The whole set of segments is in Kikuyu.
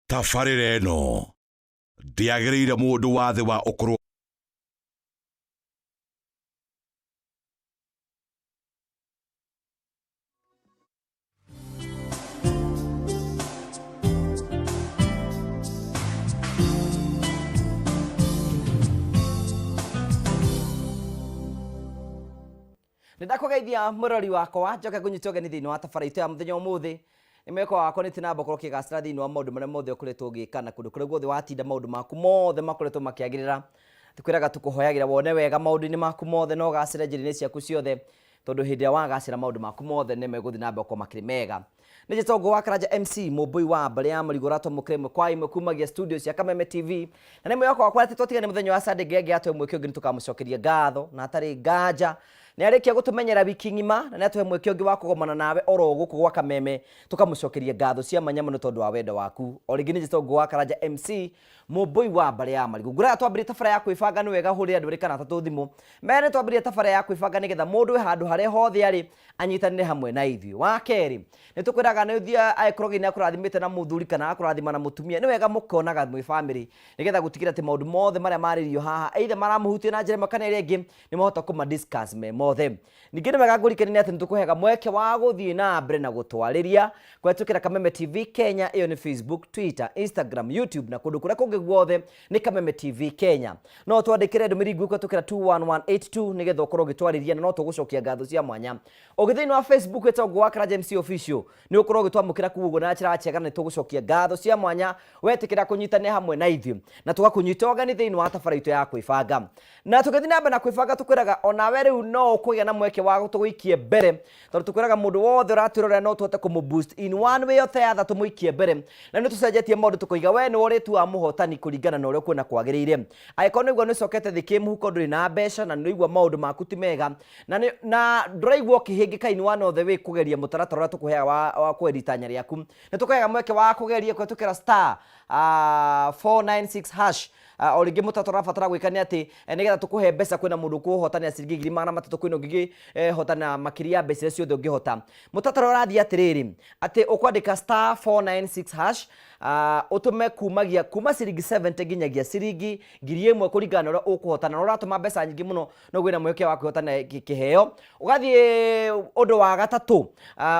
Tabarĩra ĩno ndĩagĩrĩire mũndũ wa thĩ wa ũkũrũ. Nĩ ndakũgeithia mũrori wakwa, njoke ngũnyite ũgeni thĩinĩ wa tabara itũ ya mũthenya ũmũthĩ. Nĩ mwĩhoko wakwa nĩ tinamba ũkorwo ũkĩgacĩra thĩinĩ wa maũndũ marĩa mothe ũkoretwo ũgĩka na kũndũ kũrĩa guothe watinda maũndũ maku mothe makoretwo makĩagĩrĩra. Tũkwĩraga tũkũhoyagĩra wone wega maũndũ-inĩ maku mothe na ũgacĩre njĩra-inĩ ciaku ciothe, tondũ hĩndĩ ĩrĩa wagacĩra maũndũ maku mothe nĩ megũthiĩ na mbere gũkorwo makĩrĩ mega. Nĩ njĩtagwo wa Karanja MC, mũmbũi wa mbarĩ ya Mũrigo ũratwamũkĩra ĩmwe kwa ĩmwe kumagia studio cia Kameme TV. Na nĩ mwĩhoko wakwa atĩ twatigane mũthenya wa Sunday Ngai angĩatũhe mweke ũngĩ nĩ tũkamũcokeria ngatho na hatarĩ nganja. Nĩ arĩkia gũtũmenyera wiki ng'ima na nĩ atũhe mweke ũngĩ wa kũgomana nawe oro gũkũ gwa Kameme tũkamũcokeria ngatho cia mwanya mũno tondũ wa wendo waku. O rĩngĩ nĩ njĩtagwo wa Karanja MC, mũmbũi wa mbarĩ ya Marigũ. Ngũraga twambĩrĩrie tabara ya kwĩbanga nĩ wega hũrĩre andũ erĩ kana atatũ thimũ. Mbere nĩ twambĩrĩrie tabara ya kwĩbanga nĩgetha mũndũ wĩ handũ harĩa hothe arĩ anyitanĩre hamwe na ithuĩ. Wa kerĩ, nĩ tũkwĩraga nĩ ũthiĩ angĩkorwo Ngai nĩ akũrathimĩte na mũthuri kana agakũrathima na mũtumia, nĩ wega mũkonaga mwĩ bamĩrĩ nĩgetha gũtigĩrĩra atĩ maũndũ mothe marĩa marĩrio haha either maramũhutia na njĩra ĩmwe kana ĩrĩa ĩngĩ nĩ mwahota kũma discuss me mothe. Ningĩ nĩ wega ngũririkanie atĩ nĩ tũkũheaga mweke wa gũthiĩ na mbere na gũtwarĩria kũhetũkĩra Kameme TV Kenya, ĩyo nĩ Facebook, Twitter, Instagram, YouTube na kũndũ kũrĩa kũngĩ guothe nĩ Kameme TV Kenya. No ũtwandĩkĩre ndũmĩrĩri nguhĩ kũhetũkĩra 21182 nĩgetha ũkorwo ũgĩtwarĩria na no tũgũcokia ngatho cia mwanya. Ũgĩthiĩ thĩinĩ wa Facebook ĩtagwo Wa Karanja MC Official nĩ ũkorwo ũgĩtwamũkĩra kũu ũguo na njĩra njega na nĩ tũgũcokia ngatho cia mwanya wetĩkĩra kũnyitanĩra hamwe na ithuĩ na tũgakũnyita ũgeni thĩinĩ wa tabara itũ ya kwĩbanga. Na tũgĩthiĩ na mbere na kwĩbanga tũkwĩraga onawe rĩu no ũkũgĩa na mweke wa tũgũikie mbere tondũ tũkwĩraga mũndũ wothe ũratwĩrorera no tũhote kũmũ boost in one way or the other tũmũikie mbere. Na nĩ tũcenjetie maũndũ tũkoiga we nĩwe ũrĩtuaga mũhotani kũringana na ũrĩa ũkuona kwagĩrĩire. Angĩkorwo nĩ ũraigua nĩ ũcokete thĩ kĩmũhuko ndũrĩ na mbeca na nĩ ũraigua maũndũ maku ti mega na nĩ na ndũraigua ũkĩhĩngĩka in one of the way kũgeria mũtaratara ũrĩa tũkũheaga wa, wa kũgeria itanya rĩaku, nĩ tũkũheaga mweke wa kũgeria kũhetũkĩra star 496 hash. O rĩngĩ mũtaratara ũrabatara gwĩka nĩ atĩ nĩgetha tũkũhe mbeca kwĩna mũndũ ũkũhotanĩra ciringi 300,000 kwĩna ũngĩ ũngĩhotana makĩria ya mbeca iria ciothe ũngĩhota. Mũtaratara ũrathiĩ atĩrĩrĩ, atĩ ũkwandĩka star 496 hash ũtũme kumagia kuma ciringi 70 nginyagia ciringi 1000 kũringana na ũrĩa ũkũhotana. Na ũratũma mbeca nyingĩ mũno no gwĩna mweke wa kwĩhotana kĩheo. Ũgathiĩ ũndũ wa gatatũ,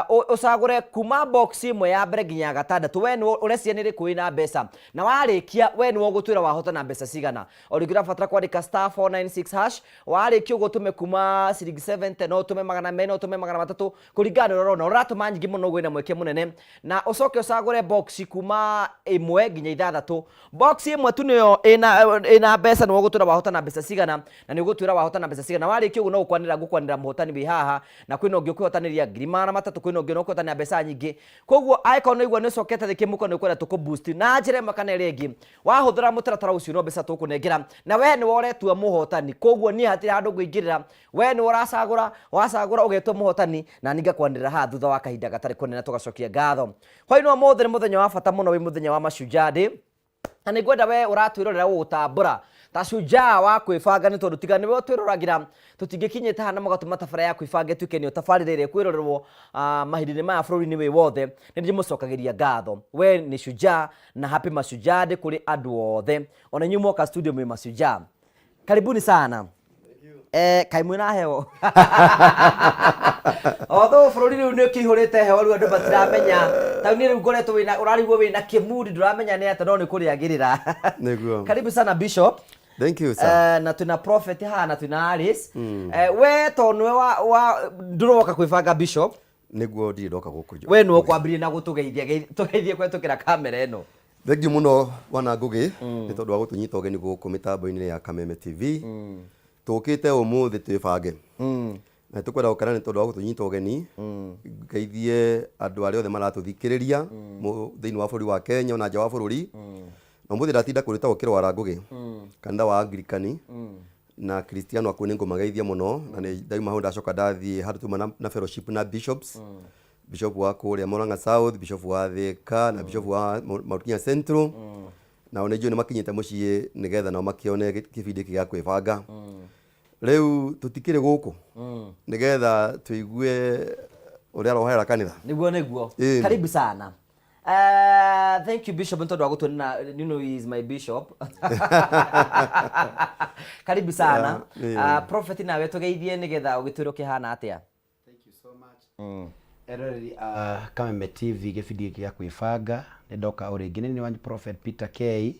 ũcagũre kuma box ĩmwe ya mbere nginya ya gatandatũ, we nĩwe ũreciria nĩ ĩrĩkũ ĩna mbeca, na warĩkia we nĩwe ũgũtwĩra wahotana mbeca cigana. O rĩngĩ ũrabatara kwandĩka star 496 hash, warĩkia ũguo ũtũme kuma ciringi 70, no ũtũme 200, no ũtũme 300, kũringana na ũrĩa ũrona. Ũratũma nyingĩ mũno ũguo ĩna mweke mũnene, na ũcoke ũcagũre box kuma ĩmwe nginya ithathatũ. Box ĩmwe tu nĩyo ĩna mbeca, nĩwe ũgũtwĩra wahotana mbeca cigana, na nĩ ũgũtwĩra wahotana mbeca cigana. Warĩkia ũguo no gũkwanĩrĩra ngũkwanĩrĩra mũhotani wĩ haha, na kwĩna ũngĩ ũkwĩhotanĩria 300,000, kwĩna ũngĩ ũkwĩhotanĩra mbeca nyingĩ. Koguo angĩkorwo nĩ ũraigua nĩ ũcokete thĩ kĩmũhuko nĩ ũkwenda tũkũ boost na njĩra ĩmwe kana ĩrĩa ĩngĩ, wahũthĩra mũtaratara ũcio no mbeca tũgũkũnengera, na we nĩwe ũretua mũhotani. Koguo niĩ hatirĩ handũ ngũingĩrĩra, we nĩwe ũracagũra, wacagũra ũgetua mũhotani, na niĩ ngakwanĩrĩra haha thutha wa kahinda gatarĩ kũnene tũgacokia ngatho. Hwaĩ-inĩ wa ũmũthĩ nĩ mũthenya wa bata mũno, wĩ mũthenya wa Mashujaa Day. Na nĩ ngwenda we ũratwĩrorera gũgũtambũra ta shujaa wa kwĩbanga, nĩ tondũ tiga nĩwe ũtwĩroragĩra tũtingĩkinyĩte haha na mũgatũma tabara ya kwĩbanga ĩtuĩke nĩyo tabarĩra ĩrĩa ĩkwĩrorerwo mahinda-inĩ maya bũrũri-inĩ wĩ wothe. Nĩ ndĩmũcokagĩria ngatho, we nĩ shujaa na happy Mashujaa Day kũrĩ andũ othe, ona inyuĩ mwoka studio mwĩ mashujaa. Karibuni sana. Kaĩ mwĩna heho? Although bũrũri rĩu nĩ ũkĩihũrĩte heho rĩu andũ matiramenya. Ta niĩ rĩu ngoretwo wĩna ũrarigwo wĩna kĩmudi ndũramenya nĩ atĩa no nĩ kũrĩagĩrĩra. Nĩguo. Karibu sana Bishop. Thank you sir. Na twĩna Prophet haha na twĩna Alice. We to nĩwe wa ndũroka kwĩbanga Bishop. Nĩguo ndirĩ ndoka gũkũ. We nĩwe ũkwambĩrĩria na gũtũgeithia tũgeithie kũhetũkĩra kamera ĩno. Thank you mũno Bwana Ngũgĩ nĩ tondũ wa gũtũnyita ũgeni gũkũ mĩtambo-inĩ ya Kameme TV. Tũkĩte ũmũthĩ twĩbange. Na tũkwenda gũkena nĩ tondũ wa gũtũnyita ũgeni. Ngeithie andũ arĩa othe maratũthikĩrĩria thĩinĩ wa bũrũri wa Kenya ona nja wa bũrũri. Na ũmũthĩ ndatinda kũrĩtagwo kĩrwara Ngũgĩ, kanitha wa Anglikani. Na Akristiano akuo nĩ ngũmageithia mũno na nĩ ndauma hau ndacoka ndathiĩ handũ tuma na fellowship na bishops. Bishop wa kũrĩa Murang'a South, Bishop wa Thika na Bishop wa Mount Kenya Central. Nao nĩ njũĩ nĩ makinyĩte mũciĩ nĩgetha nao makĩone kĩbindi gĩkĩ gĩa kwĩbanga. Rĩu tũtikĩrĩ gũkũ nĩgetha tũigue ũrĩa roho era kanitha. Nĩguo nĩguo. Ĩni. Karibu sana. Thank you bishop nĩ tondũ wa gũtuonera, you know he is my bishop. Karibu sana. Yeah, Prophet, nawe tũgeithie nĩgetha ũgĩtwĩre ũkĩhana atĩa. Thank you so much. Eroreri a Kameme TV, gĩbindi gĩkĩ gĩa kwĩbanga, nĩ ndoka o rĩngĩ. Nĩ niĩ wanyu Prophet Peter K,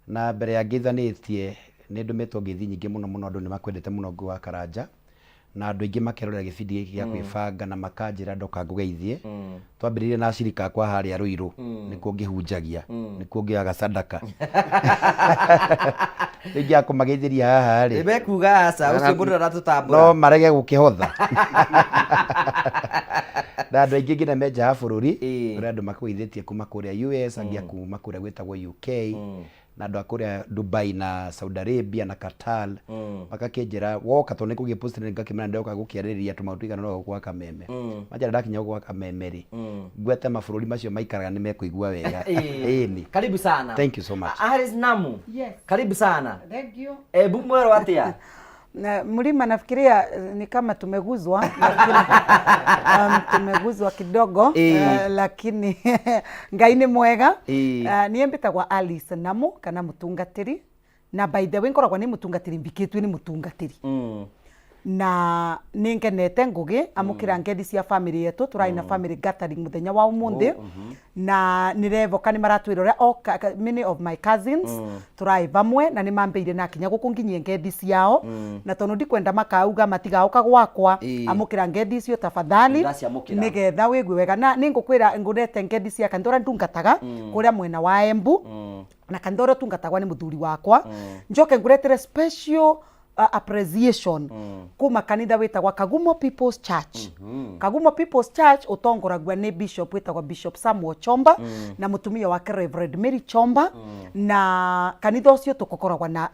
na mbere ya ngeithanĩtie nĩ ndũmĩtwo ngeithi nyingĩ mũno mũno. Andũ nĩ makwendete mũno, Ngũgĩ wa Karanja, na andũ aingĩ makerorera gĩbindi gĩkĩ gĩa kwĩbanga na makanjĩra ndoka ngũgeithie. Twambĩrĩirie na acirika akwa harĩa Rũirũ, nĩkuo ngĩhunjagia, nĩkuo ngĩoyaga sadaka. Rĩu ingĩaga kũmageithĩria haha rĩ, mekuga aca, ũcio mũndũ aratũtambũra. No marege gũkĩhotha. Na andũ aingĩ nginya me nja ya bũrũri, kũrĩ andũ makũgeithĩtie kuma kũrĩa US, angĩ a kuma kũrĩa gwĩtagwo UK, na andũ a kũrĩa Dubai na Saudi Arabia na Qatar, makakĩnjĩra woka, tondũ nĩ kũgĩpost ngakĩmera ndoka gũkĩarĩrĩria tũmaũndũ tũigana ũna gũkũ gwa Kameme. Manjĩra ndakinya gũkũ gwa Kameme rĩ, ngwete mabũrũri macio maikaraga nĩ mekũigua wega. Ĩni. Karibu sana. Thank you so much. Aris Namu. Yes. Karibu sana. Thank you. Ebu mwero atia? Na mlima nafikiria ni kama tumeguzwa, lakini, tumeguzwa kidogo. Lakini Ngai nĩ mwega. Niĩ mbĩtagwa Alice Namu kana mũtungatĩri, na by the way ngoragwo nĩ mũtungatĩri mbikĩtue nĩ mũtungatĩri. Na nĩ ngenete Ngũgĩ amũkĩra ngethi cia family yetu. Tũrarĩ na family gathering mũthenya wa ũmũthĩ, na nĩ revoka nĩ maratwĩrora o many of my cousins tũrarĩ vamwe, na nĩ mambĩire na kinya gũkũ nginyie ngethi ciao, na tondũ ndikwenda makauga matigaũka gwakwa. Amũkĩra ngethi icio tafadhali. Ndaciamũkĩra. Nĩgetha wĩgue wega, na nĩ ngũkwĩra ngũrete ngethi cia kanitha ũrĩa ndungataga kũrĩa mwena wa Embu, na kanitha ũrĩa ũtungatagwa nĩ mũthuri wakwa. Njoke ngũretere special appreciation kuma kanitha wĩtagwa Kagumo People's Church. Kagumo People's Church ũtongoragua nĩ bishop wĩtagwa Bishop Samuel Chomba na mũtumia wake Reverend Mary Chomba, na kanitha ũcio tũkokoragwa na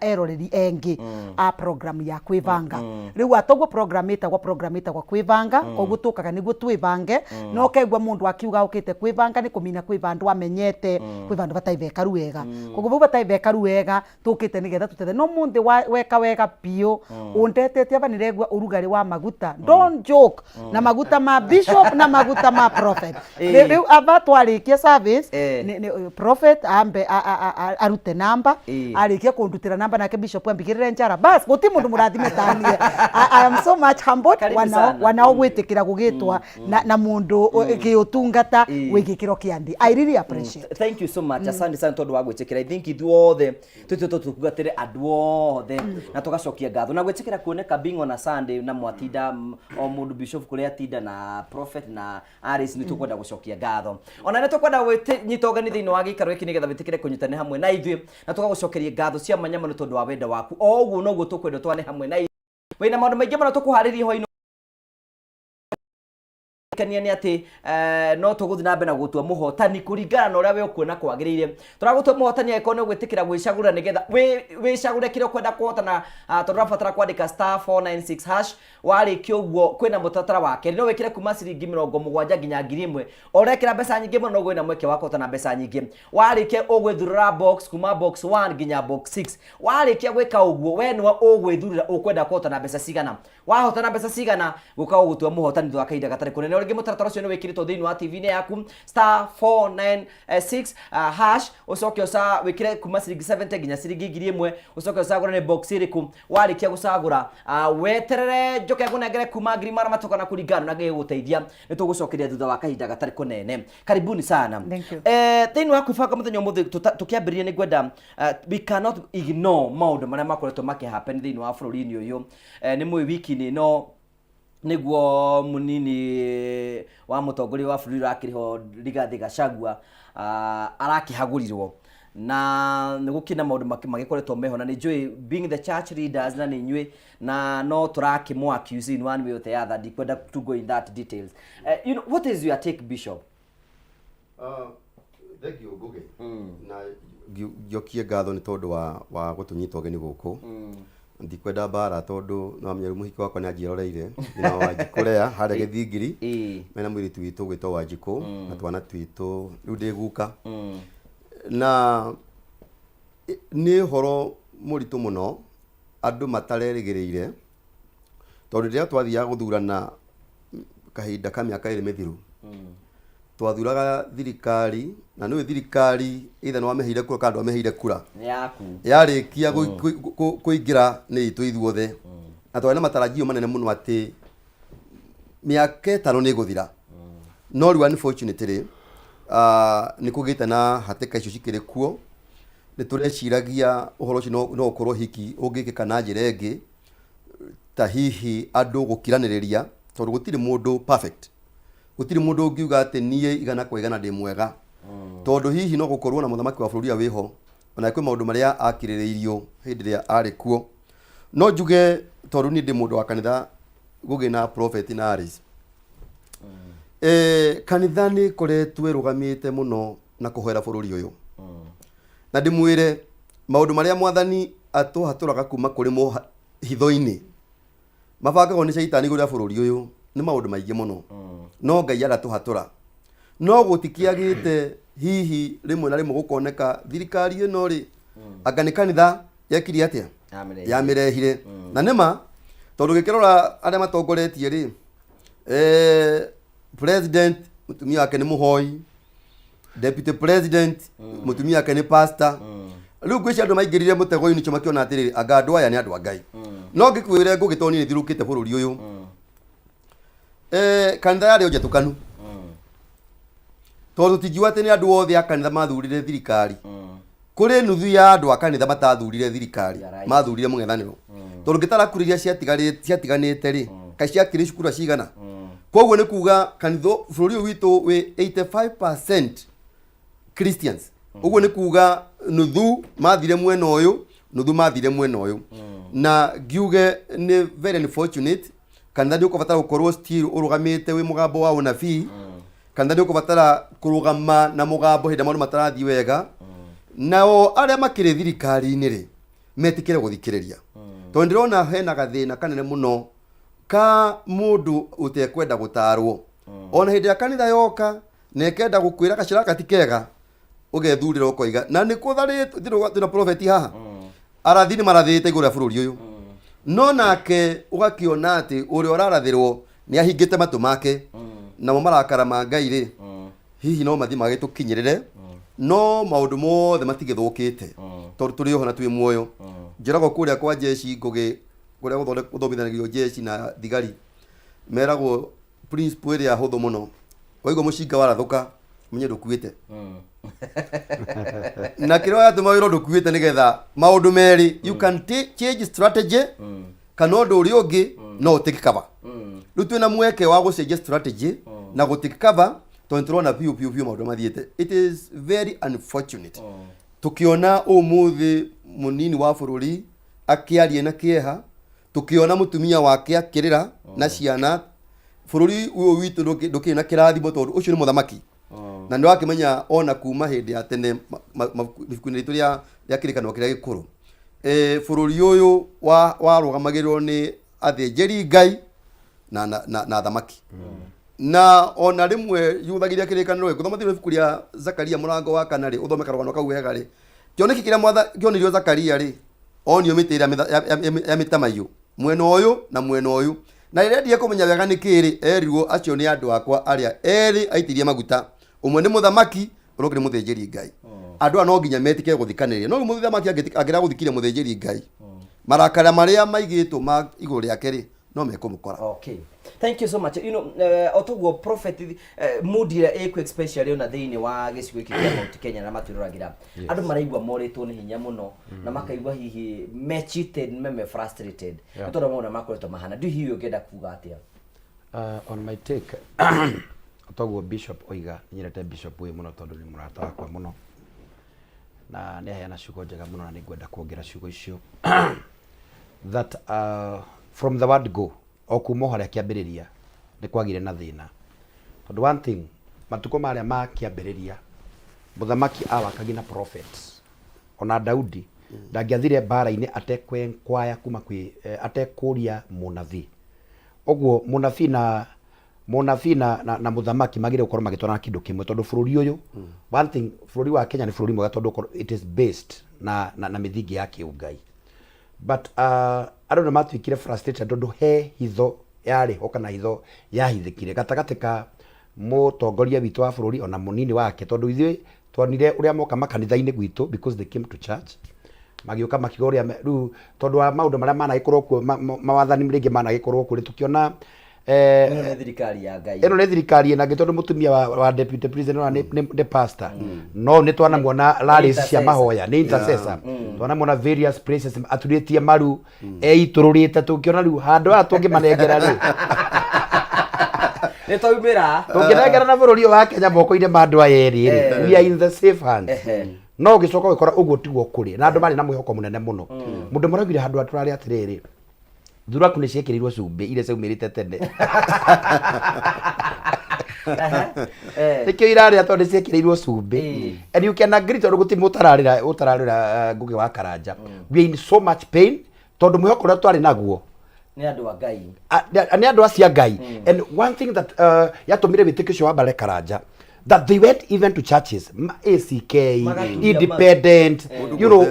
eroreri engĩ a program ya kwĩbanga. Rĩu atoguo program ĩtagwa kwĩbanga, koguo tũkaga nĩguo twĩbange. No kegua mũndũ akiuga ũkĩte kwĩbanga nĩ kũmina kwĩ vandũ amenyete kwĩ vandũ bataivekaru wega, koguo vau bataivekaru wega tũkĩte nĩgetha tũtethe. No mũthĩ weka wega biũ ũndetete aba, nĩregua ũrugarĩ wa maguta. Don't joke na maguta ma bishop na maguta ma prophet. Rĩu aba twarĩkia service, prophet ambe arute namba. Arĩkia kũndutĩra namba, nake bishop ambigĩrĩre njara, bas gũti mũndũ mũrathime tanie. I am so much humbled. Karibu wanao sana. Wanao gwĩtĩkĩra gũgĩtwa na mũndũ gĩũtungata wĩ gĩkĩro kĩa thĩ. I really appreciate. Thank you so much, asante sana tondu wa gwĩtĩkĩra. I think ithuothe twĩtĩtwo tũtungatĩre andũ othe na tũgacokia ngatho na gwĩtĩkĩra kuoneka being on a Sunday na mwatinda o mũndũ, bishop kũrĩa atinda na prophet na Alice, nĩ tũkwenda gũcokia ngatho. Ona nĩ tũkwenda nyita ũgeni thĩinĩ wa gĩikaro gĩkĩ nĩgetha wĩtĩkĩre kũnyitanĩra hamwe na ithuĩ, na tũgagũcokeria ngatho cia mwanya mũno tondũ wa wendo waku. O ũguo noguo tũkwenda twane hamwe na ithuĩ. Wĩna maũndũ maingĩ mũno tũkũharĩrie hwainĩ kania nĩ atĩ no tũgũthiĩ na mbere na gũtua mũhotani kũringana na ũrĩa we ũkuona kwagĩrĩire. Tũragũtua mũhotani angĩkorwo nĩ ũgwĩtĩkĩra gwĩcagũra nĩgetha wĩcagũre kĩrĩa ũkwenda kũhotana. Tondũ ũrabatara kwandĩka *496#. Warĩkia ũguo, kwĩna mũtaratara wa kerĩ, no wĩkĩre kuma ciringi 70 nginya 1000. O ũrekĩra mbeca nyingĩ mũno, noguo wĩna mweke wa kũhotana mbeca nyingĩ. Warĩkia ũgwĩthurĩra box kuma box 1 nginya box 6. Warĩkia gwĩka ũguo, we nĩwe ũgwĩthurĩra ũkwenda kũhotana mbeca cigana, wahotana mbeca cigana, gũka ũgũtua mũhotani thutha wa kahinda gatarĩ kũnene. O rĩngĩ mũtaratara ũcio nĩ wĩkĩrĩtwo thĩinĩ wa TV-inĩ yaku, *496 hash, ũcoke ũca wĩkĩre kuma ciringi 70 nginya ciringi 1000, ũcoke ũcagũre nĩ box ĩrĩkũ. Warĩkia gũcagũra, weterere njoke ngũnengere kuma 300,000 kana kũringana na gĩgũteithia. Nĩ tũgũcokeria thutha wa kahinda gatarĩ kũnene. Karibuni sana. Thank you. Thĩinĩ wa kwĩbanga mũthenya ũmũthĩ, tũkĩambĩrĩria nĩ ngwenda, we cannot ignore maũndũ marĩa makoretwo makĩhappen thĩinĩ wa bũrũri-inĩ ũyũ. Nĩ mũĩ wiki-inĩ ĩno nĩguo mũnini wa mũtongoria wa bũrũri ũrakĩrĩ ho Rigathĩ Gachagua arakĩhagũrirwo, na nĩ gũkĩrĩ na maũndũ magĩkoretwo meho, na nĩ njũĩ being the church leaders na nĩ inyuĩ na no tũrakĩmũ accuse in one way or the other. Ndikwenda to go in that details. What is your take, bishop? Thank you, Ngugi, na ngiokie ngatho nĩ tondũ wa gũtũnyita ũgeni gũkũ. Ndikwenda mbara tondũ no amenye rĩu mũhiki wakwa nĩ anjĩroreire, nyina wa Wanjikũ Lea harĩa Gĩthingiri, mena mũirĩtu witũ ũgwĩtwo Wanjikũ na twana twitũ. Rĩu ndĩ guka na nĩ ũhoro mũritũ mũno andũ matarerĩgĩrĩire, tondũ rĩrĩa twathiaga gũthurana kahinda ka mĩaka 2 mĩthiru. Twathuraga thirikari na nĩũĩ thirikari either nĩ wamĩheire kura kana ndwamĩheire kura. Nĩ yaku. Yarĩkia kũingĩra nĩ itũ ithuothe. Na twarĩ na matarajio manene mũno atĩ mĩaka 5 nĩ ĩgũthira. No rĩu unfortunately nĩ kũgĩte na hatĩka icio cikĩrĩ kuo. Nĩ tũreciragia ũhoro ũcio no ũkorwo hiki ũngĩkĩka na njĩra ĩngĩ ta hihi andũ gũkiranĩrĩria tondũ gũtirĩ mũndũ perfect. Gũtirĩ mũndũ ũngiuga atĩ niĩ igana kwa igana ndĩ mwega. Tondũ hihi no gũkorwo na mũthamaki wa bũrũri ũrĩa wĩho ona kwĩ maũndũ marĩa akirĩrĩirio hĩndĩ ĩrĩa arĩ kuo. No njuge tondũ niĩ ndĩ mũndũ wa kanitha gũgĩ na prophet na Alice. Kanitha nĩ ĩkoretwo ĩrũgamĩte mũno na kũhoera bũrũri ũyũ. Na ndĩmwĩre maũndũ marĩa mwathani atũhatũraga kuma kũrĩ mo hitho-inĩ mabangagwo nĩ caitani igũrũ rĩa bũrũri ũyũ nĩ maũndũ maingĩ mũno. No Ngai aratũhatũra. No gũtikĩagĩte hihi rĩmwe na rĩmwe gũkoneka thirikari ĩno rĩ anga nĩ kanitha yekire atĩa? Yamĩrehire. Yamĩrehire. Na nĩma tondũ gĩkĩrora arĩa matongoretie rĩ president mũtumia wake nĩ mũhoi, deputy president mũtumia wake nĩ pastor. Rĩu ngwĩciria andũ maingĩrire mũtego-inĩ ũcio makĩona atĩrĩrĩ anga andũ aya nĩ andũ a Ngai. No ngĩkwĩre ngũgĩ tondũ niĩ nĩthiũrũrũkĩte bũrũri ũyũ. Kanitha yarĩ o njetũkanu. Tondũ tũtingiuga atĩ nĩ andũ othe a kanitha mathurire thirikari. Kũrĩ nuthu ya andũ a kanitha matathurire thirikari, You are right. mathurire mũng'ethanĩro. Tondũ ngĩtara kura iria ciatiganĩte rĩ, kaĩ ciakĩrĩ kura cigana? Koguo nĩ kuga kanitha bũrũri ũyũ witũ wĩ 85% Christians. Ũguo nĩ kuga nuthu mathire mwena ũyũ, nuthu mathire mwena ũyũ. Na ngiuge nĩ very unfortunate, kanitha nĩ ũkũbatara gũkorwo still ũrũgamĩte wĩ mũgambo wa ũnabii. Kanitha nĩ ũkũbatara kũrũgama na mũgambo hĩndĩ ĩrĩa maũndũ matarathiĩ wega. Nao arĩa makĩrĩ thirikari-inĩ rĩ, metĩkĩre gũthikĩrĩria. Tondũ ndĩrona hena gathĩna kanene mũno ka mũndũ ũtekwenda gũtarwo. Ona hĩndĩ ĩrĩa kanitha yoka na ĩkenda gũkwĩra gacĩra gaka ti kega, ũgethurĩra ũkoiga. Na nĩ kũtharĩtwo, twĩna prophet haha. Arathi nĩ marathĩte igũrũ rĩa bũrũri ũyũ. No nake ũgakĩona atĩ ũrĩa ũrarathĩrwo nĩ ahingĩte matũ make. Namo marakara ma Ngai rĩ, hihi no mathiĩ magĩtũkinyĩrĩre. No maũndũ mothe matigĩthũkĩte. Tondũ tũrĩ oho na twĩ muoyo. Njĩragwo kũrĩa kwa jeshi Ngũgĩ, kũrĩa gũthomithanagĩrio jeshi na thigari, meragwo principle ĩrĩa hũthũ mũno. Waigua mũcinga warathũka, ũmenye ndũkuĩte. Na kĩrĩa yatũma wĩrwo ndũkuĩte nĩgetha maũndũ merĩ, you can change strategy, kana ũndũ ũrĩa ũngĩ no ũtake cover. Rĩu twĩna mweke wa gũcenjia strategy na gũtake cover tondũ tũrona biũ biũ biũ maũndũ mathiĩte. It is very unfortunate. Tũkĩona ũmũthĩ mũnini wa bũrũri akĩaria na kĩeha, tũkĩona mũtumia wake akĩrĩra na ciana. Bũrũri ũyũ witũ ndũkĩrĩ na kĩrathimo tondũ ũcio nĩ mũthamaki. Na nĩ wakĩmenya ona kuma hĩndĩ ya tene ibuku-inĩ ritũ rĩa kĩrĩkanĩro kĩrĩa gĩkũrũ. Bũrũri ũyũ warũgamagĩrĩrwo nĩ athĩnjĩri Ngai na athamaki. Na ona rĩmwe yuthagiria kĩrĩkanĩro gũthoma thĩinĩ wa ibuku rĩa Zakaria mũrango wa 4 rĩ, ũthome karũgano kau wega rĩ. Kĩoneki kĩrĩa kĩonirio Zakaria rĩ, onio mĩtĩ ĩrĩa ya mĩtamaiyũ mwena ũyũ na mwena ũyũ. Na rĩrĩa endire kũmenya wega nĩ kĩĩ rĩ, erirwo acio nĩ andũ akwa arĩa erĩ aitĩrĩrie maguta, ũmwe nĩ mũthamaki, ũrĩa ũngĩ nĩ mũthĩnjĩri Ngai. Andũ aya no nginya metĩkĩre gũthikanĩrĩria. No rĩu mũthamaki angĩrega gũthikĩrĩria mũthĩnjĩri Ngai, marakara marĩa maigĩtwo ma igũrũ rĩake rĩ, no mekũmũkora. Okay. Thank you so much. You know, otoguo prophet mood ĩrĩa ĩkuo especially ona thĩinĩ wa gĩcigo gĩkĩ kĩa Mount Kenya na matwĩroragĩra. Andũ maraigua morĩtwo nĩ hinya mũno na makaigua hihi me cheated, me frustrated. Nĩ tondũ maũndũ makoretwo mahana. Ndiũĩ hihi ũngĩenda kuga atĩa? On my take, otoguo Bishop oiga, nyendete Bishop ũyũ mũno tondũ nĩ mũrata wakwa mũno. Na nĩ aheana ciugo njega mũno na nĩ ngwenda kuongera ciugo icio. That from the word go, o kuma o harĩa kĩambĩrĩria, nĩ kwagĩire na thĩna. Tondũ one thing, matukũ marĩa ma kĩambĩrĩria, mũthamaki awakagia na prophets. Ona Daudi, ndangĩathire mbara-inĩ atekwenkwaya kuma kwĩ, atekũria mũnabii. Ũguo mũnabii na mũnabii na mũthamaki magĩrĩire gũkorwo magĩtwarana kĩndũ kĩmwe tondũ bũrũri ũyũ, one thing, bũrũri wa Kenya nĩ bũrũri mwega tondũ it is based na mĩthingi ya kĩũngai. But andũ nĩ matuĩkire frustrated tondũ he hitho yarĩ ho kana hitho yahithĩkire gatagatĩ ka Mũtongoria witũ wa bũrũri ona mũnini wake, tondũ ithuĩ twonire ũrĩa moka makanitha-inĩ gwitũ, because they came to church, magĩũka makiuga ũrĩa rĩu tondũ wa maũndũ marĩa managĩkorwo kuo, mawathani rĩngĩ managĩkorwo kuo, tũkĩona Ĩno nĩ thirikari ya Ngai. Ĩno nĩ thirikari ĩna tondũ mũtumia wa deputy president ona nĩ pastor, no nĩ twanamuona rallies cia Intercessor. mahoya, nĩ intercessor. Twanamuona various places aturĩtie maru, eitũrũrĩte, tũkĩona rĩu handũ haha tũngĩmanengera rĩ, Nĩ twaumĩra. Tũngĩnengera na bũrũri ũyũ wa Kenya moko-inĩ ma andũ aya erĩ rĩ, we are in the safe hands. No ũgĩcoka ũgĩkora ũguo tiguo kũrĩ, na andũ marĩ na mwĩhoko mũnene mũno. Mũndũ mũraugire handũ atũrarĩ atĩrĩrĩ, thuraku nĩ ciekĩrirwo cumbĩ iria ciaumĩrĩte tene. Nĩkĩo irarĩa, tondũ nĩ ciekĩrĩirwo cumbĩ. And you can agree, tondũ gũtirĩ mũtararĩra ũtararĩra Ngũgĩ wa Karanja. We are in so much pain, tondũ mwĩhoko ũrĩa twarĩ naguo Nĩ andũ a Ngai. Nĩ andũ acio a Ngai. And one thing that yatũmire wĩtĩkio ũcio wambare, Karanja, that they went even to churches, ACK, Magaturia. Independent,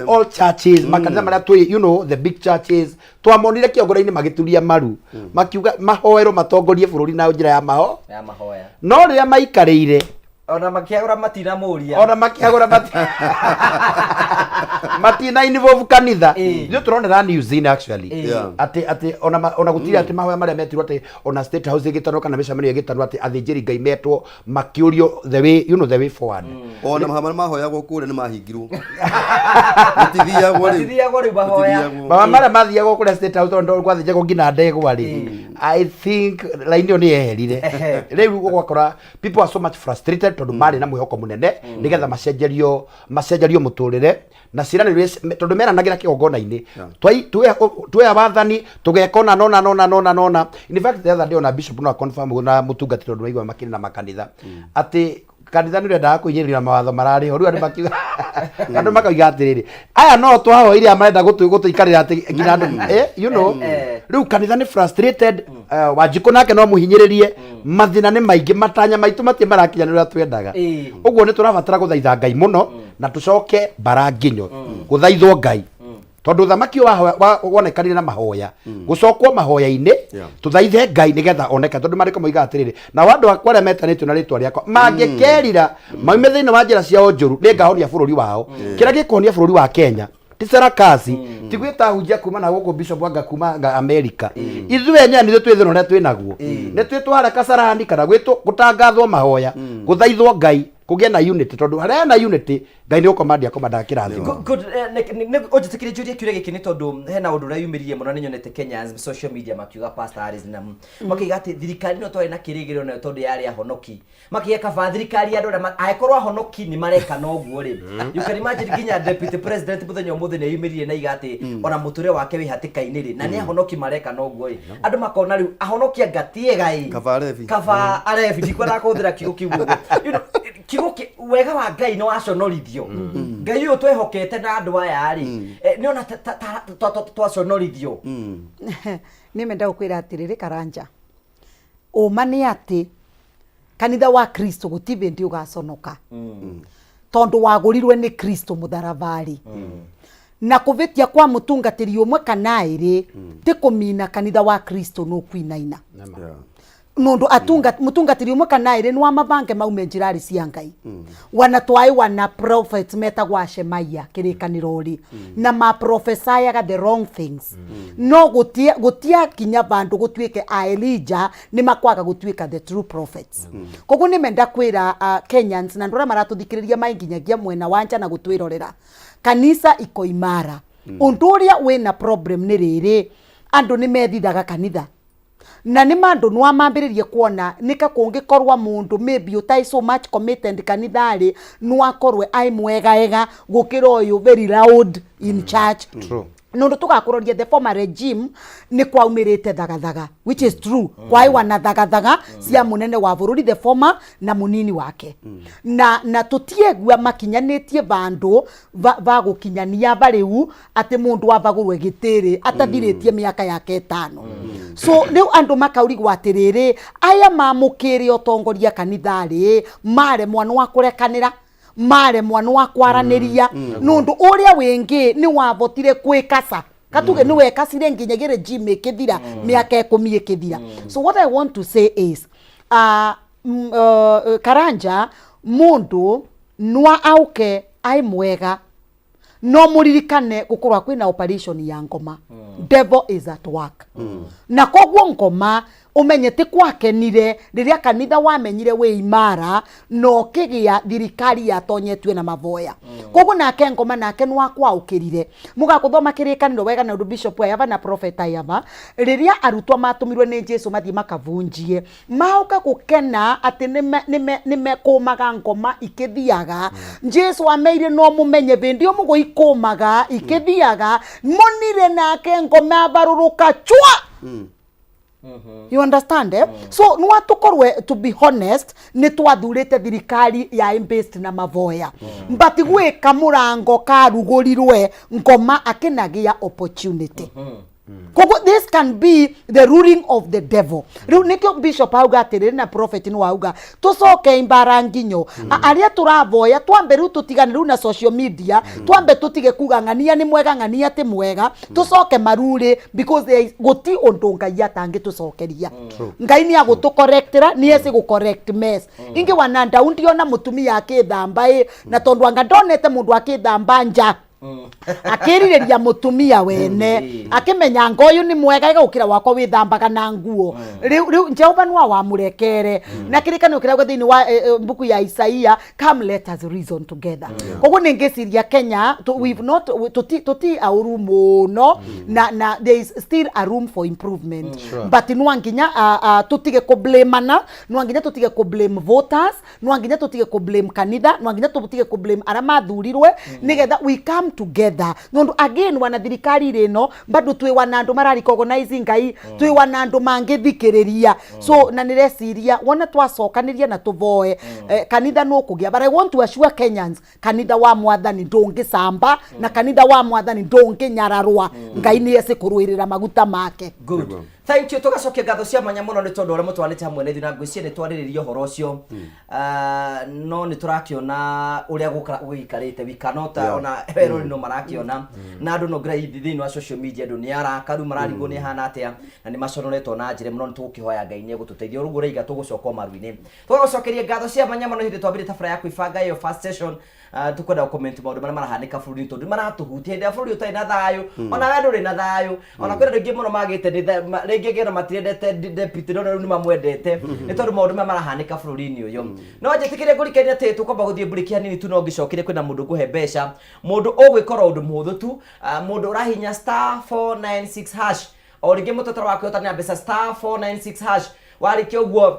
all churches, makanitha marĩa twĩ, the big churches, twamonire kĩongoro-inĩ magĩturia maru, makiuga mahoerwo matongorie bũrũri na njĩra ya maho Ya mahoya. No rĩrĩa maikarĩire, Ona makĩagũra matinamũria. Ona makĩagũra matina involve kanitha. Ithuĩ tũronera news in actually atĩ ona gũtirĩ atĩ mahoya marĩa metirwo, atĩ ona State House ĩgĩtanwo kana mĩcemanio ĩgĩtanwo, atĩ athĩnjĩri Ngai metwo makĩũrio the way you know the way forward. Ona mahoya marĩa mahoyagwo kũrĩa nĩ mahingirwo, gũtithiagwo rĩu. Matithiagwo rĩu mahoya. Gũtithiagwo. Mahoya marĩa mathiagwo kũrĩa State House, tondũ gwathĩnjagwo nginya ndegwa rĩ, I think line ĩyo nĩ yeherire. Rĩu ũgakora people are so much frustrated, tondũ marĩ na mwĩhoko mũnene nĩgetha macenjerio mũtũrĩre na ciĩranĩro iria, tondũ meranagĩra kĩgongona-inĩ, tuoya wathani tũgeka ona nona nona nona nona. In fact, the other day ona bishop no confirm na mũtungatĩri, tondũ waigua makĩrĩ na makanitha, atĩ kanitha nĩ ũrendaga kũhinyĩrĩria mawatho mararĩ ho. Rĩu andũ makiuga, andũ makauga atĩrĩrĩ, aya no twahoire, aya marenda gũtũikarĩra atĩ nginya andũ rĩu kanitha nĩ frustrated. Wanjikũ nake no mũhinyĩrĩrie, mathĩna nĩ maingĩ, matanya maitũ matirĩ marakinya nĩ ũrĩa twendaga. Ũguo nĩ tũrabatara gũthaitha Ngai mũno na tũcoke mbara nginyo gũthaithwo Ngai, tondũ ũthamaki ũyũ wonekanire na mahoya, gũcokwo mahoya-inĩ, tũthaithe Ngai nĩgetha oneke, tondũ marĩko moigaga atĩrĩrĩ, nao andũ akwa arĩa metanĩtio na rĩtwa rĩakwa mangĩkerira maume thĩinĩ wa njĩra ciao njũru, nĩ ngahonia bũrũri wao. Kĩrĩa gĩkũhonia bũrũri wa Kenya ti sarakasi, ti gwĩta hunjia kuma na gũkũ, bishop anga kuma anga America. Ithuĩ enyewe nithuĩ twĩ thĩna ũrĩa twĩ naguo, nĩ twĩtwo harĩa Kasarani kana gwĩtwo gũtangathwo mahoya, gũthaithwo Ngai kũgĩe na unity, tondũ harĩa hena unity, Ngai nĩ gũkomandia komandaga kĩrathimo. Good, good. Ũnjĩtĩkĩrie njũrie kĩũria gĩkĩ, nĩ tondũ hena ũndũ ũrĩa yumĩrire mũno, nĩ nyonete Kenyans social media makiuga Pastor Harris na makiuga atĩ thirikari no twarĩ na kĩrĩgĩrĩro nayo tondũ yarĩ ahonoki, makiuga kaba thirikari ya andũ arĩa angĩkorwo ahonoki nĩ mareka noguo rĩ. You can imagine nginya deputy president mũthenya ũmũthĩ nĩ yumĩrire na iga atĩ ona mũtũrĩre wake wĩ hatĩka-inĩ rĩ, na nĩ ahonoki mareka noguo rĩ, andũ makona rĩu ahonoki anga tiega ĩ. Kaba arebi. Kaba arebi, ndikwendaga kũhũthĩra kiugo kiu ũguo. Kiugo wega wa Ngai nĩ waconorithio. Ngai ũyũ twehokete na andũ aya rĩ, nĩ ona twaconorithio. Nĩ menda gũkwĩra atĩrĩrĩ, Karanja, ũma nĩ atĩ kanitha wa Kristo gũtirĩ hĩndĩ ũgaconoka, tondũ wagũrirwe nĩ Kristo mũtharabarĩ, na kũvĩtia kwa mũtungatĩri ũmwe kana ĩrĩ ti kũmina kanitha wa Kristo nũkwinaina. Nundu atunga mutungatiri umwe kana iri ni wa mabange maume njirari cia Ngai. Wana twai wana prophets metagwo Shemaia kirikaniro ri, na ma prophesyaga the wrong things, no gutia gutia kinya bandu gutuike a Elijah ni makwaga gutuika the true prophets. Koguo ni menda kwira Kenyans na andu aria maratuthikiriria mai nginyagia mwena wa nja na gutwirorera, kanisa iko imara. Undu uria wina problem ni riri, andu ni methithaga kanitha na nĩ mandũ nĩ wamambĩrĩrie kuona nĩka kũngĩkorwa mũndũ maybe ũtarĩ so much committed kanitha-rĩ, no akorwe ai mwegaega gũkĩra ũyũ very loud in church. Nũndũ tũgakũroria the former regime nĩ kwaumĩrĩte thagathaga, which is true, kwaiwa na thagathaga cia mũnene wa bũrũri the former na mũnini wake, na tũtiegua makinyanĩtie vandũ va gũkinyania va rĩu atĩ mũndũ avagũrwe gĩtĩrĩ atathirĩtie mĩaka yake ĩtano. So rĩu andũ makaurigwo atĩrĩrĩ, aya mamũkĩre ũtongoria kanitha-rĩ, maremwa nĩ wa kũrekanĩra, maremwa nĩ wa kwaranĩria, nũndũ ũrĩa wĩngĩ nĩ wavotire kwĩkaca, katuge nĩ wekacire nginyagia regime ĩkĩthira, mĩaka 10 ĩkĩthira. So what I want to say is Karanja mundu nwa auke ai mwega no muririkane gukorwa kwina operation ya ngoma. Devil is at work. Na koguo ngoma umenye ti kwakenire riria kanitha wamenyire wi imara no kigia thirikari yatonyetue na mavoya. Koguo nake ngoma nake nwakwaukirire mugakuthoma kirikaniro wega na undu bishop ayava na prophet ayava riria arutwo matumirwe ni Jesu mathie makavunjie mauka gukena ati nimekumaga ngoma ikithiaga. Jesu ameire no mumenye vindi o muguikumaga ikithiaga monire nake ngoma abaruruka chwa. You understand, eh? So nwa tukorwe, to be honest, ni twathurite thirikari ya based na mavoya. But gwika murango karugurirwe ngoma akinagia opportunity. Koguo this can be the ruling of the devil. Riu nikio bishop auga atiriri na prophet no auga tucoke imbara nginyo. Aria turavoya twambe riu tutigane riu na social media, twambe tutige kuga ng'ania ni mwega ng'ania ti mwega, tucoke maruri because there is guti undu Ngai atangitucokeria. Ngai ni agutucorrectira ni eci gu correct mess. Ingi wananda undiona mutumia akithamba i na tondu anga ndonete mundu akithamba nja akiririria mutumia wene akimenya ngo uyu ni mwega igukira wakwa withambaga na nguo. Riu Jehova nwa wamurekere na kirikano kirauga thiini wa mbuku ya Isaia, come let us reason together. Koguo ningiciria Kenya we've not tuti auru muno na there is still a room for improvement. But nwa nginya tutige kublamana, nwa nginya tutige kublame voters, nwa nginya tutige kublame kanitha, nwa nginya tutige kublame aria mathurirwe nigetha we come together. Nondu again wana thirikari rino bado twi wana andu marari recognize Ngai, twi wana andu mangithikiriria. So na nireciria wona twacokaniria na tuvoe kanitha no kugia. But I want to assure Kenyans kanitha wa mwathani ndungicamba na kanitha wa mwathani ndunginyararwa. Ngai ni eci kuruirira maguta make. Good. Thank you. Tugacokia ngatho cia mwanya muno ni tondu uria mutwarite hamwe na ithuĩ na ngwĩciria nĩ twarĩrĩria ũhoro ũcio. No nĩ tũrakĩona ũrĩa gũikarĩte, we cannot ona erori no marakĩona na andũ no ngira thĩinĩ wa social media andũ nĩ arakaru mararigwo nĩ hana atĩa na nĩ maconoretwo na njĩra mũno. Nĩ tũgũkĩhoya Ngai nĩ egũtũteithia ũguo ũraiga tũgũcoka o maru-inĩ. Tũgacokeria ngatho cia mwanya mũno hĩndĩ twambire tabara ya kwĩbanga ĩyo first session. Tukwenda gũcomment maũndũ marĩa marahanĩka bũrũri-inĩ tondũ maratũhutia hĩndĩ ya bũrũri ũtarĩ na thayũ, ona we ndũrĩ na thayũ, ona kwĩna andũ aingĩ mũno magĩte rĩngĩ ngĩona matirendete deputy no rĩu nĩ mamwendete nĩ tondũ maũndũ maya marahanĩka bũrũri-inĩ ũyũ. No njĩtĩkĩre ngũrikanie atĩ tũkwamba gũthiĩ mburĩki hanini tu no ngĩcokire kwĩna mũndũ ngũhe mbeca, mũndũ ũgwĩkora ũndũ mũhũthũ tu, mũndũ ũrahinya *496# o rĩngĩ mũtaratara wa kwĩhotanĩra mbeca *496# warĩkia ũguo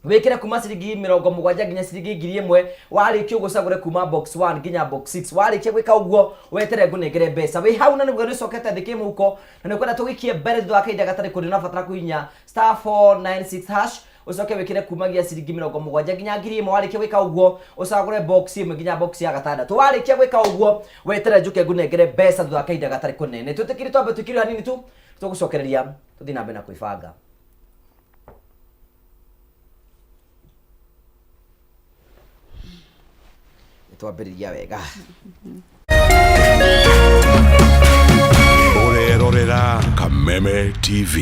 wikire kuma ciringi 70 nginya ciringi 1000, warĩkia ũguo ũcagũre kuma box 1 nginya box 6, warĩkia gwĩka ũguo wetere ngũnengere mbeca wĩ hau na nĩguo nĩũcokete thĩ kĩmũhuko na nĩũkwenda tũgĩikie mbere thutha wa kahinda gatarĩ kũnene ũrabatara kũhihinya *496# ucoke wikire kumagia ciringi 70 nginya 1000, warĩkia gwĩka ũguo ũcagũre box ĩmwe nginya box ya gatandatũ, warĩkia gwĩka ũguo wetere njuke ngũnengere mbeca thutha wa kahinda gatarĩ kũnene. Twĩtĩkĩrie twambe twĩkire hanini tu tũgũcokereria tũthiĩ na mbere na kwĩbanga. Twambĩrĩria wega. Ũrerorera Kameme TV.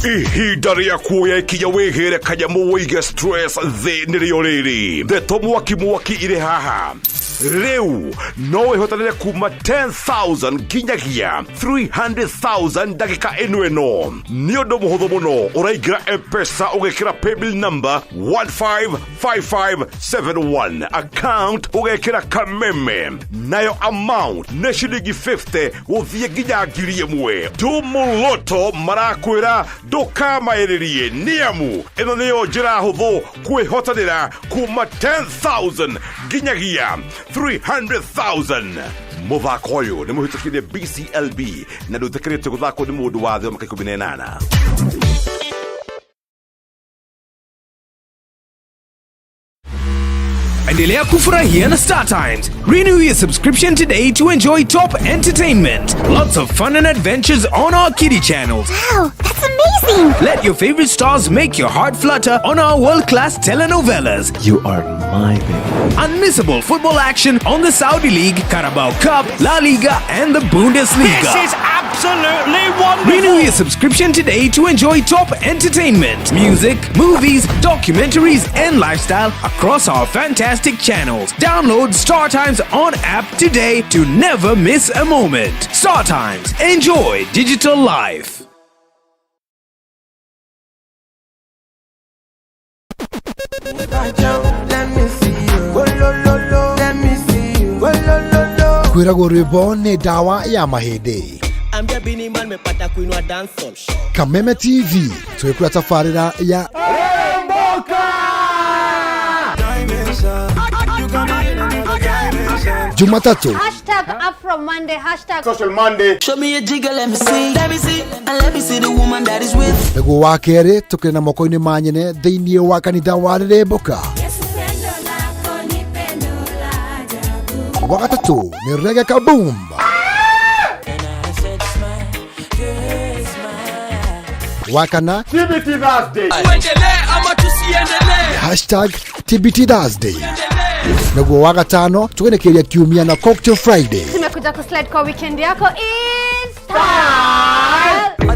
Ihinda rĩa kuoya ikinya wĩgĩre kanyamũ wĩige stress thĩ nĩrĩo rĩrĩ ndeto mwaki mwaki irĩ haha rĩu no wĩhotanĩre kuma 10,000 nginyagia 300,000 ndagĩka ĩno ĩno nĩ ũndũ mũhũthũ mũno ũraingĩra M-Pesa ũgekĩra paybill number 155571 account ũgekĩra Kameme nayo amount nĩ ciringi 50 gũthiĩ nginya 1000. Tumuloto marakwĩra ndũkamaĩrĩrie nĩamu ĩno nĩyo njĩra hũthũ kwĩhotanĩra kuma 10,000 nginyagia 300,000. Mũthako ũyũ nĩ mũhĩtũkĩrie BCLB na ndũĩtĩkĩrĩtio gũthakwo nĩ mũndũ wa thĩ wa mĩaka 18. Endelea kufurahia na Star Times. Renew your subscription today to enjoy top entertainment, lots of fun and adventures on our kiddie channels. Wow, that's amazing! Let your favorite stars make your heart flutter on our world-class telenovelas. You are my baby. Unmissable football action on the Saudi League, Carabao Cup, La Liga, and the Bundesliga. This is absolutely Absolutely wonderful! Renew your subscription today to enjoy top entertainment, music, movies, documentaries, and lifestyle across our fantastic channels. Download Star Times on app today to never miss a moment. Star Times, enjoy digital life. Kwĩragwo rwĩmbo nĩ ndawa ya mahĩndĩ. Ambia Bini Man mepata kuinua dancehall. Kameme TV twĩkũra tabarĩra ya Jumatatu Hashtag Afro Monday, hashtag Social Monday. Show me a jigger, let me see. Let me see, and let me see the woman that is with. Nĩguo wa kerĩ tũkĩrĩ na moko-inĩ ma nyene thĩinĩ wa kanitha wa Rĩrĩmbũka. Wa gatatũ nĩ Reggae Kaboom. Wa kana TBT Thursday. Tuendelee ama tusiendelee? Hashtag TBT Thursday. Naguo wa gatano tũgenekeria kiumia na Cocktail Friday. Tumekuja kuslide kwa weekend yako is style.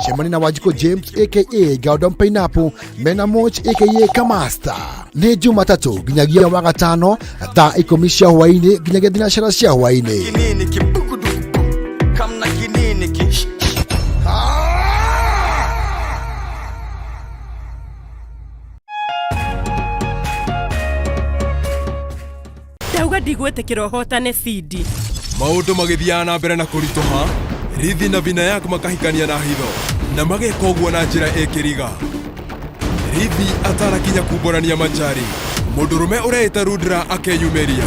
Cemani na Wanjikũ James aka Galdon Pineapple mena Moch aka Kamasta nĩ Jumatatũ nginyagia wa gatano thaa 10 cia hwaĩ-inĩ nginyagia thinacara cia hwaĩ-inĩ. Ndauga ndigwĩtĩkĩra ũhotane Sidi. Maũndũ magĩthiaga na mbere na kũritũha, Rithi na Vinayak makahikania na hitho na mageka ũguo na njĩra ĩkĩriga. Rithi atanakinya kumbũrania Manjari, mũndũrũme ũreĩta Rudra akeyumĩria.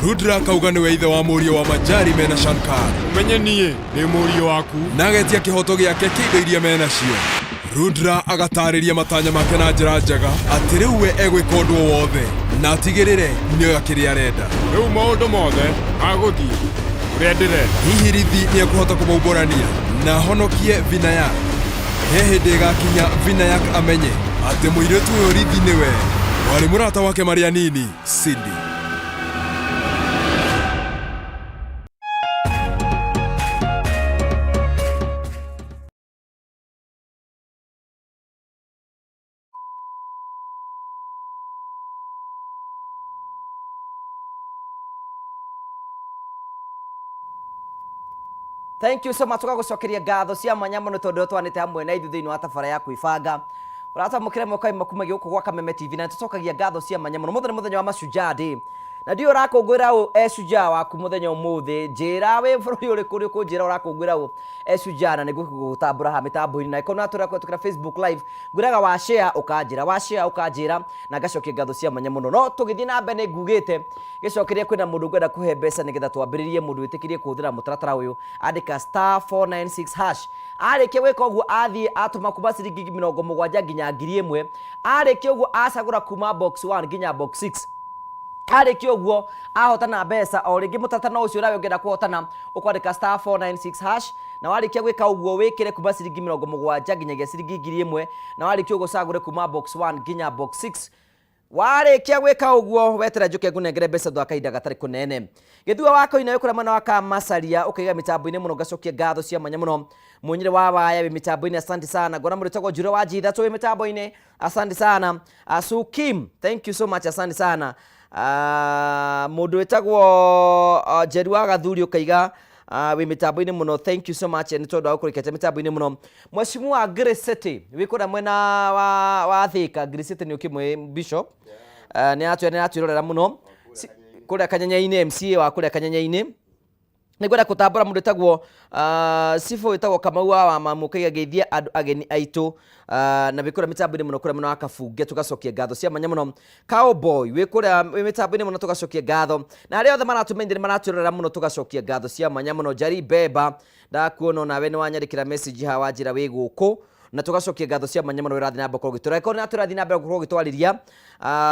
Rudra akauga nĩwe ithe wa mũriũ wa Manjari mena Shankar. Ũmenye niĩ ndĩ mũriũ waku. Na agetia kĩhoto gĩake kĩa indo iria menacio. Rudra agatarĩria matanya make na njĩra njega atĩ rĩu we egwĩka ũndũ o wothe na atigĩrĩre nĩoya kĩrĩa arenda. Rĩu maũndũ mothe magũthiĩ ũrĩa ndĩrenda. Hihi Rithi nĩekũhota kũmaumbũrania na ahonokie Vinayak? He hĩndĩ ĩgakinya Vinayak amenye atĩ mũirĩtu ũyũ Rithi nĩwe warĩ mũrata wake marĩ anini Cindy. Thank you so much tũgagũcokeria ngatho cia mwanya mũno tondũ twanĩte hamwe na ithuĩ thĩinĩ wa tabara ya kwĩbanga. Ũratwamũkĩra mwaka ĩmwe kuma gũkũ gwa Kameme TV na tũcokagia ngatho cia mwanya mũno. Mũthenya nĩ mũthenya wa Mashujaa Day. Na ndiũĩ ũrakũngũĩra ũ e shujaa waku mũthenya ũmũthĩ. Njĩra wĩ bũrũri ũrĩkũ ũrĩ ũkũnjĩra ũrakũngũĩra ũ e shujaa na nĩguo gũgũtambũra haha mĩtambo-inĩ. Na ĩkorwo nĩwatũra kũhetũkĩra Facebook live, ngwĩraga wa share ũkanjĩra, wa share ũkanjĩra na ngacokia ngatho cia mwanya mũno. No tũgĩthiĩ na mbere nĩ ngugĩte gĩcokeria kwĩna mũndũ ngwenda kũhe mbeca nĩgetha twambĩrĩrie mũndũ wĩtĩkĩrie kũhũthĩra mũtaratara ũyũ. Andĩka star 496 hash. Arĩkia gwĩka ũguo athiĩ atũma kuma ciringi 70 nginya 1000. Arĩkia ũguo acagũra kuma box 1 nginya box 6. Arĩkia ũguo ahotana mbeca o rĩngĩ mũtaratara ũcio nawe ũngĩenda kũhotana ũkwandĩka star 496 hash na warĩkia gwĩka ũguo wĩkĩre kuma ciringi 70 nginyagia ciringi 1000 na warĩkia ũguo ũcagũre kuma box 1 nginya box 6. Warĩkia gwĩka ũguo wetera njũke ngũnengere mbeca thutha wa kahinda gatarĩ kũnene. Gĩthua wa Koina wĩ kũrĩa mwena wa Kamacaria ũkaiga mĩtambo-inĩ mũno ngacokia ngatho cia mwanya mũno. Mũnyire wa Waya wĩ mĩtambo-inĩ asante sana. Ngona mũndũ wĩtagwo Njure wa G3 wĩ mĩtambo-inĩ asante sana. Asukim thank you so much asante sana. Mũndũ wĩtagwo Njeru wa Gathuri ũkaiga wĩ mĩtambo-inĩ mũno thank you so much nĩ tondũ wa gũkũrĩkĩte mĩtambo-inĩ mũno. Mheshimiwa Grace City wĩ kũrĩa mwena wa Thika. Grace City nĩ ũkĩmũĩ Bishop. Nĩ atwĩrorera mũno kũrĩa Kanyanya-inĩ, MCA wa kũrĩa Kanyanya-inĩ. Nĩngwenda gũtambũra mũndũ wĩtagwo Cibũ wĩtagwo Kamau wa Wamamu ũkaiga ngeithia andũ ageni aitũ na wĩ kũrĩa mĩtambo-inĩ mũno kũrĩa mwena wa Kabunge tũgacokia ngatho cia mwanya mũno. Cowboy wĩ kũrĩa wĩ mĩtambo-inĩ mũno tũgacokia ngatho. Na arĩa othe maratũmenyithia nĩ maratwĩrorera mũno tũgacokia ngatho cia mwanya mũno. Njari Beba ndakuona onawe nĩ wanyandĩkĩra message haha wanjĩra wĩ gũkũ na tũgacokia ngatho cia mwanya mũno ũrathiĩ na mbere gũkorwo ũgĩtũrora. Ĩkorwo nĩ tũrathiĩ na mbere gũkorwo ũgĩtwarĩria.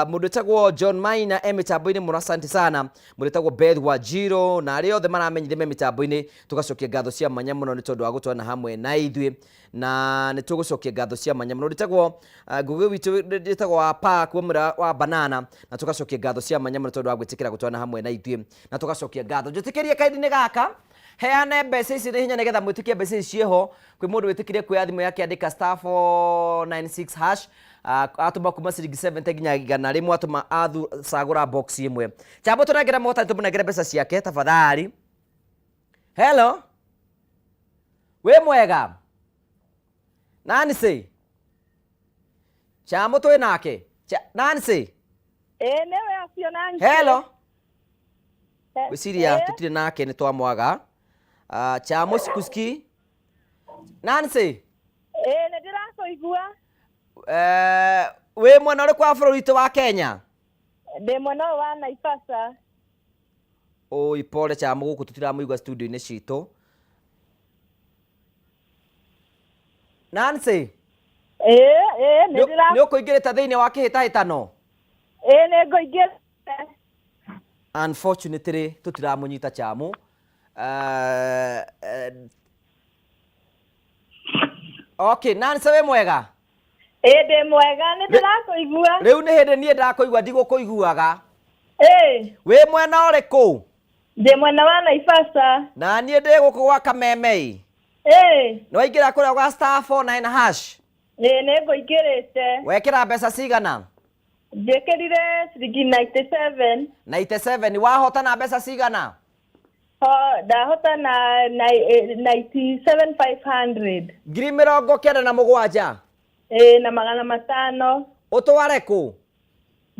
Mũndũ wĩtagwo John Maina e mĩtambo-inĩ mũno asante sana. Mũndũ wĩtagwo Beth Wanjiru na arĩa othe maramenyithia me mĩtambo-inĩ tũgacokia ngatho cia mwanya mũno nĩ tondũ wa gũtwana hamwe na ithuĩ na nĩ tũgũcokia ngatho cia mwanya mũno. Wĩtagwo Ngũgĩ witũ wĩtagwo wa Park wa mwena wa Banana na tũgacokia ngatho cia mwanya mũno tondũ wa gwĩtĩkĩra gũtwana hamwe na ithuĩ na tũgacokia ngatho. Njĩtĩkĩrie kaindi-inĩ gaka Heane mbeca ici nĩ hinya nĩgetha mwĩtĩkie mbeca ici ciĩho. Kwĩ mũndũ wĩtĩkire kuoya thimũ yake andĩka star 496 hash, atũma kuma ciringi 70 nginya 100, atũma cagũra box ĩmwe. Chambo tũnengere mũhotani, tũmũnengere mbeca ciake tafadhali. Hello, wĩ mwega? Nancy Chambo twĩ nake. Nancy. Ĩĩ nĩwe ũcio Nancy. Hello. Gwĩciria tũtirĩ nake, nĩ twamwaga. Chamo sikuski. Nancy. Ĩĩ nĩ ndĩrakũigua. Wĩ mwena ũrĩkũ wa bũrũri witũ wa Kenya? Ndĩ mwena ũyũ wa Naivasha. Oi, pole Chamo, gũkũ tũtiramũigua studio-inĩ citũ. Nancy. Ĩĩ ĩĩ nĩ ndĩra Nĩ ũkũingĩrĩte thĩinĩ wa kĩhĩtahĩtano? Ĩĩ nĩ ngũingĩrĩte. Unfortunately tũtiramũnyita Chamu. Okay, Nancy wĩ mwega? Ĩĩ ndĩ mwega, nĩ ndĩrakũigua. Rĩu nĩ hĩndĩ niĩ ndakũigua, ndigũkũiguaga. Ĩĩ. Wĩ mwena ũrĩkũ? Ndĩ mwena wa Naivasha. Na niĩ ndĩ gũkũ gwa Kameme. Ĩĩ. Nĩ waingĩra kũrĩa gwa star 49 hash? Ĩĩ nĩ ngũingĩrĩte. Wekĩra mbeca cigana? Njĩkĩrire ciringi 97. 97, wahotana mbeca cigana? Ndahotana 97,500. 97,000. Ĩĩ na 500. Ũtware kũ?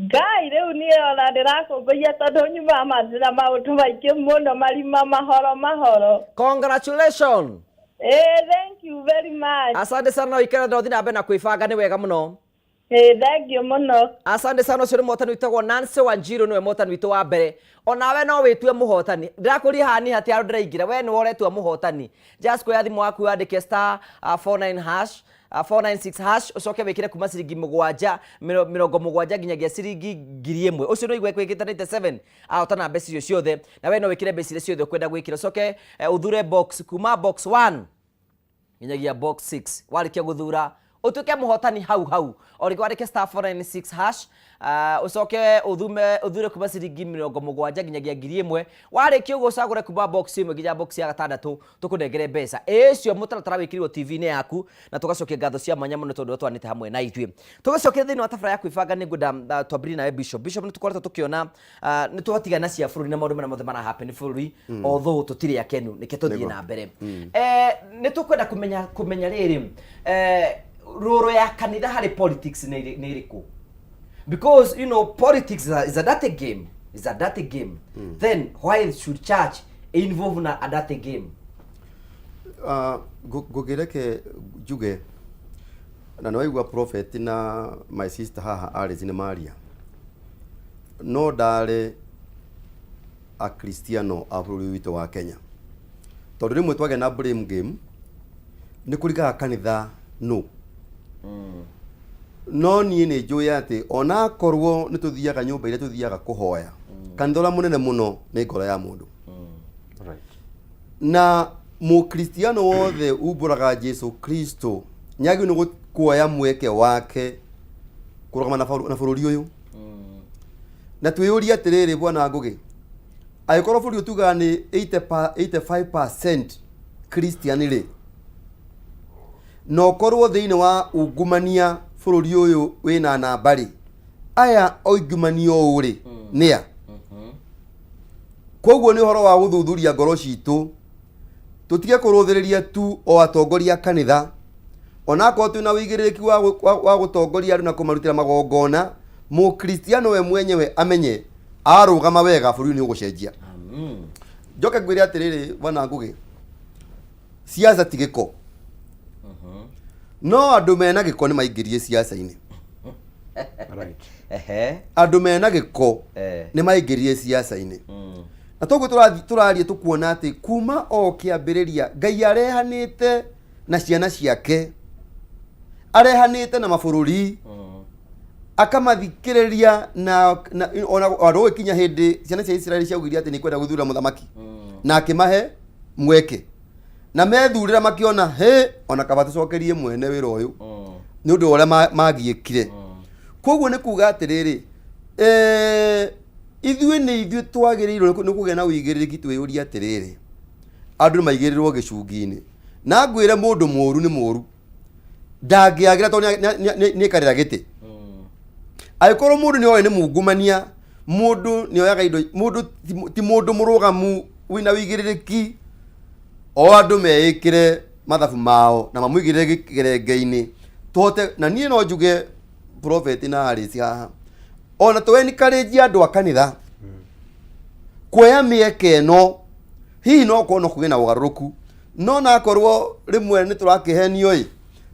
Ngai rĩu niĩ ona ndĩrakũngũiya tondũ nyumaga na maũndũ maingĩ mũno, marima mahoro mahoro. Congratulations. Ĩĩ thank you very much. Asante sana, ũikare na ũthiĩ na mbere na kwĩbanga, nĩ wega mũno. Ĩĩ thank you mũno. Asante sana. Ũcio nĩ mũhotani wĩtagwo Nancy Wanjiru, nĩwe mũhotani witũ wa mbere. Onawe no wĩtue mũhotani. Ndĩrakũria haha niĩ hatirĩ handũ ndĩraingĩra, we nĩwe ũretua mũhotani. Just kuoya thimũ yaku wandĩke star 49 hash, 496 hash, ũcoke wĩkĩre kuma ciringi 7, 70 nginyagia ciringi 1000. Ũcio nĩ ũigua kwĩkĩte 97 ahotana mbeca icio ciothe, na we no wĩkĩre mbeca iria ciothe ũkwenda gwĩkĩra. Ũcoke ũthure box kuma box 1 nginyagia box 6. Warĩkia gũthura ũtuĩke mũhotani hau hau. O rĩngĩ wandĩke star 496 hash, ũcoke ũthure kuma ciringi 70 nginyagia 1000. Warĩkia ũguo ũcagũre kuma box 1 nginya box ya 6, tũkũnengere mbeca ĩcio. Mũtaratara wĩkĩrirwo TV-inĩ yaku, na tũgacokia ngatho cia mwanya mũno tondũ twanĩte hamwe na ithuĩ. Tũgĩcokera thĩinĩ wa tabara ya kwĩbanga, nĩ ngwenda twambĩrĩrie nawe Bishop. Bishop, nĩ tũkoretwo tũkĩona nĩ twatigana cia bũrũri na maũndũ marĩa mothe mara happen bũrũri, although tũtirĩ akenu, nĩke tũthiĩ na mbere. Nĩ tũkwenda kũmenya rĩrĩ, rũrũ ya kanitha harĩ politics nĩ ĩrĩkũ? Because you know politics is a dirty game, is a dirty game. Then why should church involve na a dirty game? Ngũkĩreke njuge na nĩ waigua prophet na my sister haha Alice nĩ maria, no ndarĩ akristiano a bũrũri witũ wa Kenya, tondũ rĩmwe twagĩa na blame game nĩ kũringaga kanitha no no niĩ nĩ njũĩ atĩ onakorwo nĩ tũthiaga nyũmba iria tũthiaga kũhoya, kanitha ũrĩa mũnene mũno nĩ ngoro ya mũndũ. Na mũkristiano wothe umbũraga Jesu Kristo nĩagĩrĩirwo nĩ kuoya mweke wake kũrũgama na bũrũri ũyũ. Na twĩyũrie atĩrĩrĩ, bwana Ngũgĩ, angĩkorwo bũrũri ũyũ tugaga nĩ 85% Christian rĩ, na ũkorwo thĩinĩ wa ungumania bũrũri ũyũ wĩna namba rĩ, aya oingumania ũũ rĩ nĩa? Koguo nĩ ũhoro wa gũthuthuria ngoro citũ, tũtige kũrũthĩrĩria tu o atongoria a kanitha, onakorwo twĩna ũigĩrĩrĩki wa gũtongoria andũ na kũmarutĩra magongona. Mũkristiano we mwenyewe amenye arũgama wega bũrũri nĩ ũgũcenjia. Njoke ngwĩre atĩrĩrĩ, bwana Ngũgĩ, siasa ti gĩko, no andũ mena gĩko nĩ maingĩrie siasa-inĩ. Andũ mena gĩko nĩ maingĩrie siasa-inĩ. Na toguo tũraria tũkuona atĩ kuma o kĩambĩrĩria Ngai arehanĩte na ciana ciake, arehanĩte na mabũrũri, akamathikĩrĩria na ona ona gũgĩkinya hĩndĩ ciana cia Isiraeli ciaugire atĩ nĩ ikwenda gũthura mũthamaki, na akĩmahe mweke na methurĩra, makĩona he ona kaba tũcokerie mwene wĩra ũyũ nĩ ũndũ wa ũrĩa magiĩkire. Koguo nĩ kuga atĩrĩrĩ, ithuĩ nĩ ithuĩ twagĩrĩirwo nĩ kũgĩa na ũigĩrĩrĩki, twĩyũrie atĩrĩrĩ, Andũ maigĩrĩrwo gĩcungi-inĩ. Na ngwĩre mũndũ mũru nĩ mũru. Ndangĩagĩra tondũ nĩaikarĩra gĩtĩ. Angĩkorwo mũndũ nĩ oĩ nĩ mungumania, mũndũ nĩ oyaga indo, mũndũ ti mũndũ mũrũgamu wĩna wĩigĩrĩrĩki, o andũ meĩkĩre mathabu mao na mamũigĩrĩre kĩrenge-inĩ tũhote. Na niĩ no njuge prophet na Alice haha, ona tũ encourage andũ a kanitha kuoya mĩeke ĩno, hihi no korwo no kũgĩe na ũgarũrũku, no nakorwo rĩmwe nĩ tũrakĩhenio ĩ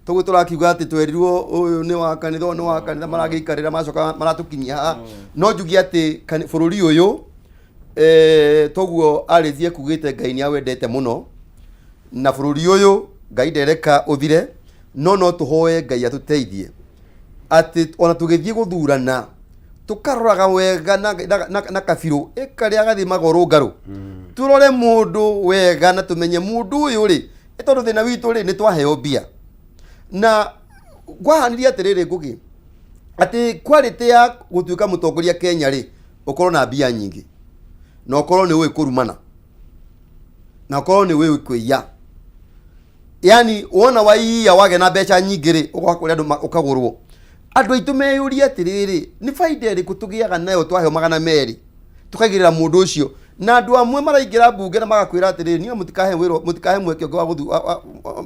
tũguo tũrakiuga atĩ twerirwo ũyũ nĩ wa kanitha, ũyũ nĩ wa kanitha, maragĩikarĩra macoka maratũkinyia haha. No njuge atĩ bũrũri ũyũ toguo Alice ekugĩte, Ngai nĩ awendete mũno, na bũrũri ũyũ Ngai ndereka ũthire, no no tũhoe Ngai atũteithie atĩ ona tũgĩthiĩ gũthurana tũkaroraga wega na kabirũ ĩkarĩa gathimagwo rũngarũ, tũrore mũndũ wega na tũmenye mũndũ ũyũ rĩ, ĩ tondũ thĩna witũ rĩ nĩ twaheo mbia. Na ngwahanirie atĩrĩrĩ Ngũgĩ, atĩ quality ya gũtuĩka mũtongoria Kenya rĩ, ũkorwo na mbia nyingĩ, na ũkorwo nĩ ũĩ kũrumana, na ũkorwo nĩ ũĩ kũiya. Yani wona waiya wagĩa na mbeca nyingĩ rĩ, ũgoka kũrĩ andũ ũkagũrwo. Andũ aitũ meyũrie atĩrĩrĩ, nĩ baida ĩrĩkũ tũgĩaga nayo twaheo 200 tũkaigĩrĩra mũndũ ũcio? Na andũ amwe maraingĩra mbunge na magakwĩra atĩrĩrĩ, niĩ mũtikahe wĩra, mũtikahe mweke ũngĩ wa gũthu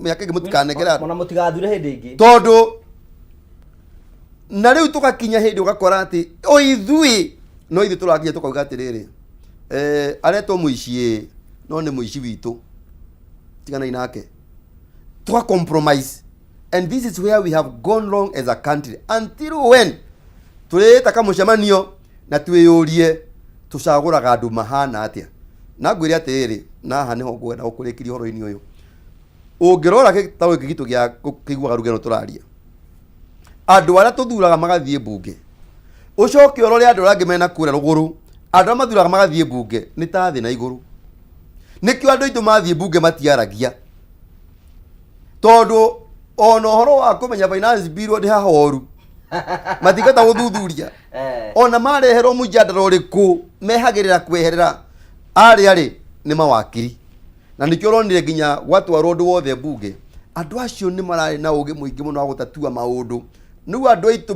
mĩaka ĩngĩ mũtikanengere andũ. Ona mũtigathure hĩndĩ ĩngĩ. Tondũ na rĩu tũgakinya hĩndĩ ũgakora atĩ o ithuĩ no ithuĩ tũrakinya tũkauga atĩrĩrĩ, aretwo mũici ĩ, no nĩ mũici witũ, tiganai nake, tũga compromise. And this is where we have gone wrong as a country until when tũrĩĩta kamũcemanio na twĩyũrie tũcagũraga andũ mahana atĩa. Na ngwĩre atĩrĩrĩ, na haha nĩho ngwenda gũkũrĩkĩria ũhoro-inĩ ũyũ, ũngĩrora gĩtarũ gĩkĩ gitũ gĩa kũiguaga rugano tũraria, andũ arĩa tũthuraga magathiĩ mbunge, ũcoke ũrore andũ arĩa angĩ mena kũrĩa rũgũrũ, andũ arĩa mathuraga magathiĩ mbunge nĩ ta thĩ na igũrũ. Nĩkĩo andũ aitũ mathiĩ mbunge matiaragia, tondũ ona ũhoro wa kũmenya finance bill nĩ hahoru, matingĩhota gũthuthuria. Ona mareherwo mũjadara ũrĩkũ mehagĩrĩra kweherera arĩa rĩ nĩ mawakiri. Na nĩkĩo ũronire nginya gwatwarwo ũndũ wothe mbunge, andũ acio nĩ mararĩ na ũgĩ mũingĩ mũno wa gũtatua maũndũ. Rĩu andũ aitũ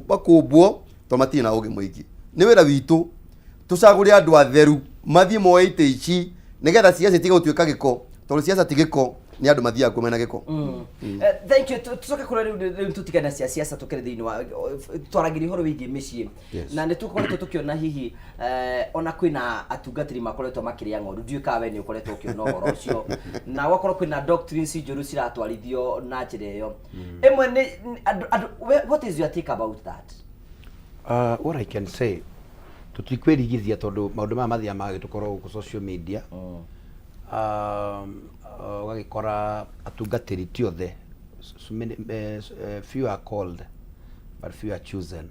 makũmbwo tondũ matirĩ na ũgĩ mũingĩ. Nĩ wĩra witũ tũcagũre andũ atheru mathiĩ moe itĩ ici nĩgetha ciaca itige gũtuĩka gĩko, tondũ ciaca ti gĩko, nĩ andũ mathiaga kuo mena gĩko. Thank you. Tucoke kũrĩa rĩu, rĩu tũtigane na cia siasa, tũkĩre thĩinĩ wa twaragĩria ũhoro wĩgiĩ mĩciĩ. Na nĩ tũkoretwo tũkĩona hihi ona kwĩna atungatĩri makoretwo makĩrĩa ng'ondu, ndiũĩ kana we nĩ ũkoretwo ũkĩona ũhoro ũcio, na gwakorwo kwĩna doctrines njũru ciratwarithio na njĩra ĩyo ĩmwe nĩ andũ what is your take about that? What I can say, tũtikwĩrigithia tondũ maũndũ maya mathiaga magagĩtũkorwo gũkũ social media. Ũgagĩkora atungatĩri ti othe, many, few are called but few are chosen.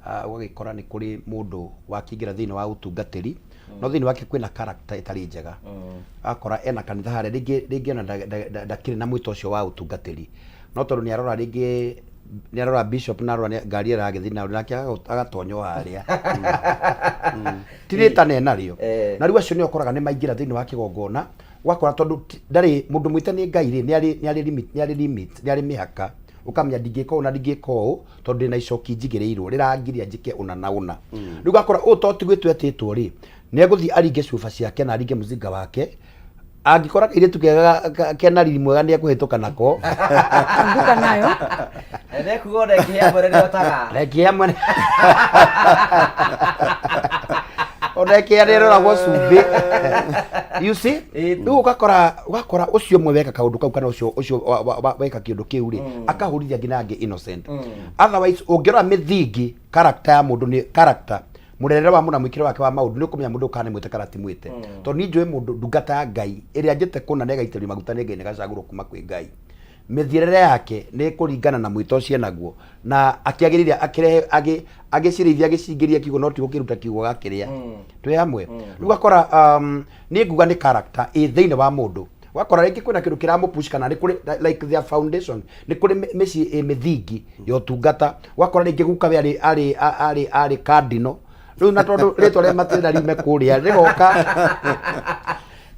Ũgagĩkora nĩ kũrĩ mũndũ wakĩingĩra thĩinĩ wa ũtungatĩri, no thĩinĩ wake kwĩna character ĩtarĩ njega. Akora ena kanitha harĩa rĩngĩ rĩngĩ ona ndakĩrĩ na mwĩto ũcio wa ũtungatĩri, no tondũ nĩ arora rĩngĩ nĩ arora bishop na arora ngari ĩrĩa aragĩthiĩ nayo, nake agatonywo harĩa ti rĩtana enarĩo. Na rĩu acio nĩ ũkoraga nĩ maingĩra thĩinĩ wa kĩgongona, ũgakora tondũ ndarĩ mũndũ mwĩte nĩ Ngai rĩ, nĩ arĩ limit, nĩ arĩ mĩhaka, ũkamenya ndingĩka ũũ na ndingĩka ũũ tondũ ndĩna icoki njigĩrĩirwo rĩrangiria njĩke ũna na ũna. Rĩu ũgakora ũyũ to ti gwĩtwo etĩtwo rĩ, nĩ egũthiĩ aringe cuba ciake na aringe mũcinga wake, angĩkora kairĩtu kega kena riri mwega nĩ ekũhĩtũka nako. Anguka nayo. Nekuga ona ĩngĩhĩa mwene nĩotaga. Na ĩngĩhĩa mwene, ona ĩkĩhĩa nĩ ĩroragwo cumbĩ, you see. Rĩu ũgakora ũcio ũmwe weka kaũndũ kau kana ũcio weka kĩũndũ kĩu rĩ, akahũrithia nginya angĩ innocent. Otherwise ũngĩrora mĩthingi, character ya mũndũ nĩ character, mũrerere wa mũndũ na mwĩkĩre wake wa maũndũ nĩ ũkũmenya mũndũ kana nĩ mwĩte kana ti mwĩte. Tondũ niĩ njũĩ mũndũ ndungata ya Ngai ĩrĩa njĩte kũna na ĩgaitĩrĩrio maguta nĩ Ngai na ĩgacagũrwo kuma kwĩ Ngai, mĩthiĩrĩre yake nĩ ĩkũringana na mwĩto ũcio enaguo, na akĩagĩrĩire akĩrehe agĩcirĩithia agĩcingĩria kiugo, no ti gũkĩruta kiugo gakĩrĩa. Twĩ hamwe? Rĩu ũgakora niĩ nguga nĩ character ĩ thĩinĩ wa mũndũ. Ũgakora rĩngĩ kwĩna kĩndũ kĩramũpush kana nĩ kũrĩ like their foundation, nĩ kũrĩ mĩciĩ ĩ mĩthingi ya ũtungata. Ũgakora rĩngĩ guka we arĩ cardinal, rĩu na tondũ rĩtwa rĩa matĩna riume kũrĩa rĩgoka.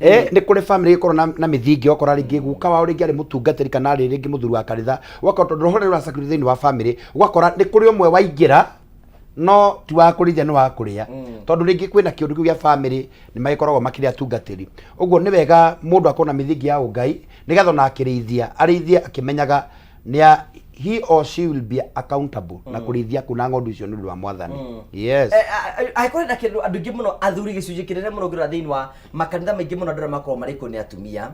Nĩ kũrĩ family ĩkorwo na mĩthingi, ũgakora rĩngĩ guka wao rĩngĩ arĩ mũtungatĩri kana arĩ rĩngĩ mũthuri wa kanitha, ũgakora tondũ roho rĩu rũracakũrio thĩinĩ wa family, ũgakora nĩ kũrĩ ũmwe waingĩra no ti wa kũrĩithia, nĩ wa kũrĩa, tondũ rĩngĩ kwĩna kĩũndũ kĩu gĩa family, nĩ magĩkoragwo makĩrĩ atungatĩri. Ũguo nĩ wega mũndũ akorwo na mĩthingi ya ũngai, nĩgetha ona akĩrĩithia arĩithie akĩmenyaga nĩ he or she will be accountable na kũrĩithia kuna ng'ondu icio nĩ ũndũ wa Mwathani. Yes. Angĩkorwo na kĩndũ andũ aingĩ mũno, athuri gĩcunjĩ kĩnene mũno, ngĩrora thĩinĩ wa makanitha maingĩ mũno, andũ arĩa makoragwo marĩ kuo nĩ atumia,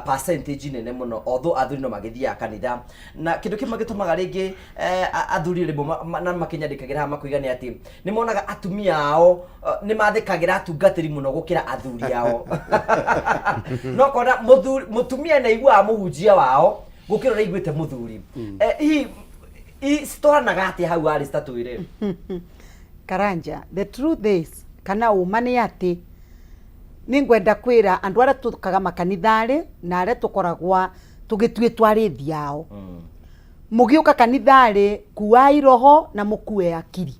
percentage nene mũno, although athuri no magĩthiaga kanitha. Na kĩndũ kĩmwe gĩtũmaga rĩngĩ athuri rĩmwe na makĩnyandĩkagĩra haha makoiga nĩ atĩ nĩ monaga atumia ao nĩ mathĩkagĩra atungatĩri mũno gũkĩra athuri ao. No kona mũthuri, mũtumia nĩ aiguaga mũhunjia wao gũkĩra ũrĩa aiguĩte mũthuri. Hihi citwaranaga atĩa hau arĩ citatwĩre? Karanja, the truth is, kana ũma nĩ atĩ nĩ ngwenda kwĩra andũ arĩa tũkaga makanitharĩ na arĩa tũkoragwa tũgĩtuĩtwo arĩthi ao, mũgĩũka kanitharĩ, kuai roho na mũkue akiri.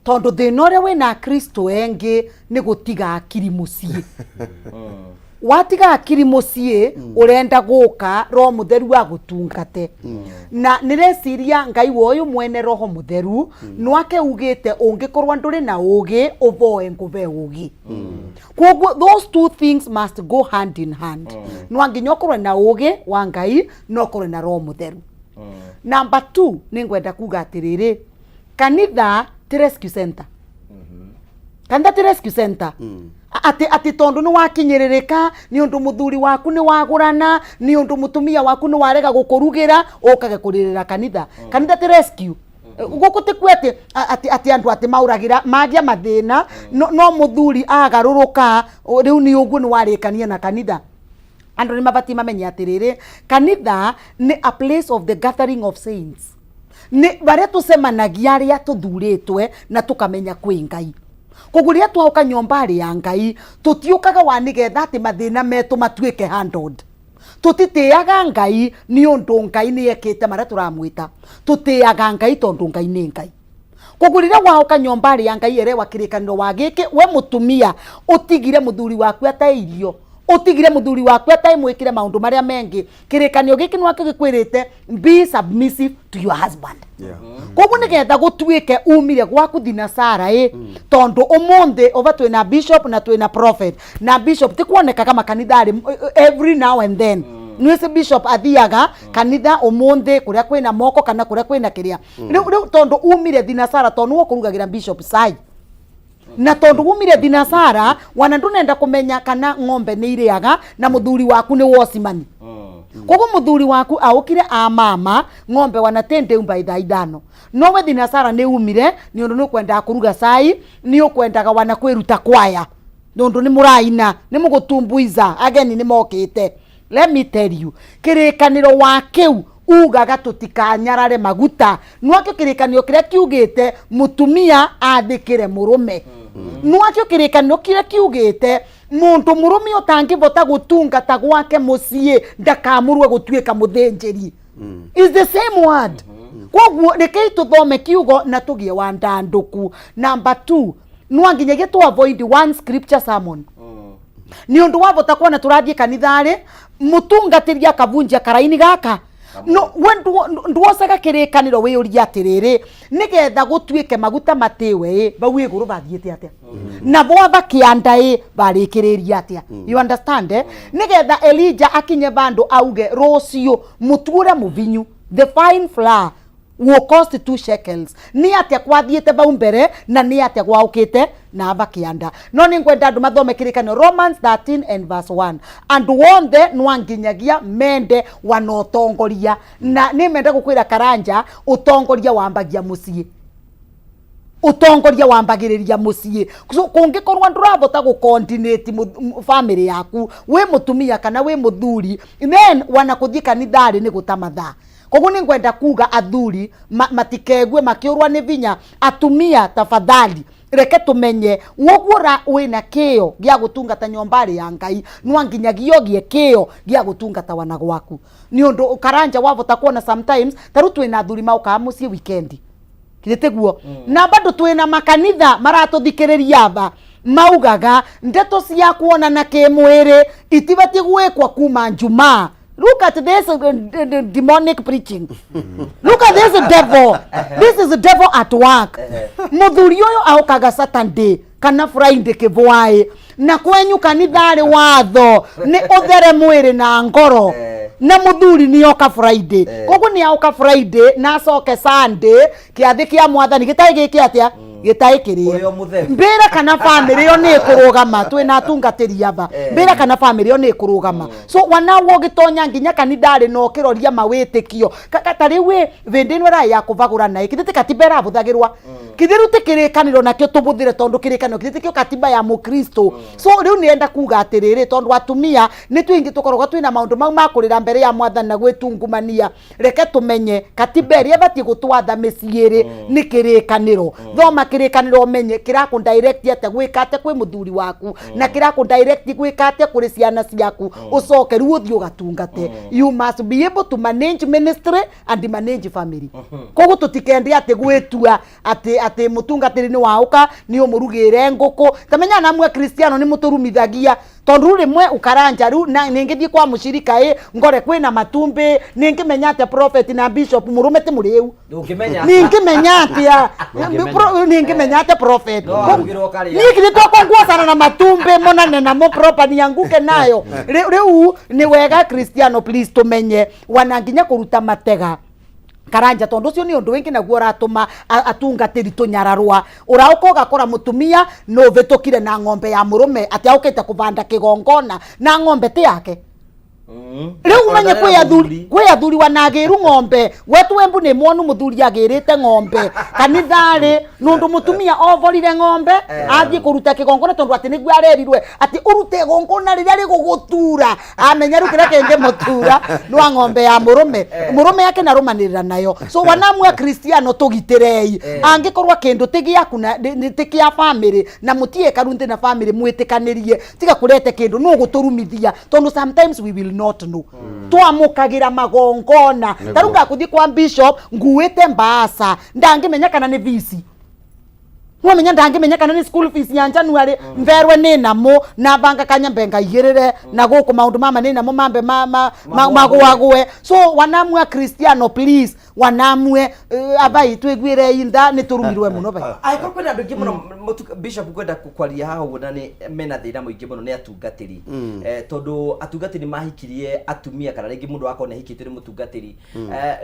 Tondũ thĩna ũrĩa wĩna Akristo engĩ nĩ gũtiga akiri mũciĩ. Watiga akiri mũciĩ, ũrenda gũka roho mũtheru agũtungate. Na nĩreciria Ngai wa ũyũ mwene roho mũtheru nwake ugĩte ũngĩkorwo ndũrĩ na ũgĩ, ũvoe ngũve ũgĩ. Koguo those two things must go hand in hand. No nginya ũkorwe na ũgĩ wa Ngai na ũkorwe na roho mũtheru. Number 2, nĩ ngwenda kuga atĩrĩrĩ, kanitha ti rescue center. Kanitha ti rescue center. Atĩ tondũ nĩ wakinyĩrĩrĩka nĩ ũndũ mũthuri waku nĩ wagũrana, nĩ ũndũ mũtumia waku nĩ warega gũkũrugĩra, ũkage kũrĩrĩra kanitha. Kanitha ti rescue. Gũkũ ti kuo atĩ andũ atĩ maũragĩra magĩa mathĩna, no mũthuri agarũrũka rĩu nĩ ũguo nĩ warĩkania na kanitha. Andũ nĩ mabatiĩ mamenye atĩrĩrĩ, kanitha nĩ a place of the gathering of saints, nĩ barĩa tũcemanagia arĩa tũthurĩtwe na tũkamenya kwĩ Ngai. Koguo rĩrĩa twaũka nyũmba-rĩ ya Ngai, tũtiũkaga wa nĩgetha atĩ mathĩna metũ matuĩke handled. Tũtitĩaga Ngai nĩ ũndũ Ngai nĩ ekĩte marĩa tũramwĩta, tũtĩaga Ngai tondũ Ngai nĩ Ngai. Koguo rĩrĩa waũka nyũmba-rĩ ya Ngai, erewa kĩrĩkanĩro wa gĩkĩ, we mũtumia ũtigire mũthuri waku atae irio, ũtigire mũthuri waku atae mwĩkĩre maũndũ marĩa mengĩ, kĩrĩkanĩro gĩkĩ nĩ wakĩo gĩkwĩrĩte be submissive to your husband. Koguo nĩgetha gũtuĩke umire gwaku thinasara ĩ, tondũ ũmũthĩ ova twĩna bishop na twĩna prophet, na bishop ti kuonekaga makanitharĩ every now and then. Nĩwĩsĩ bishop athiaga kanitha ũmũthĩ kũrĩa kwĩna moko kana kũrĩa kwĩna kĩrĩa. Rĩu tondũ umire thinasara, tondũ nĩwe ũkũrugagĩra bishop cai, na tondũ umire thinasara wana ndũnenda kũmenya kana ng'ombe nĩ irĩaga, na mũthuri waku nĩ wocimani. Koguo mũthuri waku aũkire a mama ng'ombe wana tĩ ndĩu by thaa 5, no we thinasara nĩ umire nĩ ũndũ nĩ ũkwendaga kũruga cai, nĩ ũkwendaga wana kwĩruta kwaya nĩ ũndũ nĩ mũraina, nĩ mũgũtumbuiza ageni nĩ mokĩte. Let me tell you, kĩrĩkanĩro wa kĩu ugaga tũtikanyarare maguta. Nwakĩo kĩrĩkanĩro kĩrĩa kiugĩte mũtumia athĩkĩre mũrũme. Nwakĩo kĩrĩkanĩro kĩrĩa kiugĩte mũndũ mũrũme ũtangĩbota gũtungata gwake mũciĩ ndakamũrwe gũtuĩka mũthĩnjĩri. Is the same word. Koguo rekei tũthome kiugo na tũgĩe wandandũku. Number 2, no nginyagia tũ avoid one scripture sermon. Nĩ ũndũ wa bata kuona tũrathiĩ kanitharĩ, mũtungatĩri akabunjia karaini gaka, no we nduocaga kĩrĩkanĩro wĩyũrie atĩrĩrĩ, nĩgetha gũtuĩke maguta matĩwe ĩ vau igũrũ bathiĩte atĩa, na bwaba kĩanda ĩ barĩkĩrĩria atĩa? You understand, eh? Nĩgetha Elijah akinye vandũ auge rũciũ mũtu ũrĩa mũvinyu, the fine flour, will cost 2 shekels, nĩ atĩa kwathiĩte vau mbere na nĩ atĩa gwaũkĩte na aba kĩanda. No nĩ ngwenda andũ mathome kĩrĩkanĩro Romans 13 and verse 1. Andũ othe nwanginyagia mende wanotongoria, na nĩ mende gũkwĩra Karanja, ũtongoria wambagia mũciĩ, ũtongoria wambagĩrĩria mũciĩ. So kũngĩkorwo ndũrabota gũ coordinate family yaku, wĩ mũtumia kana wĩ mũthuri, then wana kũthiĩ kanitharĩ nĩ gũta mathaa. Koguo nĩ ngwenda kuga athuri matikegue makĩũrwa nĩ vinya. Atumia tafadhali reke tũmenye woguo ra wĩna kĩo gĩa gũtungata nyũmba-rĩ ya Ngai, no nginyagia ũgĩe kĩo gĩa gũtungata wana gwaku. Nĩ ũndũ Karanja wavota kuona sometimes ta rĩu twĩna athuri maũkaga mũciĩ weekend, githĩ tiguo? Na bado twĩna makanitha maratũthikĩrĩria aba. Maugaga ndeto cia kuonana kĩmwĩrĩ itibatiĩ gwĩkwa kuma Njumaa. Look at this demonic preaching. Look at this devil. This is the devil at work. Muthuri uyu aukaga Saturday kana Friday kivwaĩ, na kwenyu kanitharĩ watho nĩ ũthere mwĩrĩ na ngoro, na muthuri nĩ oka Friday, koguo nĩ aoka Friday na acoke Sunday kĩathĩ kĩa Mwathani gĩtarĩ gĩkĩ atĩa, gĩtarĩ kĩrĩe. Ũrĩa mũtheru. Mbĩra kana bamĩrĩ ĩyo nĩ ĩkũrũgama. Twĩna atungatĩri aba, mbĩra kana bamĩrĩ ĩyo nĩ ĩkũrũgama. So wanawo ũgĩtonya nginya kanitharĩ na ũkĩroria mawĩtĩkio. Ta rĩu ĩ vĩndĩ ĩno ĩrarĩ ya kũvagũra naĩ, kithĩ ti katiba ĩravũthagĩrwa? Kithĩ rĩu ti kĩrĩkanĩro nakĩo tũbũthĩre, tondũ kĩrĩkanĩro kithĩ tikĩo katiba ya mũkristo? So rĩu nĩenda kuga atĩrĩrĩ, tondũ atumia nĩ twĩingĩ tũkoragwo twĩna maũndũ mau ma kũrĩra mbere ya Mwathani na gwĩtungumania, reke tũmenye katiba ĩrĩa ĩbatiĩ gũtwatha mĩciĩ rĩ nĩ kĩrĩkanĩro. Thoma kĩrĩkanĩro ũmenye kĩrakũ direct atĩa gwĩka atĩa kwĩ mũthuri waku, na kĩrakũ direct gwĩka atĩa kũrĩ ciana ciaku, ũcoke rĩu ũthiĩ ũgatungate. You must be able to manage ministry and manage family. Koguo tũtikende atĩ gwĩtua atĩ mũtungatĩri nĩ waũka nĩ ũmũrugĩre ngũkũ. Tamenya namwe Kristiano nĩ mũtũrumithagia, tondũ rĩu rĩmwe ũkaranja rĩu na nĩngĩthiĩ kwa mũcirika ĩ ngore kwĩna matumbĩ, nĩngĩmenya atĩa prophet na bishop mũrũme ti mũrĩu? Ndũngĩmenya. Ningĩmenya atĩa? Ndũngĩmenya. Ningĩmenya atĩa, prophet? No warugĩrwo ũkarĩa. Niĩ githĩ twakwa nguocana na matumbĩ monane namo proper nianguke nayo. Rĩu nĩ wega, Kristiano, please, tũmenye wana nginya kũruta matega karanja, tondũ ũcio nĩ ũndũ wĩngĩ naguo ũratũma atungatĩri tũnyararwa. Ũraũka ũgakora mũtumia nĩ ũvĩtũkire na ng'ombe ya mũrũme, atĩ aũkĩte kũbanda kĩgongona na ng'ombe ti yake. Rĩu ũmenye kwĩ athuri wanagĩru ng'ombe gwetu Embu nĩ mwonu mũthuri agĩrĩte ng'ombe kanitharĩ nũndũ mũtumia oborire ng'ombe athiĩ kũruta kĩgongona, tondũ atĩ nĩguo arerirwe atĩ ũrute igongona rĩrĩa rĩgũgũtura. Amenya rĩu kĩrĩa kĩngĩmũtura nĩ wa ng'ombe ya mũrũme, mũrũme yake narũmanĩrĩra nayo. So wanamwe Kristiano, tũgitĩrei. Angĩkorwo kĩndũ ti gĩaku na ti kĩa famĩlĩ na mũtiĩkaru nthĩ na famĩlĩ, mwĩtĩkanĩrie, tiga kũrete kĩndũ nũ gũtũrumithia, tondũ sometimes we will not know. Twamũkagĩra magongona ta rĩu ngakũthiĩ kwa bishop nguĩte mbaasa, ndangĩmenya kana nĩ visi nwamenya, ndangĩmenya kana nĩ school fees ya January mverwe nĩ namo na banga kanyambe ngaigĩrĩre na gũkũ maũndũ mama nĩ namo mambe magũagũe. So wanamwe Kristiano, please, wanamwe abai twĩguĩre inda nĩ tũrumirwe mũno bai. Angĩkorwo kwĩna andũ aingĩ mũno bishop kwenda kwaria haha ũguo, na nĩ mena thĩna mũingĩ mũno nĩ atungatĩri. Tondũ atungatĩri mahikirie atumia, kana rĩngĩ mũndũ wakorwo nĩ ahikĩtio nĩ mũtungatĩri.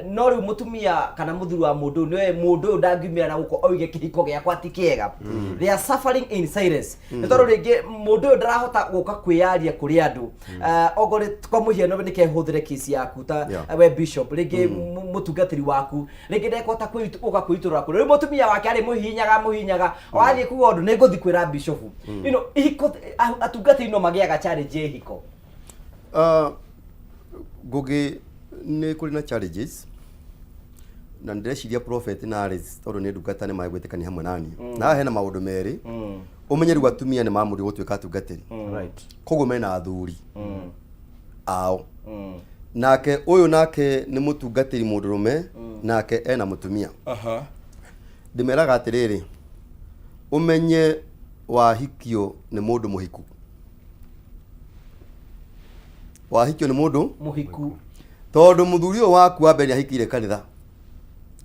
No rĩu mũtumia kana mũthuri wa mũndũ ũyũ nĩwe mũndũ ũyũ ndangiumĩra na gũkũ oige kĩhiko gĩakwa ti kĩega. They are suffering in silence, nĩ tondũ rĩngĩ mũndũ ũyũ ndarahota gũka kwĩyaria kũrĩ andũ. Ongorĩ kwa mũhiano nĩ kehũthĩre kesi yaku ta we bishop, rĩngĩ mũtungatĩri waku rĩngĩ ndekũhota gũka kwĩitũrũra kũrĩ rĩu mũtumia wake arĩ mũhihinyaga mũhihinyaga wathiĩ kuga ũndũ nĩ ngũthiĩ kwĩra bishop. Ihiko atungatĩri no magĩaga challenge ya ihiko. Ngũgĩ, nĩ kũrĩ na challenges, na ndĩreciria prophet na Alice, tondũ nĩ ndungata, nĩ magwĩtĩkania hamwe nani. Na haha hena maũndũ merĩ. Ũmenye rĩu atumia nĩ mamũrirwo gũtuĩka atungatĩri, koguo mena athuri ao, nake ũyũ nake nĩ mũtungatĩri mũndũrũme, nake ena mũtumia. Ndĩmeraga atĩrĩrĩ, ũmenye wahikio nĩ mũndũ mũhiku, wahikio nĩ mũndũ mũhiku, tondũ mũthuri ũyũ waku wa mbere nĩ ahikire kanitha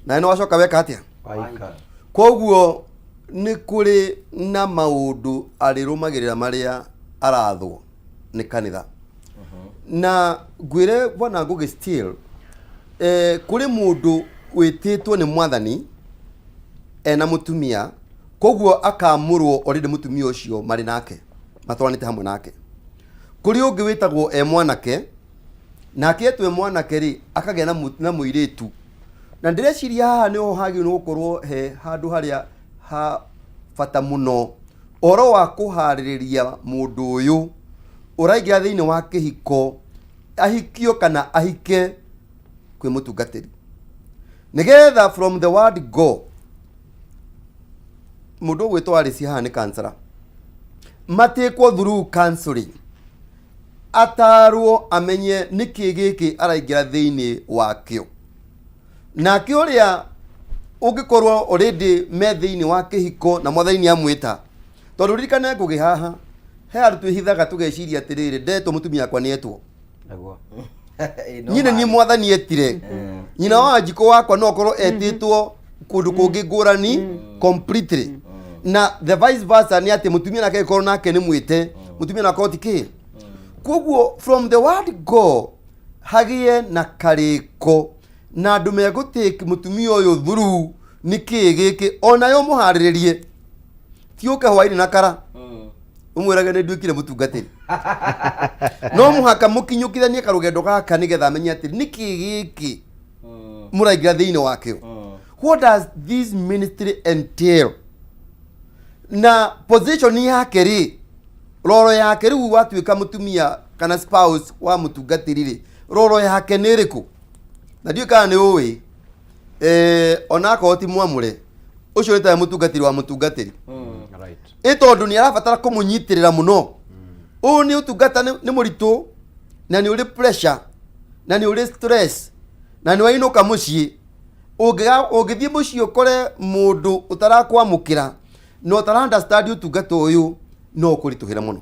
nawe nĩ wacoka weka atĩa? Wahika. Koguo nĩ kũrĩ na maũndũ arĩrũmagĩrĩra marĩa arathwo nĩ kanitha. Na ngwĩre bwana Ngũgĩ, still kũrĩ mũndũ wĩtĩtwo nĩ Mwathani ena mũtumia, koguo akamũrwo already mũtumia ũcio marĩ nake matwaranĩte hamwe nake. Kũrĩ ũngĩ wĩtagwo e mwanake, nake etwo e mwanake rĩ, akagĩa na mũirĩtu. Na ndĩreciria haha nĩho hagĩrĩirwo nĩ gũkorwo he handũ harĩa ha bata mũno, ũhoro wa kũharĩrĩria mũndũ ũyũ ũraingĩra thĩinĩ wa kĩhiko, ahikio kana ahike kwĩ mũtungatĩri, nĩgetha from the word go mũndũ ũgwĩtwo Alice haha nĩ counselor, matikwo through counseling, atarwo amenye nĩkĩ gĩkĩ araingĩra thĩinĩ wakĩo. Nake ũrĩa ũngĩkorwo already me thĩinĩ wa kĩhiko na Mwathani nĩ amwĩta, Tondũ ririkane Ngũgĩ haha, he handũ twĩhithaga tũgeciria atĩrĩrĩ, ndetwo mũtumia wakwa nĩetwo. Naguo. Niĩ nĩ niĩ mwathani etire. Nyina wa Wanjikũ wakwa no akorwo etĩtwo kũndũ kũngĩ ngũrani completely. Na the vice versa nĩ atĩ mũtumia nake angĩkorwo nake nĩ mwĩte, mũtumia no akorwo ti kĩ. Koguo from the word go hagĩe na karĩko na andũ megũtake mũtumia ũyũ through nĩ kĩĩ gĩkĩ onayo mũharĩrĩrie ti ũke hwainĩ na kara ũmwĩrage nĩ nduĩkire mũtungatĩri no mũhaka mũkinyũkithanie karũgendo gaka nĩgetha amenye atĩ nĩkĩ gĩkĩ mũraingĩra thĩinĩ wakĩo. What does this ministry entail? Na position yake rĩ, roro yake rĩu watuĩka mũtumia kana spouse wa mũtungatĩri rĩ, roro yake nĩ ĩrĩkũ? Na ndiũĩ kana nĩ ũĩ, onakorwo ti mwamũre, ũcio nĩ tawe mũtungatĩri wa mũtungatĩri. Ĩ tondũ nĩ arabatara kũmũnyitĩrĩra mũno. Ũyũ nĩ ũtungata nĩ mũritũ na nĩ ũrĩ pressure na nĩ ũrĩ stress na nĩ wainũka mũciĩ. Ũngĩthiĩ mũciĩ ũkore mũndũ ũtarakwamũkĩra na ũtara understand ũtungata ũyũ, no ũkũritũhĩre mũno.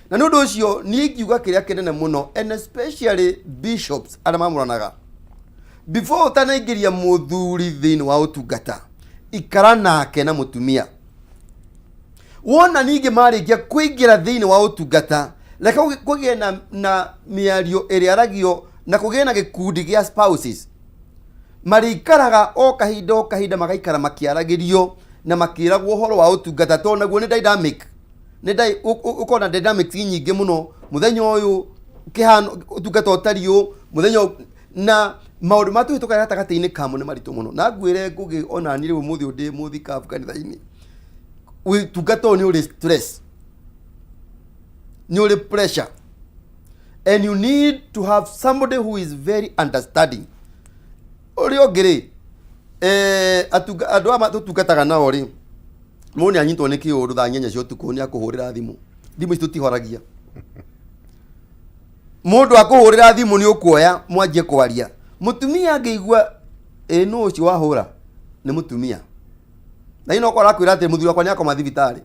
Na nĩ ũndũ ũcio niĩ ingiuga kĩrĩa kĩnene mũno, and especially bishops arĩa mamũranaga, before ũtanaingĩria mũthuri thĩinĩ wa ũtungata, ikara nake na mũtumia. Wona ningĩ marĩkia kũingĩra thĩinĩ wa ũtungata, reke kũgĩe na mĩario ĩrĩa aragio na kũgĩe na gĩkundi gĩa spouses. Marĩikaraga o kahinda o kahinda magaikara makĩaragĩrio na makĩragwo ũhoro wa ũtungata, tondũ naguo nĩ dynamic. Nĩ ũkoragwo na dynamics nyingĩ mũno. Mũthenya ũyũ kĩhano ũtungata ũtariĩ ũũ, mũthenya ũyũ, na maũndũ marĩa tũhĩtũkaga gatagatĩ-inĩ kamo nĩ maritũ mũno. Na ngwĩre Ngũgĩ, ona niĩ rĩu ũmũthĩ ũyũ ndĩ mũthikabu kanitha-inĩ, ũtungata ũyũ nĩ ũrĩ stress, nĩ ũrĩ pressure, and you need to have somebody who is very understanding. Ũrĩa ũngĩ rĩ, andũ aya tũtungataga nao rĩ, mũndũ nĩ anyitwo nĩ kĩũndũ thaa 8 cia ũtukũ nĩ akũhũrĩra thimũ. Thimũ ici tũtihoragia. Mũndũ akũhũrĩra thimũ nĩ ũkuoya mwanjie kwaria. Mũtumia angĩigua ĩ nũ ũcio wahũra, nĩ mũtumia. Na ino okorwo arakwĩra atĩ mũthuri wakwa nĩ akoma thibitarĩ,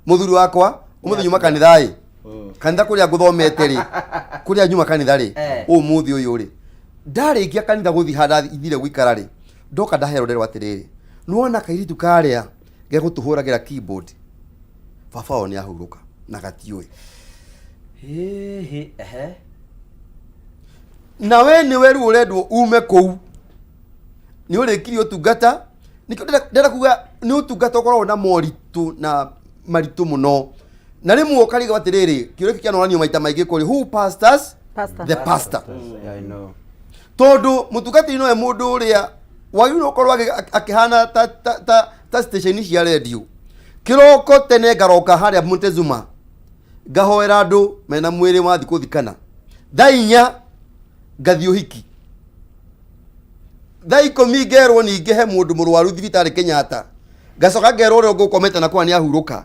mũthuri wakwa ũmũthĩ nyuma kanitha ĩ, kanitha kũrĩa ngũthomete rĩ, kũrĩa nyuma kanitha rĩ, ũmũthĩ ũyũ rĩ, ndarĩkia kanitha gũthiĩ handũ thire gũikara rĩ, ndoka ndaheo nderwo atĩrĩrĩ, nĩwona kairĩtu karĩa gegũtũhũragĩra keyboard, baba wao nĩ ahurũka na gatiũĩ. Hihi, ehe. Na we nĩwe rĩu ũrendwo ume kũu, nĩ ũrĩkirie ũtungata. Nĩkĩo ndĩrenda kuga nĩ ũtungata ũkoragwo na moritũ na maritũ mũno, na rĩmwe ũkarigwo atĩrĩrĩ, kĩũria kĩu kĩanoranio maita maingĩ kũrĩ who pastors Pastor. the pastor. Yeah, I know. Tondũ mũtungatĩri nowe mũndũ ũrĩa wagĩrĩirwo gũkorwo akĩhana ta station cia redio. Kĩroko tene ngaroka harĩa Montezuma ngahoera andũ mena mwĩrĩ wa thikũ thikana, thaa 4 ngathiĩ ũhiki, thaa 10 ngerwo ningĩ he mũndũ mũrwaru thibitarĩ Kenyatta, ngacoka ngerwo ũrĩa ũngĩ ũkomete na kwa nĩ ahurũka.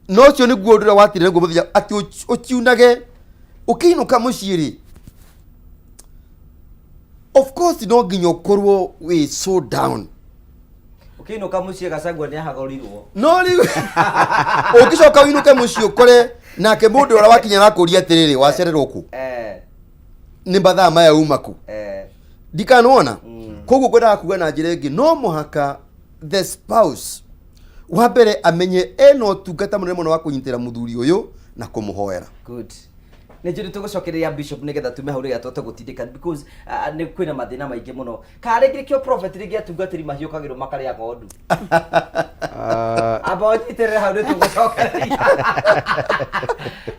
Na ũcio nĩguo ũndũ ũrĩa watire nĩguo mũthenya atĩ ũciunage ũkĩinũka mũciĩ rĩ, of course no nginya ũkorwo wĩ so down. Ũkĩinũka mũciĩ Gachagua nĩ ahagũrirwo. No rĩu ũngĩcoka ũinũke mũciĩ ũkore nake mũndũ ũrĩa wakinya arakũria atĩrĩrĩ, wacererwo kũ? Nĩ mathaa maya uma kũ? Ndikanona. Koguo ngwendaga kuga na njĩra ĩngĩ, no mũhaka the spouse wa mbere amenye ena ũtungata mũnene mũno wa kũnyitĩra mũthuri ũyũ na kũmũhoera. Good. Nĩ njũĩ tũgũcokereria bishop nĩgetha tume hau nĩgetha tũhote gũtindĩka, because nĩ kwĩna mathĩna maingĩ mũno. Kana rĩngĩ nĩkĩo prophet rĩngĩ atungatĩri mahiũkagĩrwo makarĩa ng'ondu. Amba ũnyitĩrĩre hau nĩ tũgũcokereria.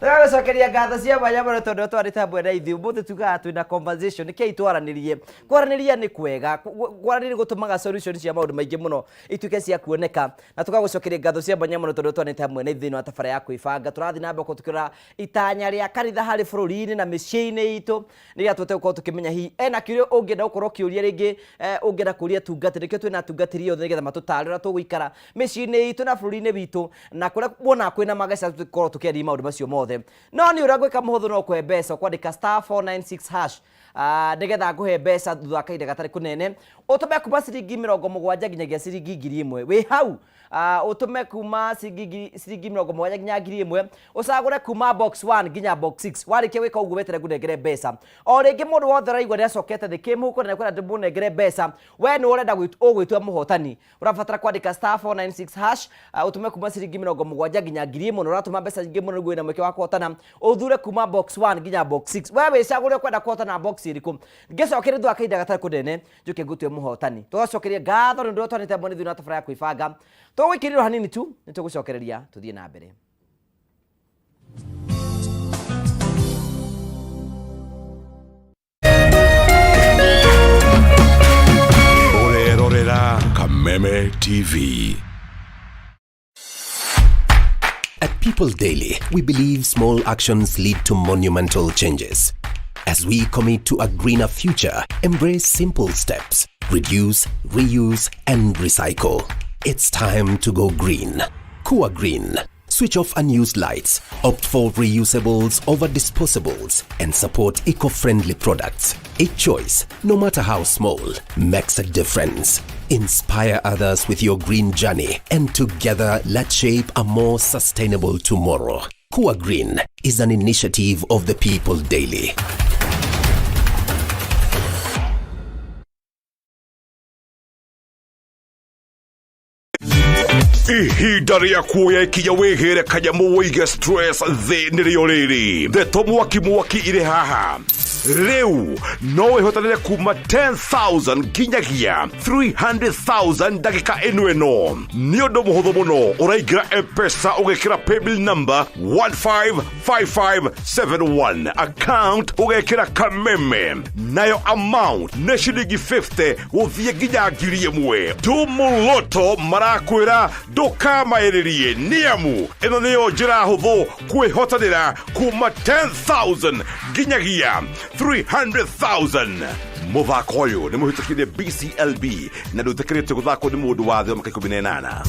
Tũgagũcokeria ngatho cia mwanya mũno tondũ twarĩte hamwe na ithuĩ. Ũmũthĩ tugaga twĩna conversation, nĩkĩi twaranĩrie. Kwaranĩria nĩ kwega, kwaranĩria gũtũmaga solution cia maũndũ maingĩ mũno ituĩke cia kuoneka. Na tũgagũcokeria ngatho cia mwanya mũno tondũ twarĩte hamwe na ithuĩ thĩinĩ wa tabara ya kwĩbanga. Tũrathiĩ na mbere tũkĩrora itanya rĩa kanitha harĩ bũrũri-inĩ na mĩciĩ-inĩ itũ, nĩgetha tũhote gũkorwo tũkĩmenya hihi ena kĩũria ũngĩenda gũkorwo ũkĩũria rĩngĩ, ũngĩenda kũria atungatĩri. Nĩkĩo twĩna atungatĩri othe nĩgetha matũtare ũrĩa tũgũikara mĩciĩ-inĩ itũ na bũrũri-inĩ witũ, na kũrĩa wonaga kwĩna mageca tũkorwo tũkĩarĩria maũndũ macio mothe. No nĩ ũrĩa ngwĩka mũhũthũ no kũhe mbeca, ũkwandĩka star 496 hash. Nĩgetha ngũhe mbeca thutha wa kahinda gatarĩ kũnene. Ũtũme kuma ciringi 70 nginyagia ciringi 1000. Wĩ hau ũtũme kuma ciringi 70 nginya 1000, ũcagũre kuma box 1 nginya box 6. Warĩkia gwĩka ũguo, wetere ngũnengere mbeca. O rĩngĩ, mũndũ wothe ũraigua nĩ acokete thĩ kĩmũhuko na nĩkwenda ndĩmũnengere mbeca, we nĩ ũrenda ũgwĩtua mũhotani, ũrabatara kwandĩka star 496 hash, ũtũme kuma ciringi 70 nginya 1000. Na ũratũma mbeca nyingĩ mũno nĩguo wĩna mweke wa kũhotana. Ũthure kuma box 1 nginya box 6. We wĩcagũre ũkwenda kũhotana box ĩrĩkũ. Ngĩcokeria thutha wa kahinda gatarĩ kũnene, njũke ngũtue mũhotani. Tũgacokeria ngatho nĩ ũndũ ũrĩa twanĩte mboni thutha wa tabara ya kwĩbanga. Tũgũikĩrĩrwo hanini tu, nĩ tũgũcokereria tũthiĩ na mbere. Ũrerorera Kameme TV. At People Daily, we believe small actions lead to monumental changes. As we commit to a greener future, embrace simple steps: reduce, reuse, and recycle. It's time to go green. Kua Green. Switch off unused lights, opt for reusables over disposables, and support eco friendly products. Each choice, no matter how small, makes a difference. Inspire others with your green journey, and together let's shape a more sustainable tomorrow. Kua Green is an initiative of the People Daily. Ihinda rĩa kuoya ikinya wĩgĩre kanyamũ wĩige stress thĩ nĩrĩo rĩrĩ. Ndeto mwaki mwaki irĩ haha. Rĩu no wĩhotanĩre kuma 10,000 nginyagia 300,000 ndagĩka ĩno. Ĩno nĩ ũndũ mũhũthũ mũno. Ũraingĩra M-Pesa, ũgekĩra paybill number 155571, account ũgekĩra Kameme, nayo amount nĩ ciringi 50 gũthiĩ nginya 1000. Tumũloto marakwĩra ndũkamaĩrĩrie, nĩamu ĩno nĩyo njĩra hũthũ kwĩhotanĩra kuma 10,000 nginyagia 300,000. Mũthako ũyũ nĩ mũhĩtũkire BCLB na ndũtĩkĩrĩtio gũthakwo nĩ mũndũ wa thĩ wa mĩaka 18.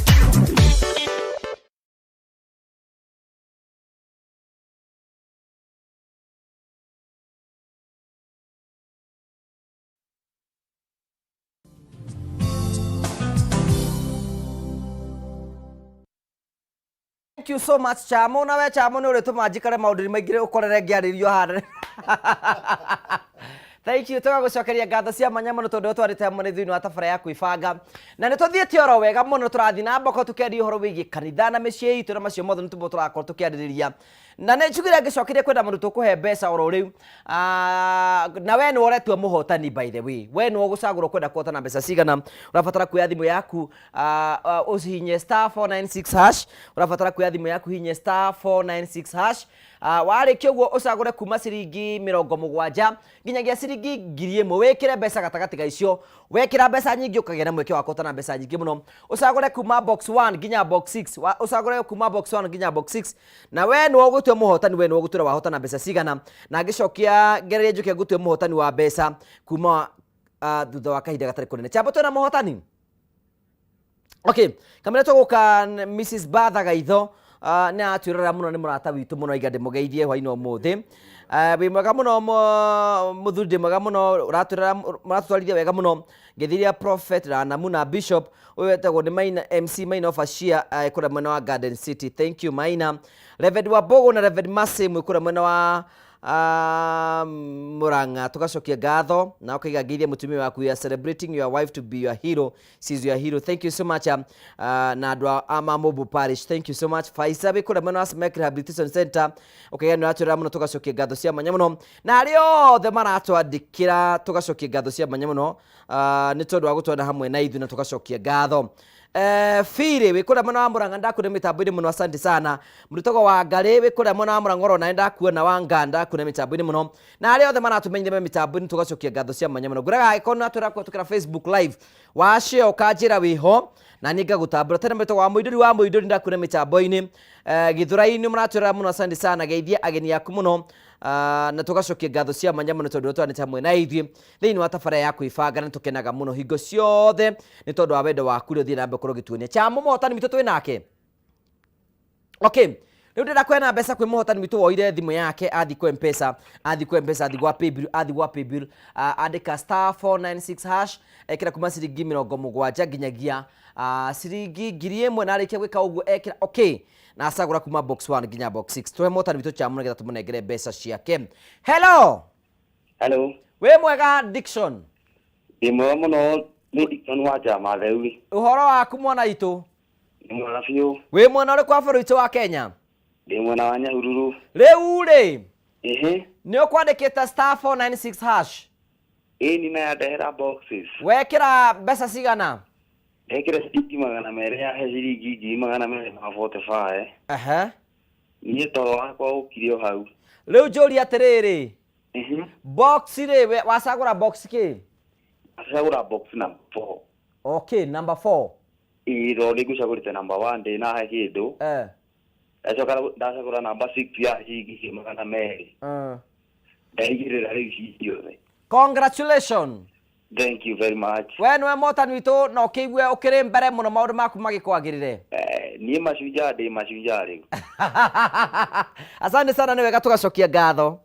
Thank you so much, Chamo. Na we Chamo nĩ ũrĩtũma njikare maũndũ-inĩ maingĩ ũkorere ngĩarĩrio haha. Thank you. Tũgagũcokeria ngatho cia mwanya mũno tondũ twarĩte hamwe nĩ thĩinĩ wa tabara ya kwĩbanga, na nĩ tũthiĩte oro wega mũno. Tũrathiĩ na mboko tũkĩaria ũhoro wĩgiĩ kanitha na mĩciĩ itũ na macio mothe nĩ tũmwe tũrakorwo tũkĩarĩrĩria, na nĩ njugire ngĩcokeria kwenda mũndũ tũkũhe mbeca oro rĩu. Na we nĩwe ũretua mũhotani. By the way, we nĩwe ũgũcagũrwo kwenda kũhotana mbeca cigana. Ũrabatara kuoya thimũ yaku, ũhihinye star 496 hash. Ũrabatara kuoya thimũ yaku, hihinye star 496 hash. Warĩkia ũguo, ũcagũre kuma ciringi 70 nginyagia ciringi 1000. Wĩkĩre mbeca gatagatĩ ga icio. Wekĩra mbeca nyingĩ, ũkagĩa na mweke wa kũhotana mbeca nyingĩ mũno. Ũcagũre kuma box 1 nginya box 6. Ũcagũre kuma box 1 nginya box 6, na we nĩwe ũgũtua mũhotani. We nĩwe ũgũtwĩra wahotana mbeca cigana, na ngĩcokia ngererie njũke ngũtue mũhotani wa mbeca kuma thutha wa kahinda gatarĩ kũnene. Chambo, twĩna mũhotani? Okay, kamera tũgũka. Mrs Batha Gaitho nĩ aratwĩrorera mũno, nĩ mũrata witũ mũno. Iga ndĩmũgeithie hwainĩ ũmũthĩ. Wĩ mwega mũno, mũthuri, ndĩ mwega mũno. Ũratwĩrora, mũratũtwarithia wega mũno. Ngeithiria Prophet Ranamu na Bishop. Ũyũ wetagwo nĩ Maina, MC Maina of Ashia, kũrĩa mwena wa Garden City. Thank you, Maina. Reverend Wambogo na Reverend Mercy mwĩ kũrĩa mwena wa Murang'a, tugacokia ngatho. Na ũkaiga ngeithie mũtumia waku. You are celebrating your wife to be your hero. She's your hero. Thank you so much. Na andũ a Mamobu Parish, thank you so much. Faisa wĩ kũrĩa mwena wa Smek Rehabilitation Center, ũkaiga nĩ ũratwĩrora mũno. Tũgacokia ngatho cia mwanya mũno. Na arĩa othe maratwandĩkĩra, tũgacokia ngatho cia mwanya mũno nĩ tondũ wa gũtwana hamwe na ithuĩ, na tũgacokia ngatho. Biri wĩ kũrĩa mwena wa Murang'a, ndakuona mĩtambo-inĩ mũno, asante sana. Mũrutagwo wa Ngarĩ wĩ kũrĩa mwena wa Murang'a, oro nawe ndakuona. Wa Nga, ndakuona mĩtambo-inĩ mũno. Na arĩa othe maratũmenyire me mĩtambo-inĩ, tũgacokia ngatho cia mwanya mũno. Ngwĩraga angĩkorwo nĩ watwĩra kũhetũkĩra Facebook Live, washare ũkanjĩra wĩho na niĩ ngagũtambũra tene. Mwĩtagwo wa Mũindũri wa Mũindũri, ndakuona mĩtambo-inĩ. Gĩthũrai-inĩ mũratwĩrora mũno, asante sana. Geithia ageni aku mũno. Na tũgacokia ngatho cia mwanya mũno tondũ twanĩte hamwe na ithuĩ thĩinĩ wa tabara ya kwĩbanga, na tũkenaga mũno hingo ciothe nĩ tondũ wa wendo waku ũrĩa ũthiĩ na mbere gũkorwo ũgĩtuonia. Chamo, mũhotani witũ twĩ nake? Okay, Rĩu ndĩrenda kũheana mbeca kwĩ mũhotani witũ woire thimũ yake athi kwa Mpesa, athi kwa Mpesa, athi gwa paybill, athi gwa paybill, andĩka star 496 hash, ekĩra kuma ciringi 70 nginyagia ciringi 1000, na arĩkia gwĩka ũguo ekĩra okay na acagũra kuma box 1 nginya box 6. Tũhe mũhotani witũ chamu nĩgetha tũmũnengere mbeca ciake. Hello. Hello. Wĩ mwega Dickson? Ndĩ mwega mũno, nĩ Dickson wa Njamatheuri. Ũhoro waku mwana witũ? Ndĩ mwega biũ. Wĩ mwena ũrĩkũ wa bũrũri witũ wa Kenya? Ndĩ mwena wa Nyahururu. Rĩu rĩ, Ĩhĩ. nĩ ũkwandĩkĩte star 496 hash? Ĩni na yandehera boxes. Wekĩra mbeca cigana? Ndekĩra ciringi 200 yahe ciringi 245,000. Ehe. Niĩ toro wakwa ũkire o hau. Rĩu njũrie atĩrĩrĩ, box rĩ, wacagũra box kĩ? Ndacagũra box number 4. Okay, number 4. Ĩĩ, tondũ nĩ ngũcagũrĩte number 1 ndĩnahe kĩndũ. Ndacoka ndacagũra number 6 ya ciringi 200,000. Ndaigĩrĩra rĩu ci ciothe. Congratulations. Thank you very much. We nĩwe mũhotani witũ na ũkĩigue ũkĩrĩ mbere mũno maũndũ maku magĩkwagĩrĩre. Niĩ mashujaa ndĩ mashujaa rĩu. Asante sana, nĩ wega tũgacokia ngatho.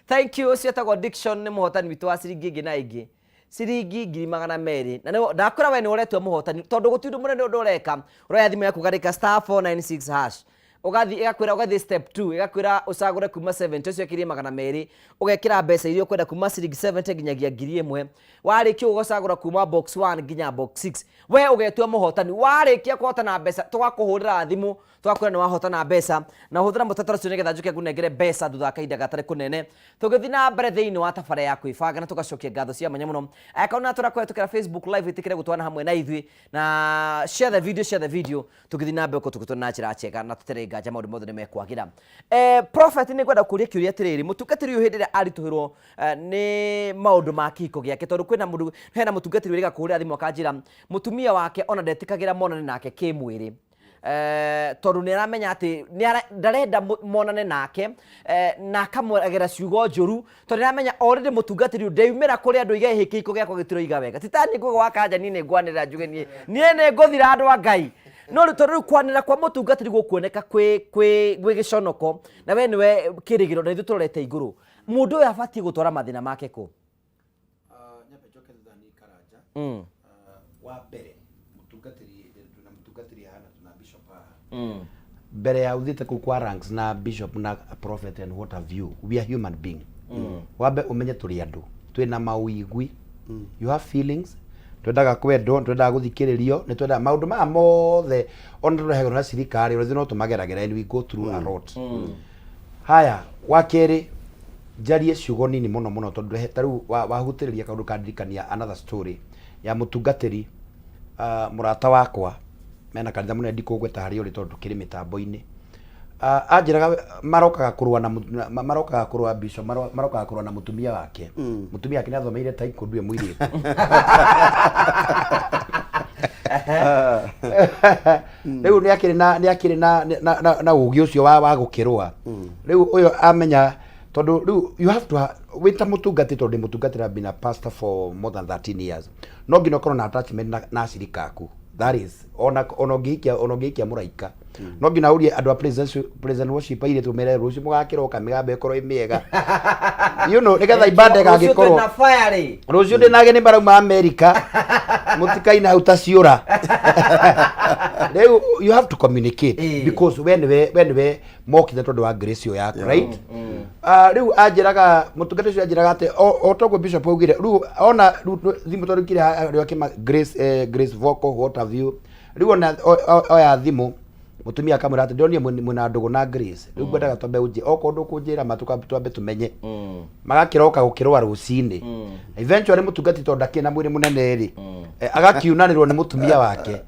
Thank you. Ũcio etagwo Dickson, nĩ mũhotani witũ wa ciringi ĩngĩ na ĩngĩ ciringi 200,000. Na nĩ ndakwĩra we nĩ ũretua mũhotani tondũ gũtirĩ ũndũ mũnene ũndũ ũreka. Ũroya thimũ yaku ũgandĩka star 496 hash, ũgathiĩ ĩgakwĩra, ũgathiĩ step 2, ĩgakwĩra ũcagũre kuma 70, ũcio ũkĩrie 200, ũgekĩra mbeca iria ũkwenda kuma ciringi 70 nginyagia 1000. Warĩkia ũguo ũgacagũra kuma box 1 nginya box 6, we ũgetua mũhotani. Warĩkia kũhotana mbeca tũgakũhũrĩra thimũ tũgakwĩra nĩ wahotana mbeca, na ũhũthĩra mũtaratara ũcio nĩgetha njũke ngũnengere mbeca thutha wa kahinda gatarĩ kũnene. Tũgĩthiĩ na mbere thĩinĩ wa tabara ya kwĩbanga na tũgacokia ngatho cia mwanya mũno. Angĩkorwo nĩ tũrakũhetũkĩra Facebook live, ĩtĩkĩre gũtwana hamwe na ithuĩ na share the video, share the video, tũgĩthiĩ na mbere gũkorwo tũgĩtwana na njĩra njega na tũtarĩ nganja maũndũ mothe nĩ mekwagĩra. Prophet, nĩ ngwenda kũria kĩũria atĩrĩrĩ, mũtungatĩri ũyũ hĩndĩ ĩrĩa aritũhĩrwo nĩ maũndũ ma kĩhiko gĩake, tondũ kwĩna mũndũ, hena mũtungatĩri wĩrĩga kũhũrĩra thimũ akanjĩra mũtumia wake ona ndetĩkagĩra monane nake kĩmwĩrĩ, tondũ nĩ aramenya atĩ ndarenda monane nake, na akamwagĩra ciugo njũru, tondũ nĩ aramenya already mũtungatĩri ũyũ ndeumĩra kũrĩ andũ iga kĩhiko gĩakwa gĩtiroiga wega. Ti ta niĩ ngũgĩ wa kanja, niĩ nĩ ngwanĩrĩra njuge niĩ nĩ ngũthira andũ a Ngai. No rĩu tondũ rĩu kwanĩrĩra kwa mũtungatĩri gũkuoneka kwĩ gĩconoko, na we nĩwe kĩrĩgĩrĩro na ithuĩ tũrorete igũrũ, mũndũ ũyũ abatiĩ gũtwara mathĩna make kũ? Nyambe njoke thutha ni Karanja. Wa mbere mũtungatĩri na mũtungatĩri hana na bishop haha. Mbere ya uthiĩte kũu kwa ranks na bishop na prophet and what have you, we are human being. Wambe ũmenye tũrĩ andũ, twĩna mawĩigwi. You have feelings. Twendaga kwendwo, twendaga gũthikĩrĩrio, nĩ twendaga maũndũ maya mothe ona tũrehagĩrwo na thirikari, ona ithuĩ no tũmageragĩra and we go through a lot. Haya, wa kerĩ njarie ciugo nini mũno mũno tondũ ta rĩu wahutĩrĩria kaũndũ kandirikania another story ya mũtungatĩri, mũrata wakwa mena kanitha mũnene, ndikũgweta harĩa ũrĩ tondũ tũkĩrĩ mĩtambo-inĩ. Anjĩraga marokaga kũrũa na marokaga kũrũa bishop, marokaga kũrũa na mũtumia wake. Mũtumia wake nĩathomeire taekwondo ĩ mũirĩtu. Rĩu nĩakĩrĩ na nĩakĩrĩ na na na, na ũgĩ ũcio wa gũkĩrũa. Rĩu ũyũ amenya tondũ rĩu you have to wĩ ta mũtungatĩri, tondũ ndĩ mũtungatĩri, I've been a pastor for more than 13 years, no nginya ũkorwo na attachment na acirika aku. That is ona ũngĩhikia mũraika, no nginya ũrie andũ a present worship airĩtu mere rũciũ mũgakĩroka mĩgambo ĩkorwo ĩ mĩega, nĩgetha ibanda Rũciũ ĩgagĩkorwo twĩna fire rĩ. Rũciũ ndĩna ageni marauma Amerika, mũtikaina hau ta ciũra. Rĩu you have to communicate because we nĩwe mokire tondũ wa grace ĩyo yaku, right? Rĩu anjĩraga mũtungata ũcio anjĩraga atĩ o toguo bishop augire, rĩu ona rĩu thimũ tondũ ikire harĩa akĩma grace, grace vocal what have you, rĩu ona oya thimũ mũtumia akamwĩra atĩ ndĩronire mwĩna ndũgũ na Grace, rĩu ngwendaga twambe ũnjĩ okorwo ndũkũnjĩra ma twambe tũmenye. Magakĩroka gũkĩrũa rũcinĩ. Eventually mũtungati tondũ ndakĩrĩ na mwĩrĩ mũnene rĩ, agakiunanĩrwo nĩ mũtumia wake.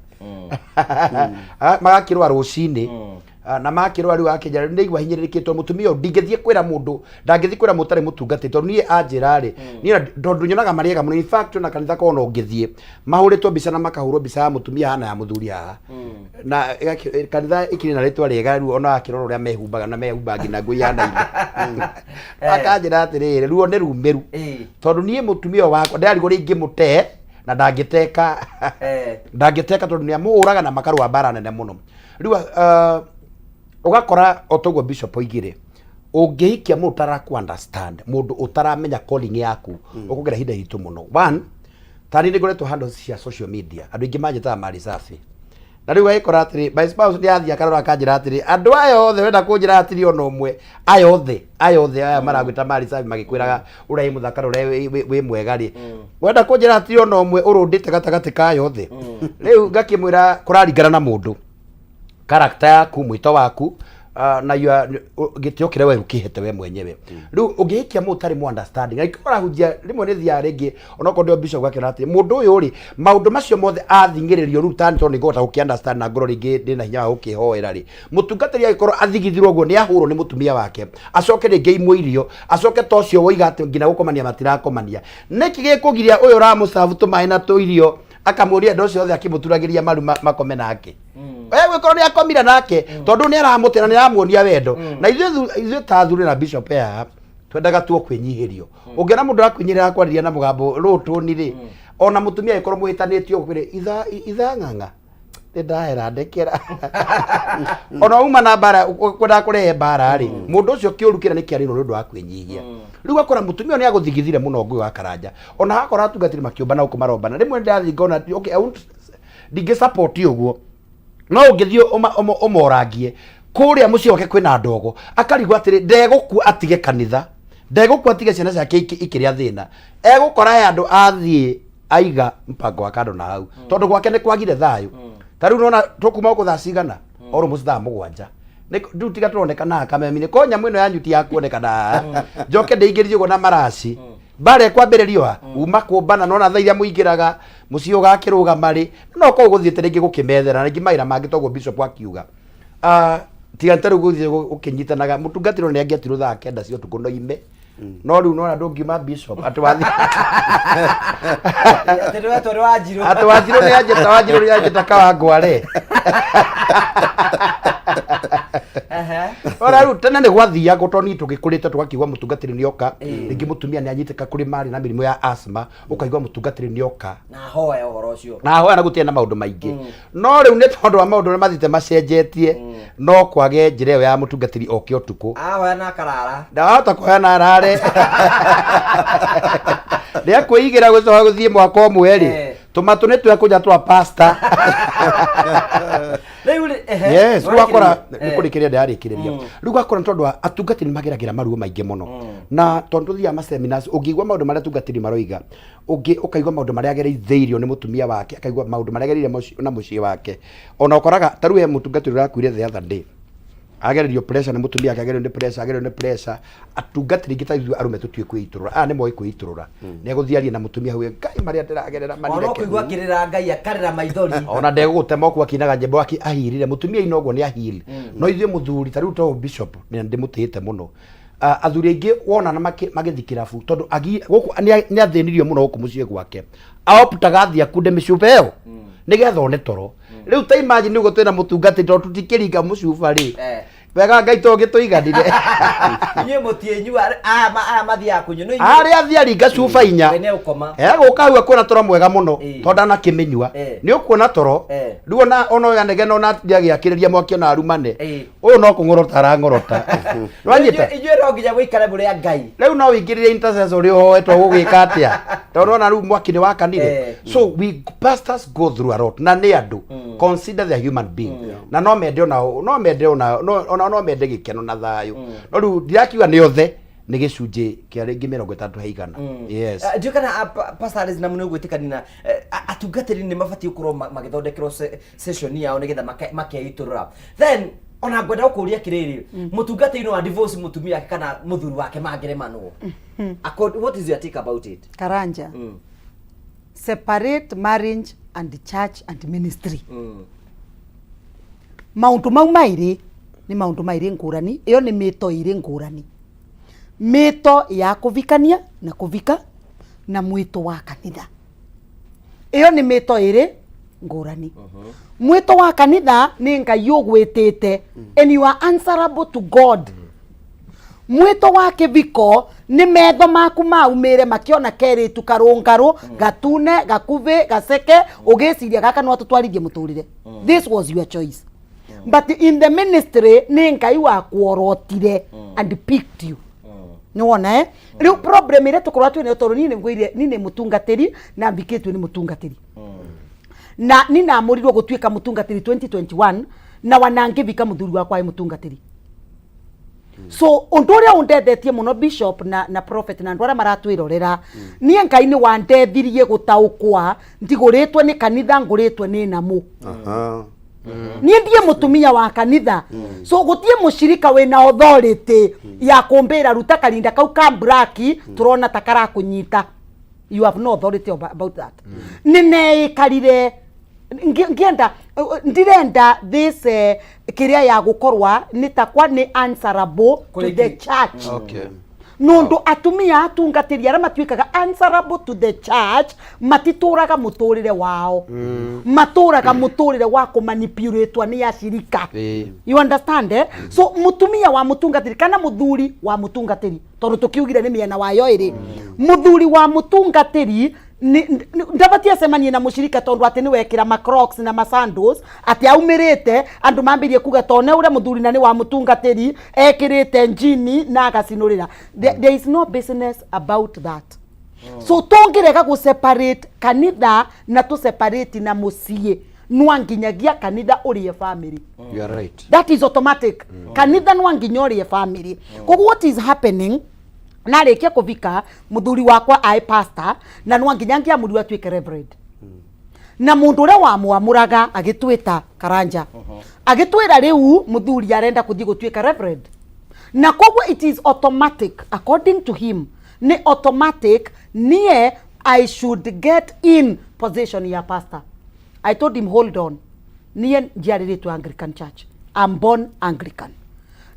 Magakĩrũa rũcinĩ. Na makĩrũa rĩu akĩnjĩra rĩu ndĩigua hinyĩrĩrĩkĩtwo mũtumia ũyũ, ndingĩthiĩ kwĩra mũndũ, ndangĩthiĩ kwĩra mũtarĩ mũtungati tondũ niĩ anjĩra rĩ, niĩ tondũ nyonaga marĩ ega mũno. In fact ona kanitha korwo no ũngĩthiĩ mahũrĩtwo mbica na makahũrwo mbica ya mũtumia haha na ya mũthuri haha, na kanitha ĩkĩrĩ na rĩtwa rĩega. Rĩu ona akĩrora ũrĩa mehumbaga na mehumbaga nginya nguo ihanaine, akanjĩra atĩrĩrĩ, ruo nĩ rumĩru tondũ niĩ mũtumia ũyũ wakwa ndĩrarigwo rĩngĩ mũte na ndangĩteka ndangĩteka tondũ nĩ amũhũraga na makarũa mbara nene mũno. Rĩu Ũgakora o toguo bishop oigire, ũngĩhikia mũndũ ũtaraku understand, mũndũ ũtaramenya calling yaku, ũkũgera ihinda iritũ mũno. One, tani nĩ ngoretwo handũ cia social media, andũ aingĩ manjĩtaga Mali Safi. Na rĩu agĩkora atĩrĩ, my spouse nĩ athiĩ akarora akanjĩra atĩrĩ, andũ aya othe wenda kũnjĩra hatirĩ ona ũmwe, aya othe, aya othe aya maragwĩta Mali Safi magĩkwĩraga ũrĩa wĩ mũthaka na ũrĩa wĩ mwega rĩ, wenda kũnjĩra hatirĩ ona ũmwe ũrũndĩte gatagatĩ ka aya othe. Rĩu ngakĩmwĩra kũraringana na mũndũ, character yaku, mwĩto waku, na gĩtĩo kĩrĩa we ũkĩhete we mwenyewe. Rĩu ũngĩhikia mũndũ ũtarĩ mũ understanding, na ikĩo ũrahunjia rĩmwe nĩ thiaga rĩngĩ onokorwo ndĩ o bishop gakĩona atĩrĩ mũndũ ũyũ rĩ maũndũ macio mothe athing'ĩrĩrio rĩu tani tondũ nĩngũhota gũkĩ understand na ngorwo rĩngĩ ndĩna hinya wa gũkĩhoera rĩ, mũtungatĩri agĩkorwo athigithirwo ũguo nĩ ahũrwo nĩ mũtumia wake, acoke rĩngĩ imwo irio, acoke ta ũcio woiga atĩ nginya gũkomania matirakomania, nĩkĩ gĩkũgiria ũyũ ũramũcabu tũmaĩ na tũirio akamũria andũ ũcio othe akĩmũturagĩria maru makome nake? We gwĩkorwo nĩ akomire nake tondũ nĩ aramũtĩra, nĩ aramuonia wendo. Na ithuĩ ta athuri na bishop haha twendaga tuo kwĩnyihĩrio. Ũngĩona mũndũ akwĩnyihĩria akwarĩria na mũgambo rũtũni rĩ, ona mũtumia angĩkorwo mũhĩtanĩtio ũkwĩre itha ng'ang'a nĩ ndahera ndekera, ona uma na mbara kwendaga kũrehe mbara rĩ, mũndũ ũcio kĩũru kĩrĩa nĩ kĩarĩirwo nĩ ũndũ wa kwĩnyihia. Rĩu ũgakora mũtumia ũyũ nĩ agũthigithire mũno ngũĩ wa Karanja, ona hakora atungatĩri makĩũmbana gũkũ marombana rĩmwe ndathiĩ ngona, okay, I won't, ndingĩ support ũguo, no ũngĩthiĩ ũmorangie kũrĩa mũciĩ wake kwĩna ndogo, akarigwo atĩrĩ, ndegũkua atige kanitha, ndegũkua atige ciana ciake ikĩrĩa thĩna, egũkora he andũ athiĩ aiga mpango wa kando na hau, tondũ gwake nĩ kwagire thayũ. Ta rĩu nona tũkuma gũkũ thaa cigana? Almost thaa 7. Rĩu tiga tũronekana kamemi-inĩ ko nyamũ ĩno yanyu ti ya kuonekana, njoke ndĩingĩrie ũguo na maraci, mbara ĩkwambĩrĩrio ha uma kũmbana nona thaa iria mũingĩraga mũciĩ ũgakĩrũgama rĩ, no korwo gũthiĩte rĩngĩ gũkĩmethera rĩngĩ mawĩra mangĩ toguo bishop akiuga. Ah, tiga ta rĩu gũthiĩ gũkĩnyitanaga mũtungatĩri nĩ angĩatirwo thaa 9 cia ũtukũ no ime, no rĩu nona ndũngiuma bishop atĩ wathi Atĩ nĩwetwo nĩ Wanjirũ. Atĩ Wanjirũ nĩ anjĩta, Wanjirũ nĩ anjĩta Kawangware. Ora rĩu tene nĩ gwathiagwo tondũ niĩ tũgĩkũrĩte tũgakiuga mũtungatĩri nĩ oka, rĩngĩ mũtumia nĩ anyitĩka kũrĩ marĩ na mĩrimũ ya asthma, ũkaigua mũtungatĩri nĩ oka na hoya ũhoro ũcio na hoya na gũtirĩ na maũndũ maingĩ. No rĩu nĩ tondũ wa maũndũ ũrĩa mathiĩte macenjetie, no kwage njĩra ĩyo ya mũtungatĩri oke ũtukũ. Ahoya na akarara. Ndahota kuoya na arare nĩ akwĩigĩra gũcoka gũthiĩ mwaka ũmwe rĩ, tũmatũ nĩ twekũnja twa pasta. Rĩu rĩ, ehe, Yes, rĩu wakora nĩwarĩkĩrĩria. nĩ kũrĩkĩrĩria ndĩrarĩkĩrĩria. Rĩu wakora nĩ tondũ wa atungatĩri nĩ mageragĩra maruo maingĩ mũno, na tondũ tũthiaga ma seminars, ũngĩigua maũndũ marĩa atungatĩri maroiga, ũngĩ ũkaigua maũndũ marĩa agereithĩirio nĩ mũtumia wake, akaigua maũndũ marĩa agereire na mũciĩ wake. Ona ũkoraga ta rĩu he mũtungatĩri ũrakuire the other day, agererio pressure nĩ mũtumia wake, agererio nĩ pressure, agererio nĩ pressure. Atungatĩri aingĩ ta ithuĩ arũme tũtiũĩ kwĩitũrũra, aya nĩ moĩ kwĩitũrũra. Nĩ egũthiĩ arie na mũtumia hau, Ngai marĩa ndĩragerera Ona manireke. ũkũigua akĩrĩra Ngai akarĩra maithori. Ona ndegũgũtema ũguo akĩinaga nyĩmbo ahirire mũtumia ina ũguo nĩ ahil. No ithuĩ mũthuri ta rĩu to bishop nĩ ndĩmũtĩĩte mũno. Ah, athuri aingĩ wona na magĩthiĩ kĩrabu tondũ gũkũ nĩ athĩnirio mũno gũkũ mũciĩ gwake, aoptaga athiĩ akunde mĩcuba ĩyo nĩgetha one toro. Rĩu ta imagine ũguo twĩna mũtungatĩri tondũ tũtikĩringa mũcuba rĩ, wega Ngai to gĩtũiganire. Inyuĩ mũtiĩnyua, aya mathiaga kũnyua no Harĩa athiĩ aringa cuba 4 We nĩegũkoma. Egũka hau ekuona toro mwega mũno tondũ ndanakĩmĩnyua. Nĩ ũkuona toro. Rĩu ona ũyũ anegena ona agĩakĩrĩria mwaki ona arumane, ũyũ no kũng'orota arang'orota. Nĩwanyita? Inyuĩ no nginya mũikare mũrĩ a Ngai. Rĩu no ũingĩrĩre intercessor ũrĩa ũhoetwo gũgĩka atĩa, tondũ ona rĩu mwaki nĩ wakanire. So we pastors go through a lot, na nĩ andũ, consider the human being, na no mende ona no mende ona no ona no mende gĩkeno na thayũ. No rĩu ndirakiuga nĩ othe, nĩ gĩcunjĩ kĩa rĩngĩ 60%. Yes. Ndiũĩ kana Pastor Alice na mũno gwĩtĩkania na atungatĩri nĩ mabatiĩ gũkorwo magĩthondekerwo session yao nĩgetha makeitũrũra. Then ona ngwenda gũkũria atĩrĩrĩ, mũtungatĩri no a divorce mũtumia wake kana mũthuri wake mangĩremanwo? What is your take about it? Karanja, separate marriage and church and ministry. Maundu mau mairi ni maundu mairi ngurani, iyo ni mito iri ngurani, mito ya kuvikania na kuvika na mwito wa kanitha, iyo ni mito iri ngurani. Mwito wa kanitha ni Ngai ugwitite and you are answerable to God. Mwito wa kĩviko nĩ metho maku maumĩre makĩona kerĩtu karũngarũ, gatune, gakuvĩ, gaceke, ũgĩciria gaka no atũtwarithie mũtũrĩre. This was your choice. But in the ministry nĩ Ngai wakuorotire and picked you. Nĩ wona, eh? Rĩu problem ĩrĩa tũkorwo twĩnayo, tondũ niĩ nĩ ngwĩrire niĩ nĩ mũtungatĩri na mbikĩtio nĩ mũtungatĩri, na niĩ namũrirwo gũtuĩka mũtungatĩri 2021, na wanangĩvika mũthuri wakwa aĩ mũtungatĩri. So ũndũ ũrĩa ũndethetie mũno, bishop na prophet na andũ arĩa maratwĩrorera, niĩ Ngai nĩ wandethirie gũtaũkwa ndigũrĩtwo nĩ kanitha, ngũrĩtwo nĩ namũ. Niĩ ndiĩ mũtumia wa kanitha, so gũtiĩ mũcirika wĩna authority ya kũmbĩra ruta karinda kau ka braki tũrona ta karakũnyita. You have no authority about that. Nĩ neĩkarire ngĩenda ndirenda this kĩrĩa ya gũkorwa nĩ takwa nĩ answerable to the church. Nundu atumia atungatĩri arĩa matuĩkaga answerable to the church matitũraga mũtũrĩre wao, matũraga mũtũrĩre wa kũmanipulatwo nĩ acirika. You understand, eh? So mutumia wa mutungatĩri kana muthuri wa mutungatĩri, tondũ tũkiugire nĩ mĩena wayo ĩrĩ, muthuri wa mutungatĩri ndabatie acemanie na mũcirika tondũ atĩ nĩ wekĩra ma Crocs na ma sandals, atĩ aumĩrĩte andũ mambĩrie kuga tone ũrĩa mũthuri na nĩ wa mũtungatĩri ekĩrĩte njini na agacinũrĩra. There is no business about that. So tũngĩrega gũ separate kanitha na tũ separate na mũciĩ, nwa nginyagia kanitha ũrĩe family. You are right. That is automatic. Kanitha nwa nginya ũrĩe family. Koguo what is happening, narĩkia kũvika mũthuri wakwa aĩ pastor, na nwa nginya ngĩamũrirwo atuĩke reverend, na mũndũ ũrĩa wamwamũraga agĩtwĩta Karanja, agĩtwĩra rĩu mũthuri arenda kũthiĩ gũtuĩka reverend, na koguo it is automatic. According to him, nĩ automatic niĩ I should get in position ya pastor. I told him, "Hold on, niĩ njiarĩrĩtwo Anglican Church. I'm born Anglican,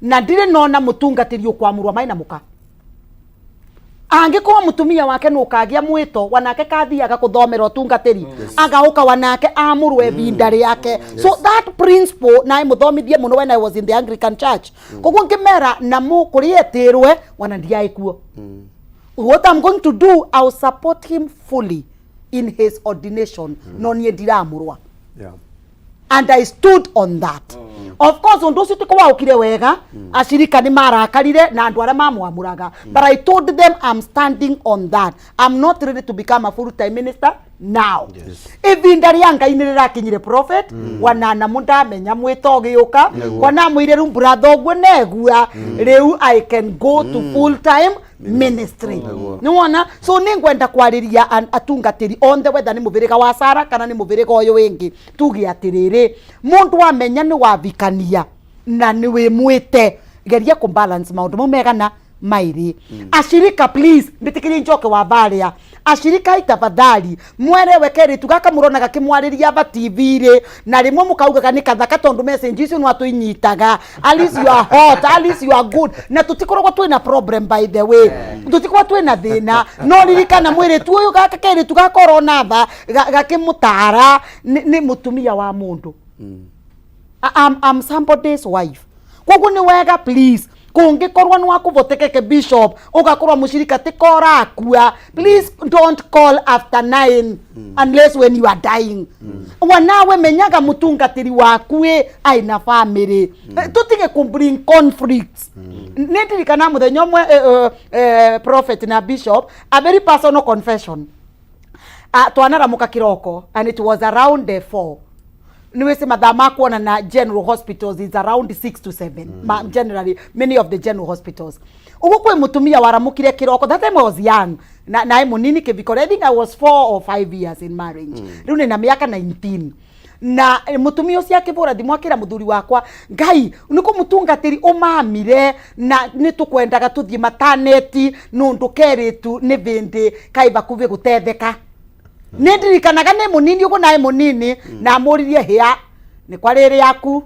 na ndirĩ nona mũtungatĩri ũkwamũrwo maĩ na mũka. Angĩkorwo mũtumia wake nĩ ũkagĩa mwĩto wanake kathiaga kũthomera ũtungatĩri, agaũka wanake amũrwo ĩbinda rĩake." So that principle naĩ mũthomithie mũno when I was in the Anglican Church. Koguo ngĩmera namo kũrĩa etĩrwe wana ndiaĩ kuo. What I'm going to do, I'll support him fully in his ordination, no niĩ ndiramũrwa. And I stood on that. Of course, ũndũ ũcio tiko waũkire wega, acirika nĩ marakarire na andũ arĩa mamwamũraga, but I told them I'm standing on that. I'm not ready to become a full time minister now. Ivinda rĩa Ngai nĩ rĩrakinyire, prophet, wanana mũndamenya mwĩto ũgĩũka. Kwana mwĩire rĩu brother ũguo negua rĩu I can go to full time ministry. Nĩ wona? So nĩ ngwenda kwarĩria atungatĩri othe, whether nĩ mũbĩrĩga wa Sara kana nĩ mũbĩrĩga ũyũ wĩngĩ, tuge atĩrĩrĩ, mũndũ amenya nĩ wavikania na nĩ wĩmwĩte, geria kũ balance maũndũ mau megana mairĩ. Ashirika, please, mbĩtĩkĩrie njoke wa varia. Ashirika, tafadhali mwerewe keritu gaka mũronaga kĩmwarĩria aba TV-rĩ, na rĩmwe mũkaugaga nĩ kathaka, tondũ message icio no atũinyitaga, "Alice, you are hot. Alice, you are good," na tũtikoragwo twĩna problem. By the way, tũtikoragwo twĩna thĩna, no ririkana mwĩrĩtu ũyũ, gaka keritu gaka ũrona tha gakĩmũtara nĩ mũtumia wa mũndũ. I'm somebody's wife. Koguo nĩ wega, please, kũngĩkorwo nĩ wakũvotekeke, bishop, ũgakorwo mũcirika ti korakua, please don't call after 9 unless when you are dying. Wanawe menyaga mũtungatĩri waku ĩ aina family. Tũtige kũ bring conflicts. Nĩ ndirikana mũthenya ũmwe, prophet na bishop, a very personal confession. Twanaramuka kiroko and it was around the 4. Niwese mathaa ma kuona na general hospitals is around 6 to 7. Generally many of the general hospitals uguo kwĩ mutumia waramukire kiroko. That time I was young na naĩ munini kĩviko. I think I was 4 or 5 years in marriage. Rĩu nĩ na mĩaka 19 na mutumia ũcio akĩbũra thimũ akĩra mũthuri wakwa, "Ngai nĩ kũmũtungatĩri ũmamire na nĩ tũkwendaga tũthiĩ mataneti nũndũ kerĩtu nĩ vĩndĩ kai bakuvĩ gũtetheka." Nĩ ndirikanaga nĩ mũnini ũguo naĩ mũnini, na amũririe, "Hĩa nĩ kwa rĩrĩ yaku?"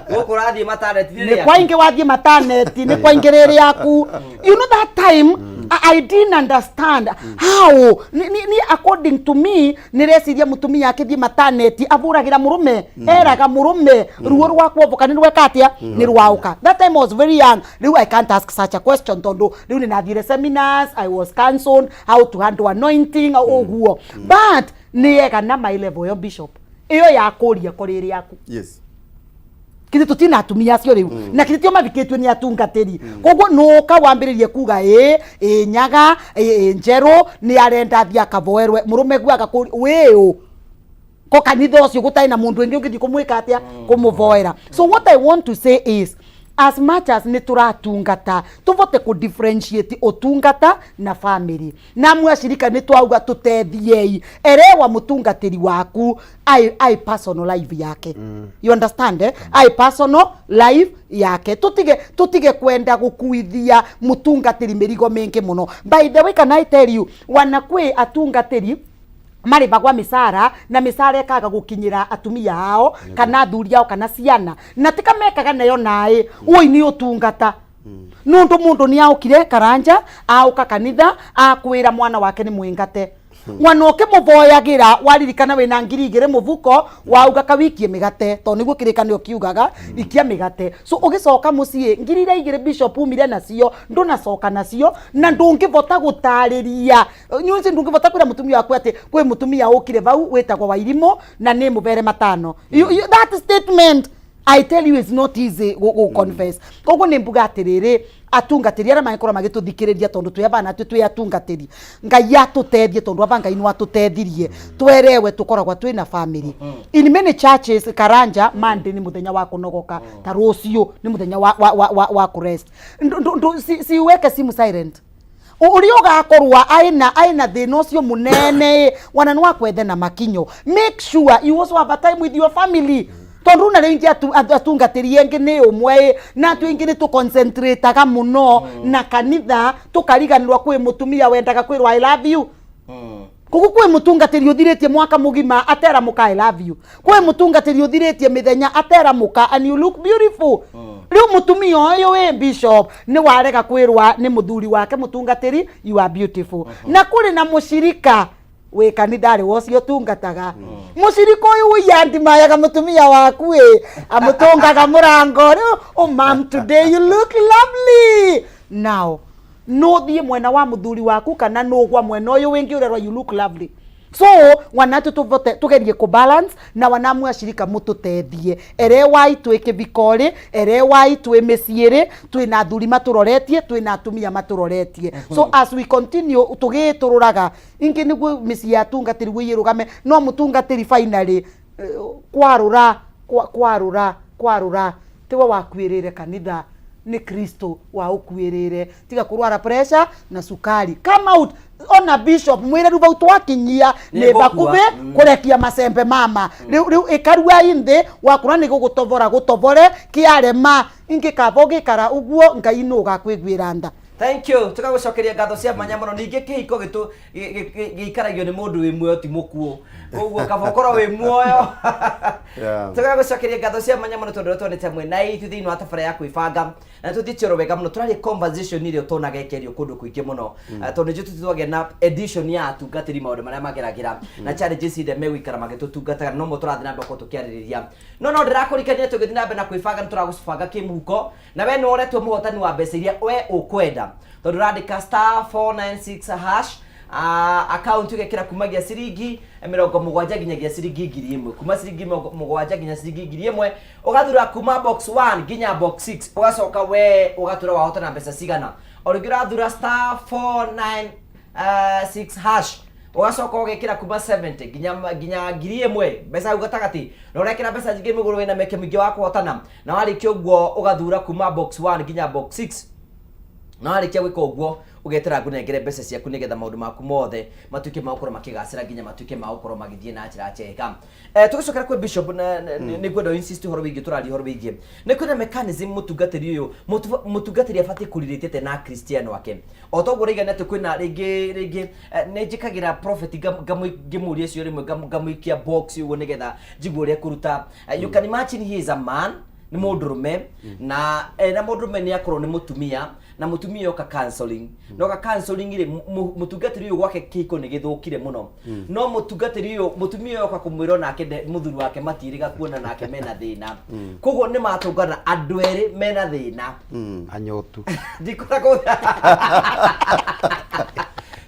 Gũkũ ũrathiĩ mataneti? Nĩ kwa ingĩ wathiĩ mataneti, nĩ kwa ingĩ rĩrĩ yaku? You know that time I didn't understand how ni according to me nĩreciria mũtumia akĩthiĩ mataneti abũragĩra mũrũme, eraga mũrũme ruo rwa kuomboka nĩ rweka atĩa, nĩ rwaũka. That time I was very young. Rĩu I can't ask such a question tondũ rĩu nĩ nathire seminars, I was counselled how to handle anointing ũguo, but nĩ ega na my level yo, bishop, Ĩyo ya kũria kũrĩ ĩrĩ yaku. Yes. Kithĩ tũtina atumia acio rĩu na kithĩ tio mathikĩtio nĩ atungatĩri? Koguo nũka wambĩrĩrie kuga ĩ ĩ nyaga ĩ ĩ njerũ nĩ arenda athiĩ akavoerwe mũrũme guaga wĩũ ko kanitha ũcio gũtarĩ na mũndũ ũngĩ ũngĩthiĩ kũmwĩka atĩa, kũmũvoera. So what I want to say is, as much as nĩ tũratungata, tũvote kũ differentiate ũtungata na family. Na amwe acirika nĩ twauga tũtethiei, erewa mũtungatĩri waku ai personal life yake. You understand, eh? Ai personal life yake, tutige kwenda gukuithia mutungatĩri mĩrigo mĩingĩ mũno. By the way, can I tell you, wana kwĩ atungatĩri marĩhagwa mĩcara na mĩcara ĩkaga gũkinyĩra atumia ao kana athuri ao kana ciana, na tika mekaga nayo naĩ. Ũi nĩ ũtungata nundu mundu ni aukire Karanja, auka kanitha, akwira mwana wake ni mwingate. Mwana ũkĩmũvoyagĩra, waririkana wĩna 2000 mũbuko, wauga kawikie mĩgate tondũ nĩguo kĩrĩkanĩro kiugaga, ikia mĩgate. So ũgĩcoka mũciĩ, 2000 bishop umire nacio, ndũnacoka nacio, na ndũngĩvota gũtarĩria nyũnci, ndũngĩvota kwĩra mũtumia waku atĩ kwĩ mũtumia ũkire vau wĩtagwo Wairimũ na nĩ mũbere matano. That statement, I tell you, is not easy go confess. Koguo nĩ mbuga atĩrĩrĩ, atungatĩri arĩa mangĩkorwo magĩtũthikĩrĩria, tondũ twĩ abana twĩ twĩ atungatĩri, Ngai atũtethie, tondũ aba Ngai nĩ watũtethirie twerewe tũkoragwa twĩna family. In many churches, Karanja, Monday nĩ mũthenya wa kũnogoka, ta rũciũ nĩ mũthenya wa kũrest. Siweke simu silent ũrĩa ũgakorwo aĩna thĩna ũcio mũnene wana nĩ wakwethe na makinyo. Make sure you also have a time with your family, tondũ na rĩngĩ atungatĩri engĩ nĩ ũmwe na atũ aingĩ nĩ tũconcentrateaga mũno na kanitha, tũkariganĩrwo kwĩ mũtumia wendaga kwĩrwo "I love you". Koguo kwĩ mũtungatĩri ũthirĩtie mwaka mũgima atera mũka "I love you", kwĩ mũtungatĩri ũthirĩtie mĩthenya atera mũka "And you look beautiful". Rĩu mũtumia ũyũ wĩ bishop nĩ warega kwĩrwa nĩ mũthuri wake mũtungatĩri "You are beautiful". Na kũrĩ na mũcirika wĩ kanitharĩ wocio ũtungataga, mũcirika ũyũ ũiyandimayaga mũtumia waku ĩ amũtũngaga mũrango rĩu, "Oh mam, today you look lovely." Now no thiĩ mwena wa mũthuri waku kana nũgwa mwena ũyũ wĩngĩ ũrerwo "You look lovely"? So wanatu tuvote tugerie ku balance na wanamwe acirika mũtũtethie, erewai twĩ kĩbiko-rĩ, erewai twĩ mĩciĩ-rĩ, twĩna athuri matũroretie, twĩna atumia matũroretie. So as we continue tũgĩtũrũraga ingĩ nĩguo mĩciĩ ya atungatĩri guo ĩrũgame, no mũtungatĩri finally kwarũra kwarũra kwarũra tiwe wakuĩrĩre kanitha, nĩ Kristo wa ũkuĩrĩre. Tiga kũrwara pressure na cukari, come out ona bishop mwĩre rĩu vau twakinyia nĩ Nĩ ngũkua. Bakubĩ kũrekia macembe mama rĩu ĩkarua inthĩ wakũra nĩ gũgũtovora gũtovore kĩarema ingĩ kaba ũgĩkara ũguo Ngai nũ ũgakwĩguĩra nda. Thank you, tugagucokeria ngatho cia mwanya muno. Ningĩ kĩhiko gĩtũ gĩikaragio nĩ mũndũ wĩ muoyo, ti mũkuũ, koguo kaba ũkorwo wĩ muoyo. Tugagucokeria ngatho cia mwanya mũno tondũ twonete mwena ithu thĩinĩ wa tabara ya kwĩbanga na tũthiĩte oro wega mũno. Tũraria conversation ĩrĩa ũtonaga ĩkĩario kũndũ kũingĩ mũno. Tondũ nĩnjũĩ tũtwagĩa na edition ya atungatĩri, maũndũ marĩa mageragĩra na challenges iria megũikara magĩtũtungataga, no mo tũrathiĩ na mbere gũkorwo tũkĩarĩrĩria. No ndĩrakũrikania tũgĩthiĩ na mbere na kwĩbanga, nĩ tũragũbanga kĩmũhuko na we nĩ woretwo mũhotani wa mbeca iria we ũkwenda, tondũ ũrandĩka *496# account ũgekĩra kumagia ciringi 70 nginyagia ciringi 1000, kuma ciringi 70 nginya ciringi 1000, ũgathura kuma box 1 nginya box 6, ũgacoka we ũgatura wahotana mbeca cigana. O rĩngĩ ũrathura *496# ũgacoka ũgekĩra kuma 70 nginya 1000, mbeca hau gatagatĩ, na ũrekĩra mbeca nyingĩ mĩgũrũ wĩna mĩeke mĩingĩ wa kũhotana. Na warĩkia ũguo ũgathura kuma box 1 nginya box 6, na warĩkia gwĩka ũguo ũgetera ngũnengere mbeca ciaku nĩgetha maũndũ maku mothe matuĩke ma gũkorwo makĩgacĩra nginya matuĩke ma gũkorwo magĩthiĩ na njĩra njega. Tũgĩcokera kwĩ bishop, nĩ ngwenda insist ũhoro wĩgiĩ tũraria ũhoro wĩgiĩ nĩ kwĩna mechanism mũtungatĩri ũyũ mũtungatĩri abatiĩ kũrirĩte atĩa na Kristiano ake, o toguo ũraigana atĩ kwĩna rĩngĩ nĩ njĩkagĩra prophet ngamũria cio rĩmwe ngamũikia box ũguo nĩgetha njigue ũrĩa kũruta. You can imagine, he is a man, nĩ mũndũrũme, na ena mũndũrũme nĩ akorwo nĩ mũtumia, na mũtumia oka counseling, na oka counseling rĩ, mũtungatĩri ũyũ gwake kĩhiko nĩ gĩthũkire mũno. No mũtungatĩri ũyũ, mũtumia ũyũ oka kũmwĩra onake mũthuri wake matiĩrĩga kuona nake mena thĩna, koguo nĩ matũngana andũ erĩ mena thĩna. Anyotu. Ndikoragwo.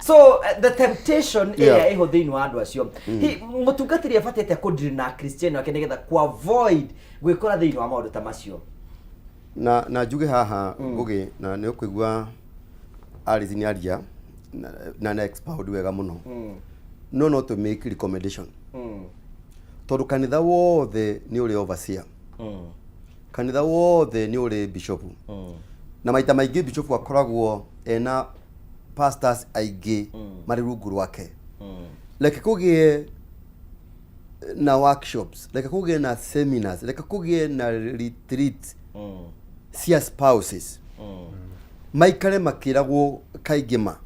So the temptation ĩrĩa ĩho thĩinĩ wa andũ acio. Mũtungatĩri abatĩte kũndiri na Kristiano ake nĩgetha ku avoid gwĩkora thĩinĩ wa maũndũ ta macio. Na njuge haha, Ngũgĩ, na nĩ ũkũigua Alice nĩ aria na expound wega mũno, no to make recommendation, tondũ kanitha wothe nĩ ũrĩ overseer, kanitha wothe nĩ ũrĩ bishop, na maita maingĩ bishop akoragwo ena pastors aingĩ marĩ rungu rwake. Reke kũgĩe na workshops, reke kũgĩe na seminars, reke kũgĩe na retreat cia spouses, maikare makĩragwo kaingĩ ma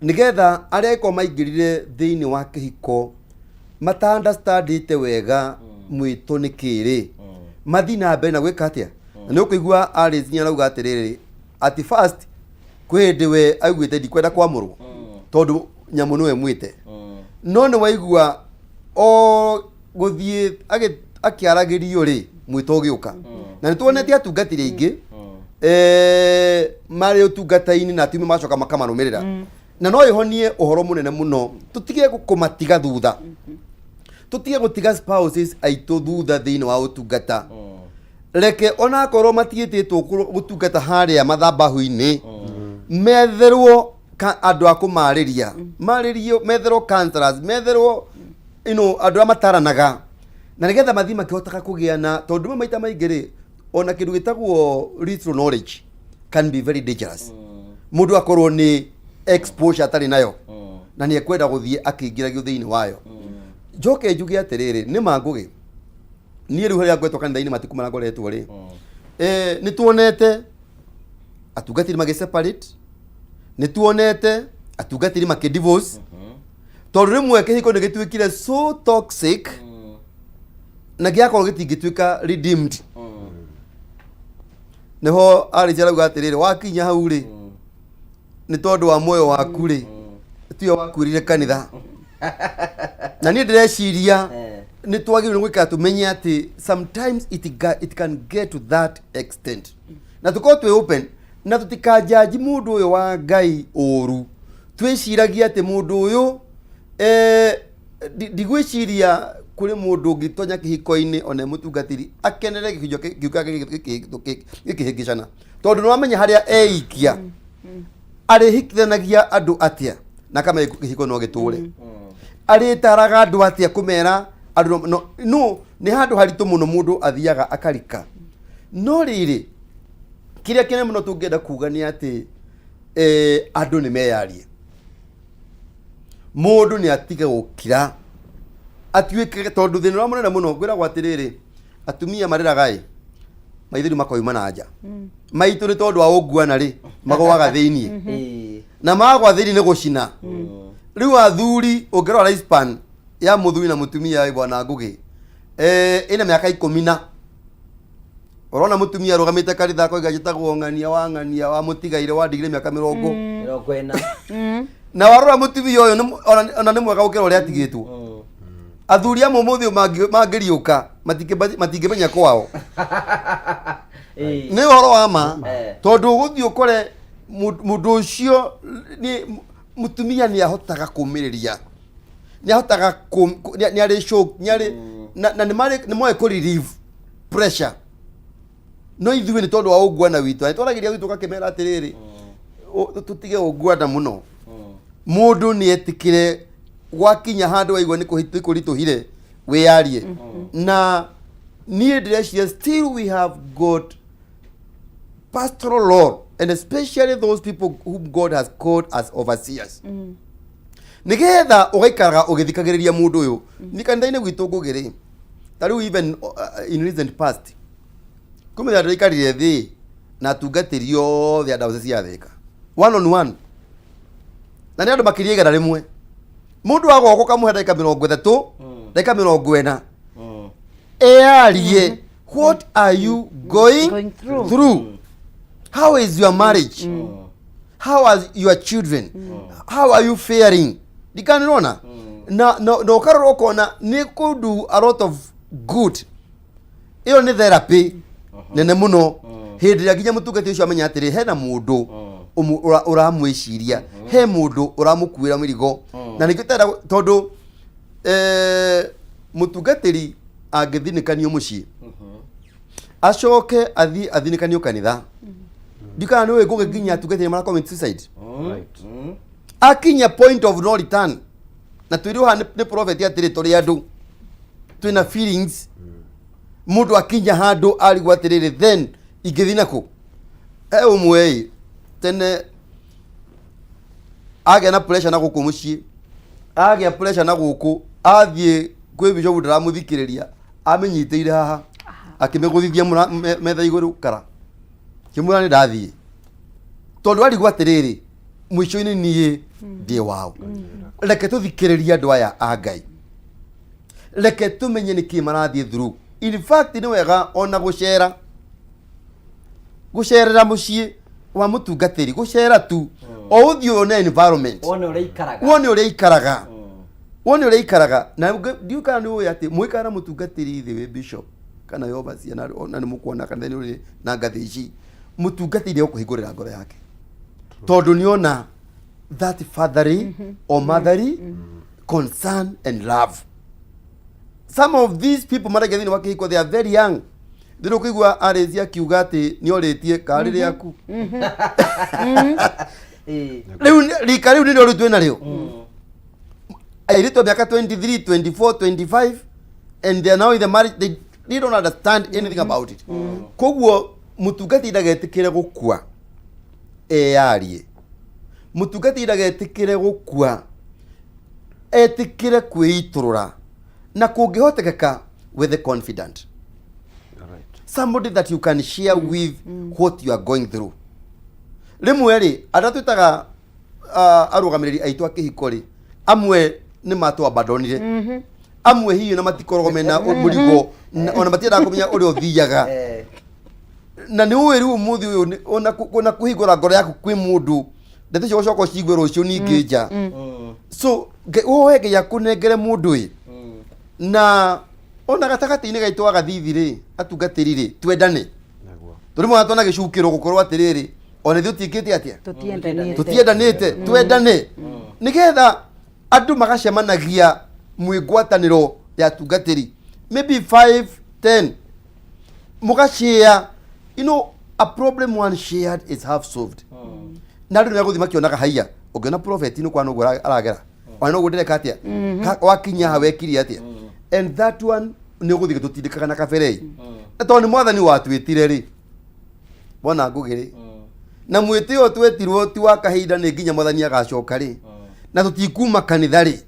nĩgetha arĩa angĩkorwo maingĩrire thĩinĩ wa kĩhiko mata understandĩte wega mwĩto nĩ kĩrĩ, mathiĩ na mbere na gwĩka atĩa. Na nĩ ũkũigua Alice nĩ arauga atĩrĩrĩ, at first kwĩ hĩndĩ we aiguĩte ndikwenda kwamũrwo tondũ nyamũ nĩwe mwĩte, no nĩ waigua o gũthiĩ akĩaragĩrio rĩ, mwĩto ũgĩũka. Na nĩ tuonete atungatĩri aingĩ marĩ ũtungata-inĩ na atumia macoka makamarũmĩrĩra, na no ĩhonie ũhoro mũnene mũno. Tũtige kũmatiga thutha, tũtige gũtiga spouses aitũ thutha thĩinĩ wa ũtungata. Reke onakorwo matiĩtĩtwo gũtungata harĩa mathabahu-inĩ, metherwo andũ a kũmarĩria marĩrio, metherwo counselors, metherwo andũ arĩa mataranaga, na nĩgetha mathiĩ makĩhotaga kũgĩa na, tondũ rĩmwe maita maingĩ rĩ, ona kĩndũ gĩtagwo little knowledge can be very dangerous. Mũndũ akorwo nĩ exposure atarĩ nayo na nĩ ekwenda gũthiĩ akĩingĩragio thĩinĩ wayo. Njoke njuge atĩrĩrĩ, nĩ ma Ngũgĩ, niĩ rĩu harĩa ngoretwo kanitha-inĩ matukũ marĩa ngoretwo rĩ, nĩ tuonete atungatĩri magĩ separate, nĩ tuonete atungatĩri makĩ divorce, tondũ rĩmwe kĩhiko nĩ gĩtuĩkire so toxic na gĩakorwo gĩtingĩtuĩka redeemed. Nĩho Alice arauga atĩrĩrĩ, wakinya hau rĩ, nĩ tondũ wa muoyo waku rĩ, tiwe wakuĩrire kanitha. Na niĩ ndĩreciria nĩ twagĩrĩirwo nĩ gwĩka tũmenye atĩ sometimes it can get to that extent, na tũkorwo twĩ open na tũtikanjanji mũndũ ũyũ wa Ngai ũru. Twĩciragia atĩ mũndũ ũyũ, ndigwĩciria kũrĩ mũndũ ũngĩtonya kĩhiko-inĩ ona e mũtungatĩri akenere gĩkĩnjo kĩu gĩake gĩkĩhĩngĩcana, tondũ nĩ wamenya harĩa eikia arĩhikithanagia andũ atĩa na akamenya kĩhiko no gĩtũre, arĩtaraga andũ atĩa kũmera andũ no nĩ handũ haritũ mũno mũndũ athiaga akarika. No rĩrĩ, kĩrĩa kĩnene mũno tũngĩenda kuga nĩ atĩ andũ nĩ meyarie, mũndũ nĩ atige gũkira atuĩke, tondũ thĩna ũrĩa mũnene mũno ngwĩragwo atĩrĩrĩ, atumia marĩraga ĩ maithori makoima na nja, maitũ nĩ tondũ wa ũnguana rĩ, magwaga thĩiniĩ, na magwa thĩiniĩ nĩ gũcina. Rĩu athuri, ũngĩrora lifespan ya mũthuri na mũtumia ĩ, bwana Ngũgĩ, ĩna mĩaka 10, na ũrona mũtumia arũgamĩte kanitha akoiga, "Njĩtagwo ng'ania wa ng'ania wa mũtigaire wandigire mĩaka 40." 40. Na warora mũtumia ũyũ ona nĩ mwega gũkĩra ũrĩa atigĩtwo. Athuri amwe ũmũthĩ ũyũ mangĩriũka matingĩmenya kwao. Nĩ ũhoro wa ma, tondũ ũgũthiĩ ũkore mũndũ ũcio nĩ mũtumia nĩ ahotaga kũmĩrĩria, nĩ ahotaga nĩ arĩ shock, nĩ arĩ na nĩ moĩ kũ relieve pressure. No ithuĩ nĩ tondũ wa ũnguana witũ, na nĩtwaragĩria gwitũ ũgakĩmera atĩrĩrĩ, tũtige ũnguana mũno. Mũndũ nĩ etĩkĩre gwakinya handũ waigua nĩ kũritũhire, wĩyarie. Na niĩ ndĩreciria still we have got pastoral role, and especially those people whom God has called as overseers, nĩgetha ũgaikaraga ũgĩthikagĩrĩria mũndũ ũyũ. Nĩ kanitha-inĩ gwitũ, Ngũgĩ, rĩ, ta rĩu even in recent past kumenya ndĩraikarire thĩ na atungatĩri othe a diocese ya Thika one on one, na nĩ andũ makĩria 100. Mũndũ agoka ũkamũhe ndagĩka 30, ndagĩka 40, earie, "What are you going through? Through? How is your marriage? How are your children? How are you faring?" Ndikanirona na ũkarora ũkona nĩ kũ do a lot of good. Ĩyo nĩ therapy nene mũno, hĩndĩ ĩrĩa nginya mũtungati ũcio amenya atĩrĩ, hena mũndũ. Ũramwĩciria he mũndũ ũramũkuĩra mĩrigo, na nĩkĩo tenda tondũ mũtungatĩri angĩthinĩkanio mũciĩ, acoke athiĩ athinĩkanio kanitha, ndikana nĩ ũĩ ngũgĩ nginya atungatĩri mara commit suicide, akinya point of no return. Na twĩrwo haha nĩ prophet atĩrĩ, tũrĩ andũ twĩna feelings. Mũndũ akinya handũ arigwo atĩrĩrĩ, then ingĩthiĩ nakũ? He ũmwe ĩ tene agĩa na pressure na gũkũ mũciĩ, agĩa pressure na gũkũ, athiĩ kwĩ bishop, ndaramũthikĩrĩria, amĩnyitĩire haha, akĩmĩgũthithia metha igũrũ kara, kĩmwĩra nĩ ndathiĩ, tondũ arigwo atĩrĩrĩ, mũico-inĩ niĩ ndĩ wao. Reke tũthikĩrĩrie andũ aya a Ngai, reke tũmenye nĩkĩ marathiĩ through. In fact, nĩ wega ona gũcera, gũcerera mũciĩ wa mũtungatĩri, gũcera tu, o ũthiĩ one environment, wone ũrĩa ikaraga. Wone ũrĩa ikaraga, wone ũrĩa ikaraga. Na ndiũĩ kana nĩ ũĩ atĩ mũikara na mũtungatĩri thĩ wĩ bishop kana wĩ overseer, na nĩ mũkuona kanitha nĩ ũrĩ na ngathĩ ici, mũtungatĩri nĩ egũkũhingũrĩra ngoro yake, tondũ nĩona that fatherly or motherly concern and love. Some of these people maraingĩ thĩinĩ wa kĩhiko, they are very young. Thĩrĩ ũkũigua arĩci akiuga atĩ nĩ orĩtie karĩ rĩaku rĩu rika rĩu nĩrĩo rĩu twĩ narĩo, airĩtu a mĩaka 23, 24, 25, and they are now in the marriage. They don't understand anything about it. Koguo mũtungati ndagetĩkĩre gũkua eyarie, mũtungati ndagetĩkĩre gũkua, etĩkĩre kwĩitũrũra, na kũngĩhotekeka with the confident, somebody that you can share with what you are going through. Rĩmwe rĩ, arĩa twĩtaga arũgamĩrĩri aitũ a kĩhiko rĩ, amwe nĩ matwabandonire, amwe hihi na matikoragwo mena mũrigo ona matiendaga kũmenya ũrĩa ũthiaga. Na nĩ ũĩ rĩu ũmũthĩ ũyũ ona kũhingũra ngoro yaku kwĩ mũndũ, ndeto icio ũcoka ũcigue rũciũ ningĩ nja. So woe Ngai akũnengere mũndũ ĩ na ona gatagatĩ-inĩ gaitũ agathithi rĩ, atungatĩri rĩ, twendane. Tũrĩ mwana twana gĩcukĩro gũkorwo atĩrĩrĩ, ona ithuĩ tiĩkĩte atĩa? Tũtiendanĩte. Tũtiendanĩte. Twendane nĩgetha andũ magacemanagia mwĩ ngwatanĩro ya atungatĩri, maybe 5, 10, mũgashare. A problem one shared is half solved. Na andũ nĩmegũthiĩ makĩonaga haiya, ũngĩona prophet nĩ kwana ũguo aragera, ona noguo ndĩreka atĩa. Wakinya haha wekire atĩa? And that one nĩ ũgũthiĩ gĩtũtindĩkaga na kaberei, na tondũ nĩ Mwathani watwĩtire rĩ, wona ngũgĩ rĩ, na mwĩtĩo twetirwo ti wa kahinda, nĩ nginya Mwathani agacoka rĩ, na tũtikuma kanitha rĩ,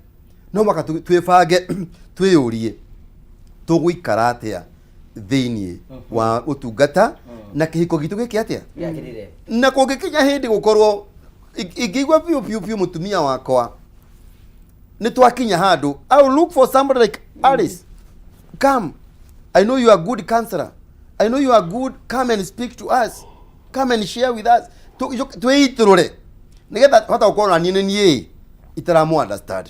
no maka twĩbange, twĩyũrie tũgũikara atĩa thĩiniĩ wa ũtungata na kĩhiko gitũ gĩke atĩa. Gĩakĩrĩre. Na kũngĩkinya hĩndĩ gũkorwo ingĩigua biũ biũ biũ mũtumia wakwa nĩ twakinya handũ, I will look for somebody like Alice. Come, I know you are good counselor, I know you are good. Come and speak to us, come and share with us. Twĩitũrũre nĩgetha hota gũkorwo na niĩ nĩ niĩ itaramu understand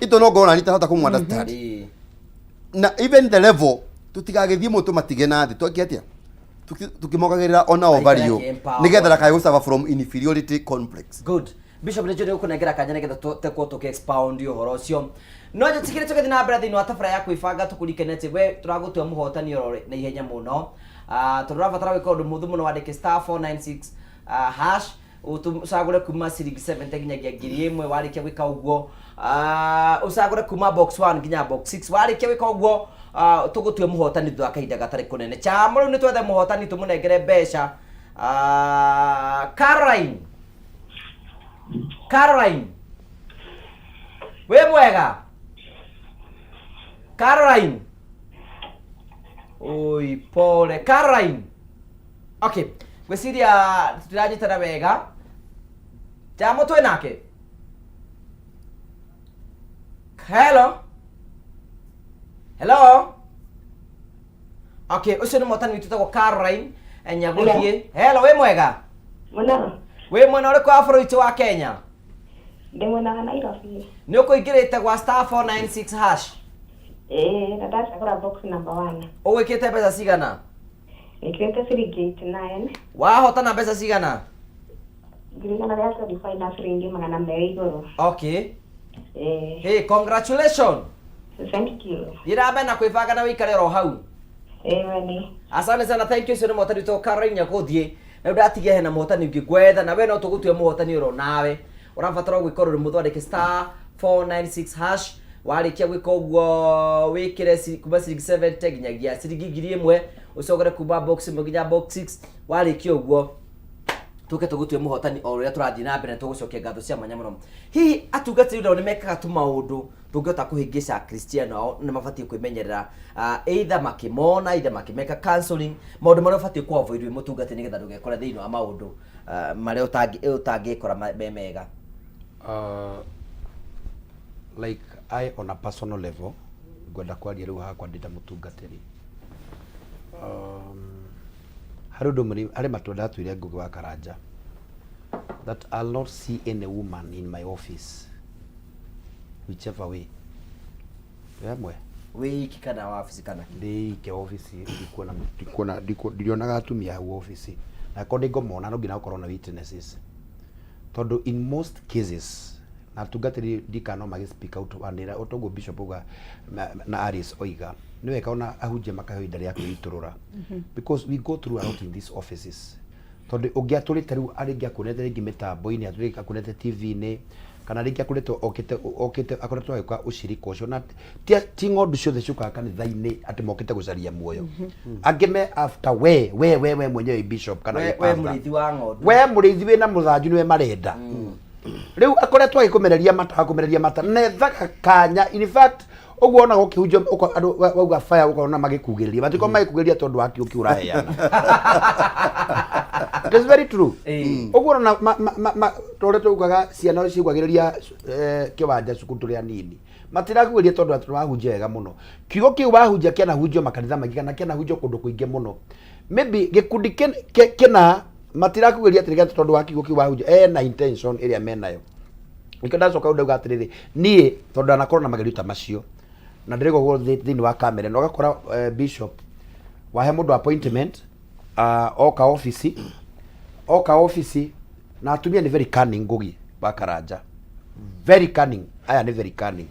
ito, no ngorwo na niĩ itarahota kũmũ understand. Na even the level tutigagĩthiĩ mũno tũmatige na thĩ, twake atĩa? Tukĩmongagĩrĩra ona o value akĩ-empower. Nĩgetha ndakae gũsuffer from inferiority complex. Good. Bishop, nĩ njũĩ gũkũnengera kanya nĩgetha tũtekwo tũkĩ expound ũhoro ũcio, no njĩtĩkĩre tũgĩthiĩ na mbere thĩinĩ wa tabara ya kwĩbanga. Tũkũririkane atĩ we tũragũtua mũhotani oro na ihenya mũno. Tondũ ũrabatara gwĩka ũndũ mũhũthũ mũno, wandĩke *496 hash, ũcagũre kuma ciringi 70 nginyagia 1000. Warĩkia gwĩka ũguo, ũcagũre kuma box 1 nginya box 6. Warĩkia gwĩka ũguo, tũgũtue mũhotani thutha wa kahinda gatarĩ kũnene. Chamo rĩu nĩ twethe mũhotani tũmũnengere mbeca. Caroline, Caroline, wĩ mwega Caroline? Oi, pole Caroline. Okay, ngwĩciria tũtiranyitana wega. Jamo twĩ nake. Hello, hello. Okay, ũcio nĩ mũhotani witũ wĩtagwo Caroline Nyagũthiĩ. Hello, wĩ mwega? Mũno. Wĩ mwena ũrĩkũ wa bũrũri witũ wa Kenya? Ndĩ mwena wa Nairobi. Nĩ ũkũingĩrĩte gwa *496 hash? Ĩĩ, na ndacagũra box number 1. Ũgwĩkĩte mbeca cigana? Nĩkĩrĩte ciringi 89. Wahotana mbeca cigana? Ngiri igana rĩa 25 na ciringi 200 igũrũ. Okay. Ĩĩ. Hey, congratulations. Thank you. Thiĩ mbere na kwĩbanga na wĩikare oro hau. Ĩĩ weni. Asante sana, thank you. Ũcio nĩ mũhotani witũ Caroline Nyakũthiĩ. Na rĩu ndatigia hena mũhotani ũngĩ ngwetha, na we no tũgũtue mũhotani oro nawe. Ũrabatara gwĩka ũrĩ mũthondeke *496#. Warĩkia gwĩka ũguo, wĩkĩre kuma ciringi 70 nginyagia ciringi 1000, ũcogere kuma box 1 nginya box 6. Warĩkia ũguo, tũke tũgũtue mũhotani o ũrĩa tũrathiĩ na mbere. Tũgũcokia ngatho cia mwanya mũno. Hihi atungatĩri nao nĩ mekaga tũmaũndũ tũngĩhota kũhĩngĩca Kristiano ao, nĩ mabatiĩ kwĩmenyerera, either makĩmona, either makĩmeka counseling, maũndũ marĩa ũbatiĩ kũ avoid wĩ mũtungatĩri nĩgetha ndũgekore thĩinĩ wa maũndũ marĩa ũtangĩkora me mega? Like I, on a personal level, ngwenda kwaria rĩu hakwa ndĩ ta mũtungatĩri, harĩ ũndũ ũmwe, harĩ matua ndatuire, Ngũgĩ wa Karanja, that I'll not see any woman in my office, whichever way. Twĩ hamwe? Wĩ iki kana wabici kana kĩ? Ndĩ ike obici, ndikuona, ndikuona, ndirionaga atumia hau obici, na akorwo nĩ ngũmona, no nginya gũkorwo na witnesses, tondũ in most cases na atungatĩri ndikana no magĩ speak out wanĩra ũtoguo bishop auga na Alice oiga nĩ wega ona ahunjia makaheo ihinda rĩa kwĩitũrũra, because we go through a lot in these offices, tondũ ũngĩ atũrĩte rĩu rĩngĩ akuonete rĩngĩ mĩtambo-inĩ, atũrĩte akuonete TV-inĩ, kana rĩngĩ akoretwo okĩte akoretwo agĩka ũcirika ũcio, na ti ng'ondu ciothe ciũkaga kanitha-inĩ atĩ mokĩte gũcaria muoyo. Angĩ me after we mwenyewe bishop kana we wĩ we pastor. Mũrĩithi wa ng'ondu. We mũrĩithi wĩna mũthanju nĩwe marenda. Rĩu akoretwo agĩkũmereria mata, akũmereria mata nethaga kanya. In fact, ũguo ona gũkĩhunjio andũ wauga fire, ũkona magĩkugĩrĩria, matikorwo magĩkugĩrĩria tondũ wa kiũ kĩu ũraheana. It is very true. Ũguo ona tũrĩa tũugaga ciana ciugagĩrĩria kĩwanja cukuru tũrĩ anini, matirakugĩrĩria tondũ atĩ wahunjia wega mũno. Kiugo kĩu wahunjia kĩanahunjio makanitha maingĩ kana kĩanahunjio kũndũ kũingĩ mũno, maybe gĩkundi kĩna matirakugĩria atĩrĩ tondũ wa kiugo kĩu wahunjia, ena intention ĩrĩa menayo. Nĩkĩo ndacoka ndauga atĩrĩrĩ, niĩ tondũ ndanakorwo na magerio ta macio na ndĩrĩgwo ũguo thĩinĩ wa kamera na ũgakora bishop wahe mũndũ appointment, oka ofici na atumia nĩ very cunning. Ngugi wa Karanja, very cunning. Aya nĩ very cunning.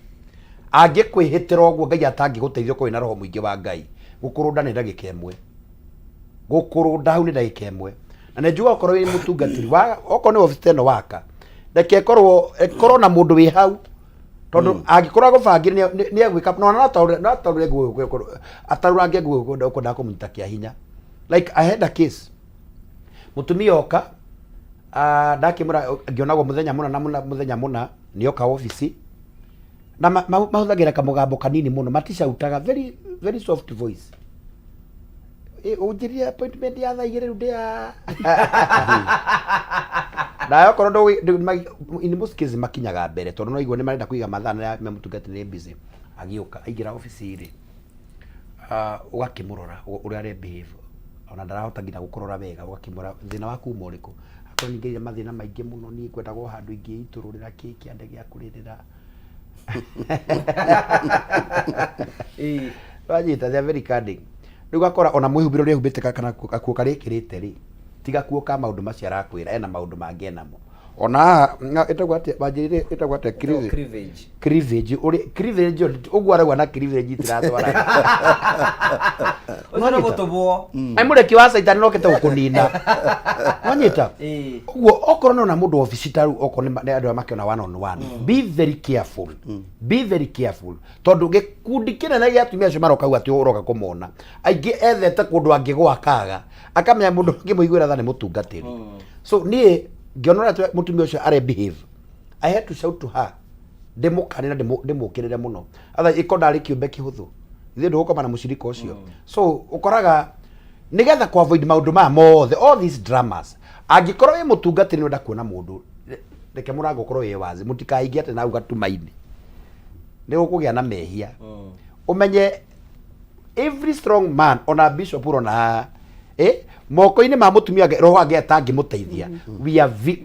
Angĩkwĩhĩtĩra ũguo, Ngai atangĩgũteithia ũkorwo wĩna roho mũingĩ wa Ngai, gũkũrũnda nĩ ndagĩka 1, gũkũrũnda hau nĩ ndagĩka 1. Na nĩ njuga okorwo wĩ mũtungatĩri wa okorwo nĩ obici ta ĩno waka, reke ĩkorwo na mũndũ wĩ hau, tondũ angĩkorwo agũbangire nĩ egwĩka no no ataũre nguo, atarũrange nguo ũkwendaga kũmũnyita kĩa hinya. Like I had a case, mũtumia oka, ndakĩmũra ngĩonagwo mũthenya mũna na mũna, mũthenya mũna nĩ oka obici na mahũthagĩra kamũgambo kanini mũno, maticautaga, very very soft voice. Ũnjĩrire appointment ya thaa 2, rĩu ndĩ nayo okorwo in most cases makinyaga mbere, tondũ no igua nĩ marenda kũiga mathaa na me mũtungati nĩ busy. Agĩũka aingĩra obici rĩ, ũgakĩmũrora ũrĩa are behave, ona ndarahota nginya gũkũrora wega. Ũgakĩmũra, thĩna waku uma ũrĩkũ? Akorwo ningĩrire mathĩna maingĩ mũno, niĩ ngwendaga o handũ ingĩitũrũrĩra kĩ kĩande gĩa kũrĩrĩra. Wanyita? They are very cunning. Rĩu ũgakora ona mwĩhumbĩre ũrĩa ehumbĩte kana gakuo karĩa ekĩrĩte rĩ, ti gakuo ka maũndũ macio arakwĩra, ena maũndũ mangĩ enamo. Ona haha ĩtagwo atĩa? Wanjĩrire ĩtagwo atĩa? Ĩtagwo cleavage. Cleavage, ũrĩa cleavage ũguo arauga na cleavage itiratwarana. Ũcio nĩ mũtũmwo. Ai, mũreki wa caitani nokĩte gũkũnina. Wanyita? Ũguo okorwo nĩ ona mũndũ obici ta rĩu, okorwo nĩ andũ arĩa makĩona one on one, be very careful, be very careful, tondũ gĩkundi kĩnene gĩa atumia acio maroka hau atĩ ũroka kũmona, aingĩ ethete kũndũ angĩgwa akaga, akamenya mũndũ angĩmũiguĩra tha nĩ mũtungatĩri. So niĩ ngĩona ũrĩa mũtumia ũcio are behave, I had to shout to her, ndĩmũkane na ndĩmũkĩrĩre mũno. Atha ĩko ndarĩ kĩũmbe kĩhũthũ, ithuĩ ndũgũkoma na mũcirika ũcio. So ũkoraga nĩgetha ku avoid maũndũ maya mothe, all these dramas, angĩkorwo wĩ mũtungatĩri nĩ ũrenda kuona mũndũ, reke mũrango ũkorwo wĩ wazi, mũtikahinge atĩ nau gatuma-inĩ nĩ gũkũgĩa na mehia. Ũmenye every strong man, ona bishop ũrona haha, moko-inĩ ma mũtumia roho angĩ atangĩmũteithia.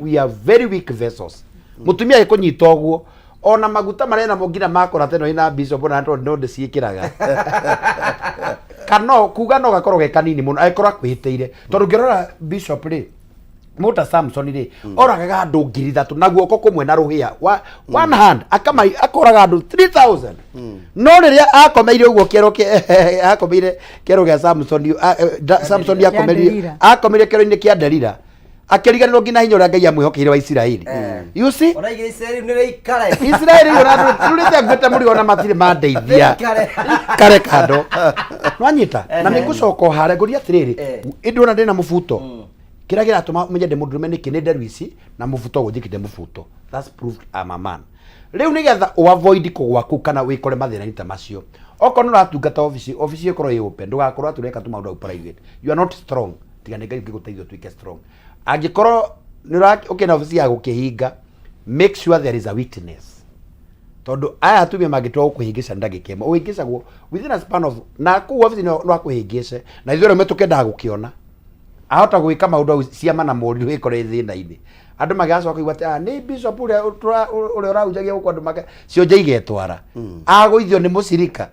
We are very weak vessels. Mũtumia agĩkũnyita ũguo, ona maguta marĩa namo nginya makora teno ina bishop, ona tondũ no ndĩciĩkĩraga kana kuga no gakorwo ge kanini mũno angĩkorwo akwĩhĩtĩire, tondũ ũngĩrora bishop rĩ, Mũndũ ta Samson rĩ, oragaga andũ 3,000 na guoko kũmwe na rũhĩa wa, one hand akoraga andũ 3000. No rĩrĩa akomeire ũguo kĩero akomeire kĩero gĩa Samson, Samson akomeire Delila. Akomeire kĩero-inĩ kĩa Delila, akĩriganĩrwo nginya hinya ũrĩa Ngai amwĩhokeire wa Isiraeli, you see. Ona igä Isiraeli nä rä ikare. Isiraeli ona turĩte nguĩte mũrigo na matirĩ mandeithia. Rĩikare. Kare kando nwanyita na nĩ ngũcoka o harĩa ngũria atĩrĩrĩ, ĩndĩ ona ndĩna mũbuto kĩrĩa kĩratũma menye ndĩ mũndũrũme nĩkĩ? Nĩ nderu ici na mũbuto ũguo njĩkĩte mũbuto. That's proved I'm a man. Rĩu nĩgetha ũ avoid kũgwa kũu kana wĩkore mathĩna-inĩ ta macio, okorwo nĩ ũratungata obici, obici ĩkorwo ĩ open, ndũgakorwo atĩ ũreka tũmaũndũ hau private. You are not strong tiga nĩ Ngai ũngĩgũteithia ũtuĩke strong. Angĩkorwo nĩ ũkĩenda obici ya gũkĩhinga, make sure there is a witness, tondũ aya atumia mangĩtua gũkũhĩngĩca ndagĩka ĩmwe, ũhĩngĩcagwo within a span of na kũu obici no akũhĩngĩce, na ithuĩ arũme tũkendaga gũkĩona ahota gwĩka maũndũ au ciama na morirũ ĩkorwo ĩ thĩna-inĩ. Andũ magacoka kũigua atĩ, "Ah, nĩ bishop ũrĩa ũrĩa ũrahunjagia gũkũ." Andũ maka cionje igetwara agũithio nĩ mũcirika,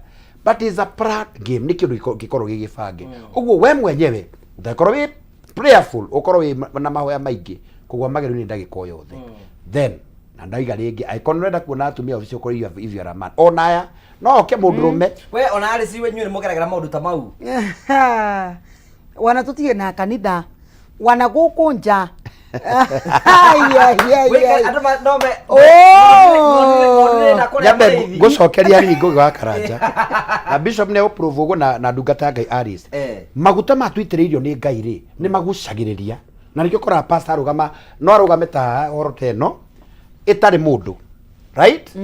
but is a plan game, nĩ kĩndũ gĩkorwo gĩ gĩbange ũguo. We mwenyewe ũtakorwo wĩ prayerful, ũkorwo wĩ na mahoya maingĩ kũgwa magerio-inĩ ndagĩka o yothe. Then na ndaiga rĩngĩ, angĩkorwo nĩ ũrenda kuona atumia obici, ũkorwo if you are a man, ona aya no oke mũndũrũme. We ona arĩ ciwe inyuĩ nĩ mũgeragĩra maũndũ ta mau? Wana tutige na kanitha, wana gũkũ nja. Ai, ai, ai, Wĩke- ai. Andũ no me Oh! Ng'ondu na kũrĩa Nyambe mũrĩithi. ngũcokeria riri Ngũgĩ wa Karanja na bishop nĩ ũprove ũguo na ndungata ya Ngai Alice. Maguta ma tũitĩrĩirio nĩ Ngai rĩ, nĩ magucagĩrĩria, na nĩkĩo ũkoraga pastor arũgama, no arũgame ta horo ta ĩno ĩtarĩ mũndũ, right?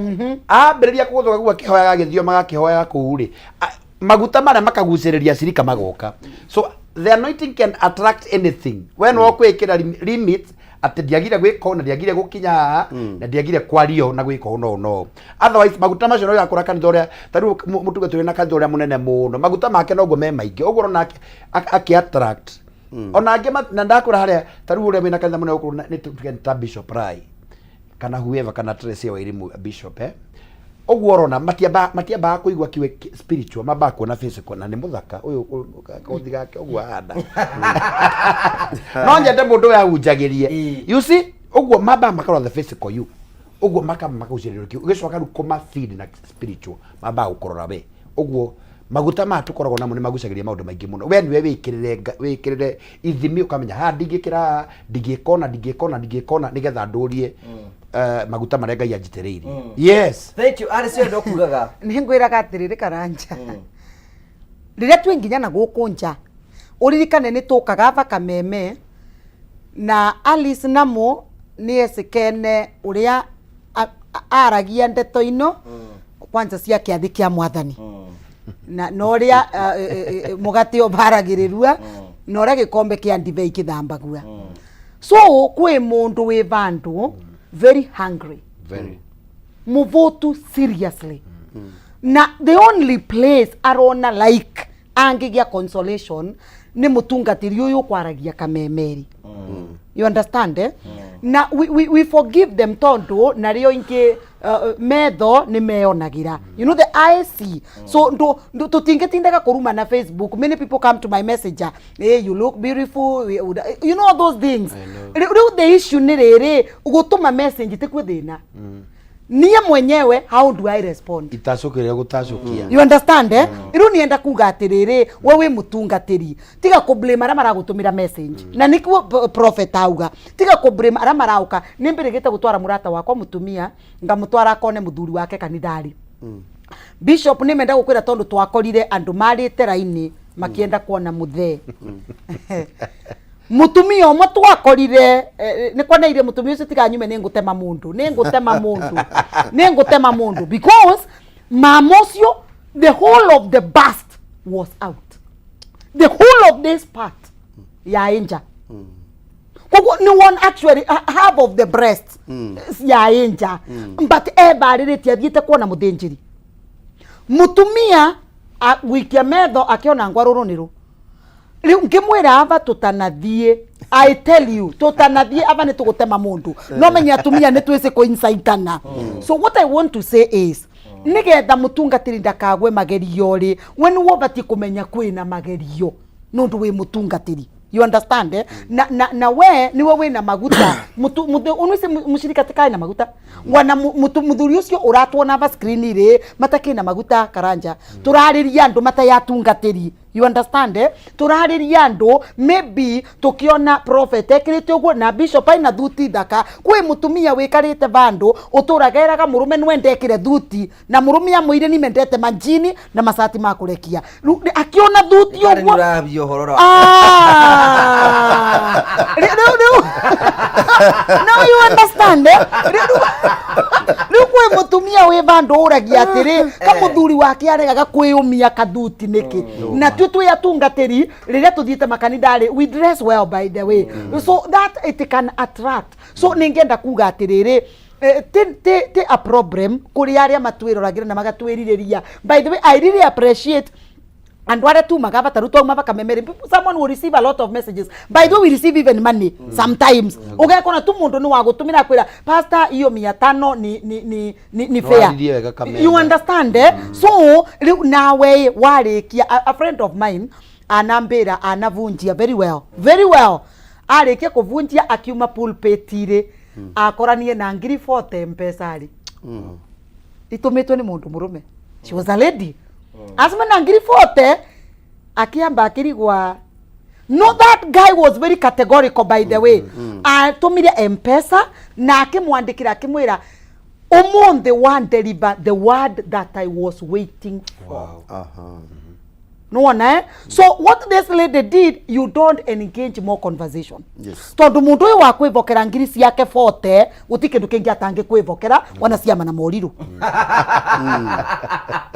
Ambĩrĩria kũgũthũka guo akĩhoyaga, agĩthiomaga, akĩhoyaga kũu rĩ, maguta marĩa makagucĩrĩria cirika magoka. So the anointing can attract anything. We no kwĩkĩra limit atĩ ndiagire gwĩka ũũ na ndiagire gũkinya haha na ndiagire kwaria ũũ na gwĩka ũũ no no otherwise maguta macio no yakũra kanitha ũrĩa ta rĩu mũtungatĩri wĩna kanitha ũrĩa mũnene mũno, maguta make noguo me maingĩ ũguo ũrona akĩ attract ona angĩ na ndakũra harĩa ta rĩu ũrĩa wĩna kanitha mũnene gũkũ nĩ tuge nĩ ta Bishop Rai kana whoever kana Tracy Wairimu bishop, ũguo ũrona matiambaga kũigua kiwe spiritual, mambaga kuona physical na nĩ mũthaka ũyũ kothi gake ũguo ahana, no nyende mũndũ ũyũ ahunjagĩrie, you see. Ũguo mambaga makarora the physical you, ũguo makamba makagucĩrĩrio kĩu, ũgĩcoka rĩu kũma feed na spiritual, mambaga gũkũrora we. Ũguo maguta maya tũkoragwo namo nĩ magucagĩrĩria maũndũ maingĩ mũno. We nĩwe wĩkĩrĩre ithimi, ũkamenya haha ndingĩkĩra, haha ndingĩka ũna, ndingĩka ũna, ndingĩka ũna, nĩgetha ndũrie maguta marĩa Ngai anjitĩrĩirie. Yes. Thank you. Arĩ cio ndokugaga. Nĩ ngwĩraga atĩrĩrĩ, Karanja, rĩrĩa twĩ nginya na gũkũ nja, ũririkane nĩ tũkaga aba Kameme na Alice namo nĩ ecikene ũrĩa aragia ndeto ino kwanza cia kĩathĩ kĩa Mwathani na ũrĩa mũgate ũbaragĩrĩrua na ũrĩa gĩkombe kĩa ndibei kĩthambagua. So kwĩ mũndũ wĩ vandũ very hungry, very mũvũtu seriously, na the only place arona like angĩgĩa consolation nĩ mũtungatĩri ũyũ ũkwaragia Kamemeri, you understand, eh? Na we forgive them tondũ narĩo ingĩ metho nĩ meyonagĩra, you know, the eyes see. So ndo tũtingĩtindaga kũruma na Facebook. Many people come to my messenger, "Hey, you look beautiful," you know those things. Rĩu the issue nĩ rĩrĩ, gũtũma message ti kwĩ thĩna. Niĩ mwenyewe, how do I respond? Itacũkĩrĩa gũtacũkia. You understand, eh? Rĩu nienda kuga atĩrĩrĩ, we wĩ mũtungatĩri, tiga kũ blame arĩa maragũtũmĩra message, na nĩkuo prophet auga tiga kũ blame arĩa marauka. Nĩ mbĩrĩgĩte gũtwara mũrata wakwa mũtumia, ngamũtwara akone mũthuri wake kanitharĩ. Bishop, nĩ menda gũkwĩra tondũ twakorire andũ marĩte raini makĩenda kuona mũthee mutumia ũmwe twakorire, nĩ kwoneire mutumia ũcio tiga nyume, nĩ ngũtema mũndũ, nĩ ngũtema mũndũ, nĩ ngũtema mũndũ, because mama ũcio, the whole of the bust was out, the whole of this part ya nja. Koguo nĩ won actually half of the breast ya nja, but ebarĩrĩtie athiĩte kuona mũthĩnjĩri mutumia gũikia metho akĩona ngwarũrũ nĩ rũ. Rĩu ngĩmwĩra, aba tũtanathiĩ, I tell you, tũtanathiĩ aba nĩ tũgũtema mũndũ. No menye atumia nĩ twĩcĩ kũinsaitana. So what I want to say is, nĩgetha mũtungatĩri ndakagwe magerio rĩ, we nĩwe ũbatiĩ kũmenya kwĩna magerio nũndũ wĩ mũtungatĩri. You understand, eh? Na we niwe wina maguta mutu muthu unuise mushirika tikae na maguta wana mutu muthuri ucio uratuona va screen ri matakina na maguta karanja. Turariria andu matayatungatiri. You understand, eh? Turariria andu maybe tukiona prophet ekirite uguo na bishop aina thuti thaka, kwi mutumia wikarite vandu uturageraga murume nwendekire thuti na murume amwire ni mendete manjini na macati ma kurekia. Akiona thuti uguo Nĩũrambia ũhoro ra- Ah! Rĩu now you understand, eh? Rĩu kwĩ mũtumia wĩ vandũ ũragia atĩrĩ ka mũthuri wake aregaga kwĩyũmia kathuti nĩkĩ, na tuĩ twĩ atungatĩri rĩrĩa tũthiĩte makanitha-rĩ, we dress well, by the way, so that it can attract. So nĩngĩenda kuga atĩrĩrĩ, ti a problem kũrĩ arĩa matwĩroragĩra na magatwĩrirĩria. By the way, I really appreciate andu aria tumaga bataru twauma bakamemere. Someone will receive a lot of messages. By the way, we receive even money sometimes. Ugekona tu mundu ni wagutumira akwira, "Pastor, iyo 500 ni fair." Nĩwaririe wega Kameme. You understand, eh? So riu nawe warikia, a friend of mine anambira anavunjia very well, very well. Arikia kuvunjia akiuma pulpit ri, akoranie na ngiri 40 mpesa ri itumitwe ni mundu murume. She was a lady. Asema na ngiri 40 akiamba akirigwa. No, that guy was very categorical, by the way. Atumire Mpesa na akimwandikira akimwira, "Umuthi wa deliver the word that I was waiting for." Nĩwona, eh? So what this lady did, you don't engage more conversation. Tondu mundu uyu wa kwivokera ngiri ciake 40 guti kindu kingi atangikwivokera ona ciama na moriru.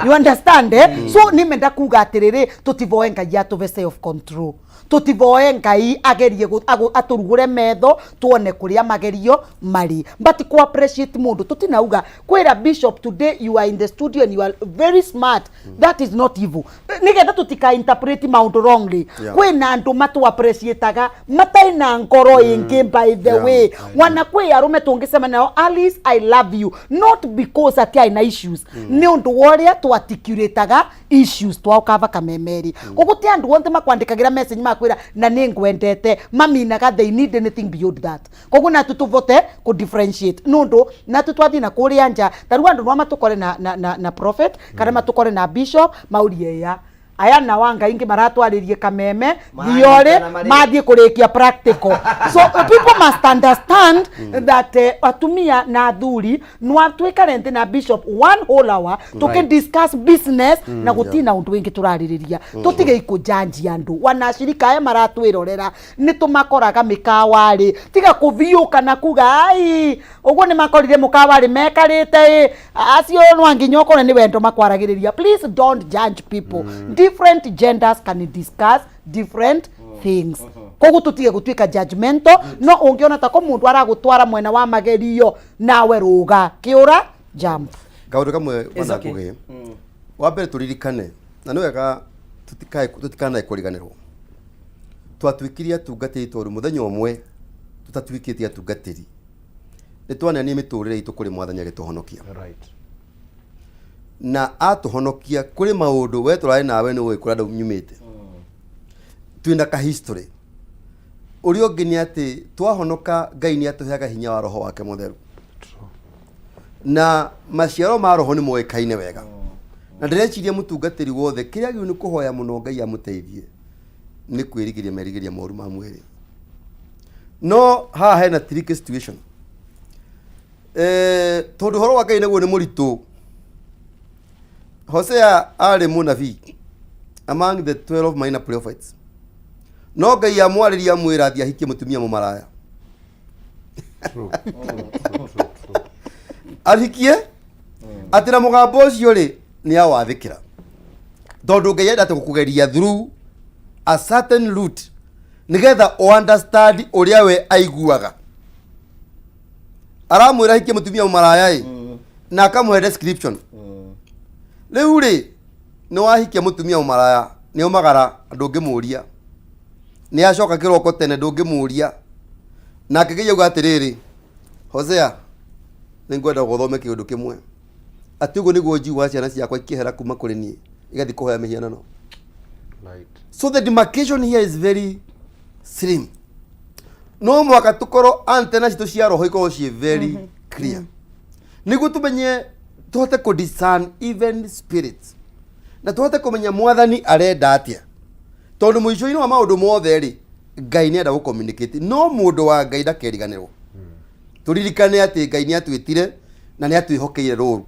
You understand, eh? So nimenda kuga atiriri, tutivoe Ngai atuve self control, tutivoe Ngai agerie aturugure metho tuone kuria magerio mari, but ku appreciate mundu tutinauga kwira bishop, "Today you are in the studio and you are very smart." That is not evil, nigetha tutika interpret maundu wrongly. Kwina andu matu appreciataga matai na ngoro ingi, by the way. Wana kwi arume tungicema nao, "Alice, I love you," not because ati aina issues, ni undu wa uria twaarticulataga issues twaukava kamemeri. Koguo ti andu onthe makwandikagira message makwira na ni ngwendete maminaga they need anything beyond that. Koguo natu tuvote ku differentiate nundu natu twathi na kuria nja taru andu no matukore na prophet kana matukore na bishop maurie ya aya na wanga ingi maratwaririe kameme Maranyitana thiore marĩ. Mathiĩ kũrĩkia practical. So people must understand that atumia na athuri no twikare nthĩ na bishop one whole hour tuki discuss business na gutina undu wingi turaririria. Tutige ikũjanjia andũ wanacirika aya maratwĩrorera nĩ tũmakoraga mĩkawa-rĩ, tiga kũviũka na kuga ai ũguo nĩ makorire mũkawa-rĩ mekarĩte ĩ acio no nginya ũkore nĩ wendo makwaragĩrĩria. Please don't judge people. Different genders can discuss different things, koguo tutige gutuika judgmental. No ungiona tako mundu aragutwara mwena wa magerio nawe ruga kiura jump. Kaũndũ kamwe It's wana okay. Ngũgĩ wa mbere tũririkane na nĩ wega tũtikanae kũriganĩrwo twatuĩkire atungatĩri tondũ mũthenya ũmwe tũtatuĩkĩte atungatĩri nĩ twaneanire mĩtũrĩre itũ kũrĩ Mwathani agĩtũhonokia. Na atũhonokia kũrĩ maũndũ we tũrarĩ nawe nĩ ũĩ kũrĩa andũ nyumĩte twĩna ka history. Ũrĩa ũngĩ nĩ atĩ twahonoka Ngai nĩ atũheaga hinya wa Roho wake Mũtheru na maciaro ma Roho nĩ moĩkaine wega, na ndĩreciria mũtungatĩri wothe kĩrĩa agĩrĩirwo nĩ kũhoya mũno Ngai amũteithie nĩ kwĩrigĩria merigĩria moru ma mwĩrĩ. No haha hena tricky situation, tondũ ũhoro wa Ngai naguo nĩ mũritũ. Hosea arĩ mũnabii among the 12 minor prophets, no Ngai amwarĩria amwĩra athiĩ ahikie mũtumia mũmaraya, ahikie atĩ na mũgambo ũcio rĩ nĩ awathĩkĩra tondũ Ngai endete gũkũgeria through a certain route nĩgetha ũ understand ũrĩa we aiguaga. Aramwĩra ahikie mũtumia mũmaraya ĩ na akamũhe description. Rĩu rĩ nĩ wahikia mũtumia mũmaraya, nĩ aumagara ndũngĩmũria, nĩ acoka kĩroko tene ndũngĩmũria. Nake Ngai auga atĩrĩrĩ, "Hosea, nĩ ngwenda gũthome kĩũndũ kĩmwe atĩ ũguo nĩguo njiguaga ciana ciakwa ikĩehera kuma kũrĩ niĩ igathiĩ kũhoya mĩhianano." So the demarcation here is very slim. No mũhaka tũkorwo antenna citũ cia roho ikorwo ciĩ very clear nĩguo tũmenye, tũhote kũ discern even spirits na tũhote kũmenya Mwathani arenda atĩa, tondũ mũico-inĩ wa maũndũ mothe rĩ, Ngai nĩ enda gũ communicate. No mũndũ wa Ngai ndakeriganĩrwo. Tũririkane atĩ Ngai nĩ atwĩtire na nĩ atwĩhokeire rũru,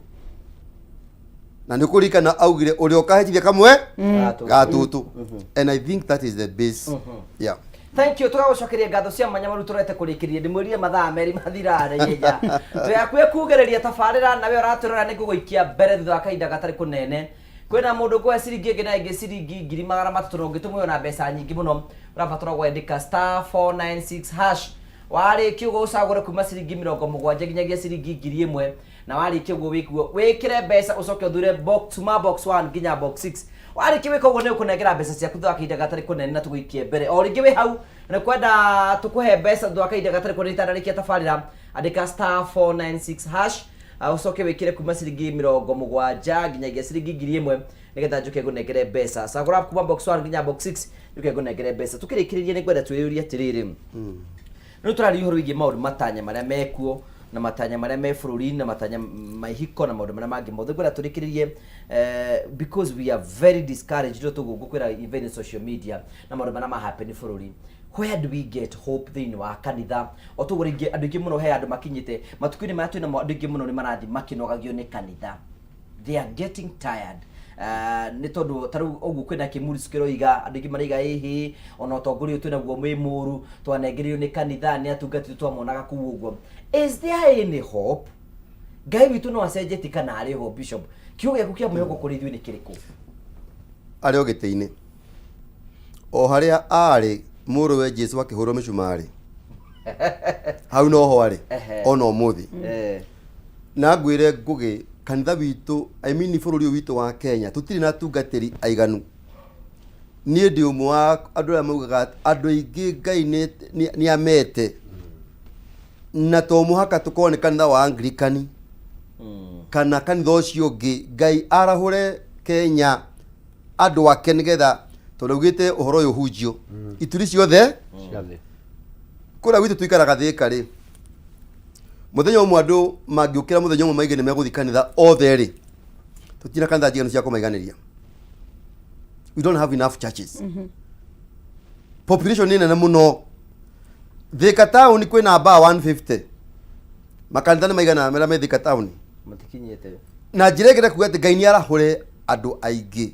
na nĩ ũkũririkana augire ũrĩa ũkahĩtithia kamwe ga tũtũ, and I think that is the base, yeah. Thank you. Tũgagũcokeria ngatho cia mwanya maru. Tũrete kũrĩkĩrĩria, ndĩmwĩrire mathaa merĩ mathira na ihenya. Twĩ hakuhĩ kugĩrĩria tabarĩra, nawe ũratũrora nĩ ngũgũikia mbere thutha wa kahinda gatarĩ kũnene. Kwĩna mũndũ ngũhe ciringi ĩngĩ na ĩngĩ, ciringi 300,000, na ũngĩtũmwo na mbeca nyingĩ mũno. Ũrabatara gwandĩka *496#. Warĩkia ũguo, ũcagũre kuma ciringi 70 nginyagia ciringi 1000, na warĩkia ũguo wĩkuo wĩkĩre mbeca, ũcoke ũthure box kuma box 1 nginya box 6. Warĩkia gwĩka ũguo, nĩ ũkũnengera mbeca ciaku thutha wa kahinda gatarĩ kũnene na tũgũikie mbere. O rĩngĩ, wĩ hau na kwenda tũkũhe mbeca thutha wa kahinda gatarĩ kũnene itanarĩkia tabarĩra, andĩka *496#, ũcoke wĩkĩre kuma ciringi 70 nginyagia ciringi 1000, nĩgetha njũke ngũnengere mbeca. Cagũra kuma box 1 nginya box 6, njũke ngũnengere mbeca. Tũkĩrĩkĩrĩria, nĩ ngwenda twĩyũrie atĩrĩrĩ, rĩu tũraria ũhoro wĩgiĩ maũndũ, matanya marĩa mekuo na matanya marĩa me bũrũri na matanya ma ihiko na maũndũ marĩa mangĩ mothe. Ngwenda tũrĩkĩrĩrie, because we are very discouraged rĩu tũguo ngũkwĩra, even in social media na maũndũ marĩa ma happen bũrũri. Where do we get hope thĩinĩ wa kanitha? O tũguo rĩngĩ, andũ aingĩ mũno, he andũ makinyĩte matukũ-inĩ maya twĩnamo, andũ aingĩ mũno nĩ marathiĩ makĩnogagio nĩ kanitha. They are getting tired. Nĩ tondũ ta rĩu ũguo kwĩna kĩmuri kĩroiga, andũ aingĩ maraiga ĩhĩ, ona ũtongoria ũyũ twĩnaguo wĩ mũru, twanengererio nĩ kanitha, nĩ atungatĩri twamonaga kũu ũguo. Is there any hope? Ngai witũ no acenjetie kana arĩ ho? Bishop, kiugo gĩaku kĩa mwĩhoko kũrĩ ithuĩ nĩ kĩrĩkũ? Arĩ o gĩtĩ-inĩ o harĩa arĩ mũrũwe Jesu akĩhũrwo mĩcumarĩ, hau noho arĩ ona ũmũthĩ. Na ngwĩre Ngũgĩ, kanitha witũ, I mean bũrũri ũyũ witũ wa Kenya, tũtirĩ na atungatĩri aiganu. Niĩ ndĩ ũmwe wa andũ arĩa maugaga atĩ andũ aingĩ Ngai nĩ amete, na to mũhaka tũkorwo nĩ kanitha wa Anglikani kana kanitha ũcio ũngĩ. Ngai arahũre Kenya andũ ake, nĩgetha tondũ augĩte ũhoro ũyũ ũhunjio ituri ciothe. Ciothe. Kũrĩa gwitũ tũikaraga Thĩka rĩ, mũthenya ũmwe andũ mangĩũkĩra mũthenya ũmwe maige nĩ megũthiĩ kanitha othe rĩ, tũtirĩ na kanitha njiganu cia kũmaiganĩria. We don't have enough churches. Population nĩ nene mũno. Thĩka town kwĩna mbaa 150. Makanitha nĩ maigana marĩa me Thĩka town? Matikinyĩte. Na njĩra ĩngĩ kuga atĩ Ngai nĩ arahũre andũ aingĩ,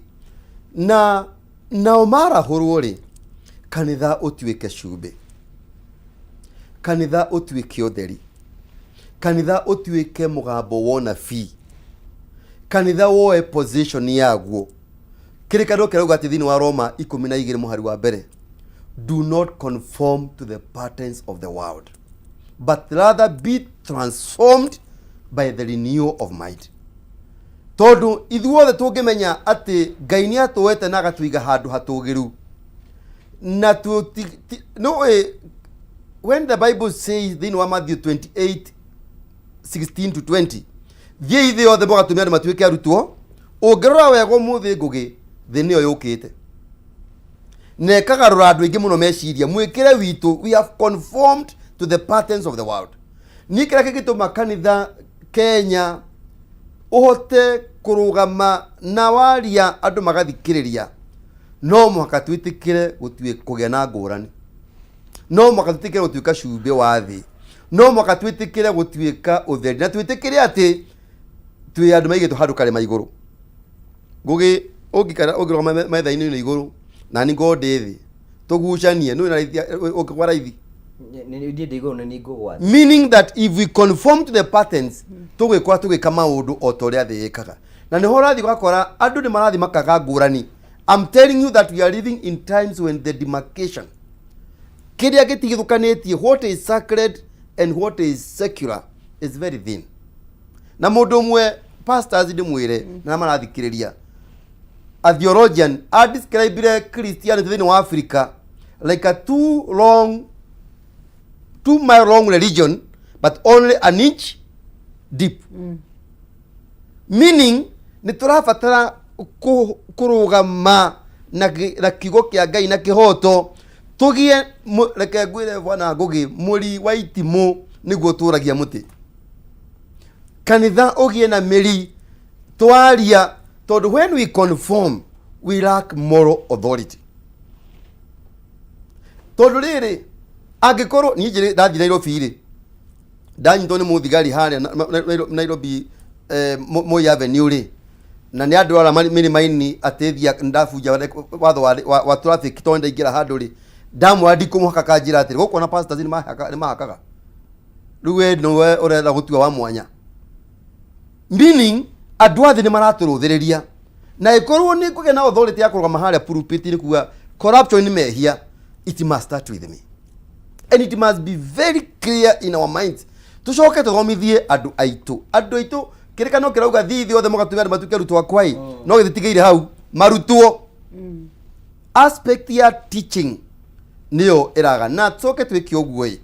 na nao marahũrwo rĩ, kanitha ũtuĩke cumbĩ, kanitha ũtuĩke ũtheri, kanitha ũtuĩke mũgambo wa ũnabii, kanitha woe position yaguo. Kĩrĩkanĩro kĩrauga atĩ thĩinĩ wa Roma 12 mũhari wa mbere, "Do not conform to the patterns of the world, but rather be transformed by the renewal of mind." Tondũ ithuothe tũngĩmenya atĩ Ngai nĩ atũete na agatũiga handũ hatũgĩru na no when the Bible says thĩinĩ wa Matthew 28 16 to 20, "Thiĩi thĩ yothe mũgatũme andũ matuĩke arutwo," ũngĩrora wega ũmũthĩ, Ngũgĩ, thĩ nĩyo yũkĩte na ĩkagarũra andũ aingĩ mũno meciria. Mwĩkĩre witũ, we have conformed to the patterns of the world. Niĩ kĩrĩa kĩngĩtũma kanitha Kenya ũhote kũrũgama na waria andũ magathikĩrĩria, no mũhaka twĩtĩkĩre kũgĩa na ngũrani, no mũhaka twĩtĩkĩre gũtuĩka cumbĩ wa thĩ, no mũhaka twĩtĩkĩre gũtuĩka ũtheri, na twĩtĩkĩre atĩ twĩ andũ maigĩtwo handũ karĩma igũrũ. Ngũgĩ, ũngĩikara ũngĩrũgama metha-inĩ na igũrũ na niĩ ngorwo ndĩ thĩ, tũgucanie nĩ na raithi ũngĩgwa raithi. Niĩ ndĩ igũrũ, nĩ ngũgwa thĩ. Meaning that if we conform to the patterns, tũgwĩkora tũgĩka maũndũ o ta ũrĩa thĩ ĩkaga, na nĩho ũrathiĩ ũgakora andũ nĩ marathiĩ makaga ngũrani. I'm telling you that we are living in times when the demarcation, kĩrĩa gĩtigithũkanĩtie what is sacred and what is secular, is very thin. Na mũndũ ũmwe, pastors, ndĩmwĩre na marathikĩrĩria, a theologian a describire Christianity thĩinĩ wa Africa like a 2 mile long religion but only an inch deep. Meaning nĩ tũrabatara kũrũgama na kiugo kĩa Ngai na kĩhoto. Tũgĩe reke ngwĩre bwana Ngũgĩ, mũri wa itimũ nĩguo ũtũragia mũtĩ. Kanitha ũgĩe na mĩri twaria, tondũ when we conform we lack moral authority. Tondũ rĩrĩ, angĩkorwo niĩ njĩrĩ ndathiĩ Nairobi rĩ, ndanyitwo nĩ mũthigari harĩa Nairobi Moi Avenue rĩ, na nĩ andwara mĩrĩma-inĩ atĩ thia ndabunja watho wa traffic tondũ ndaingĩra handũ rĩ, ndamwĩra ndikũmũhaka kanjĩra atĩrĩ, gũkũ ona pastors nĩ mahakaga. Rĩu we nĩwe ũrenda gũtua wa mwanya. Meaning andũ a thĩ nĩ maratũrũthĩrĩria, na ĩkorwo nĩ kũgĩa na authority ya kũrũgama harĩa pulpit-inĩ kuga corruption nĩ mehia, it must start with me and it must be very clear in our minds. Tucoke tuthomithie andũ aitũ, andũ aitũ kĩrĩkanĩro kĩrauga thiĩ thĩ othe mũgatũme andũ matuĩke arutwo akwa ĩ, no gĩtitigĩire hau marutwo. Aspect ya teaching nĩyo ĩraga, na tucoke twĩke ũguo ĩ,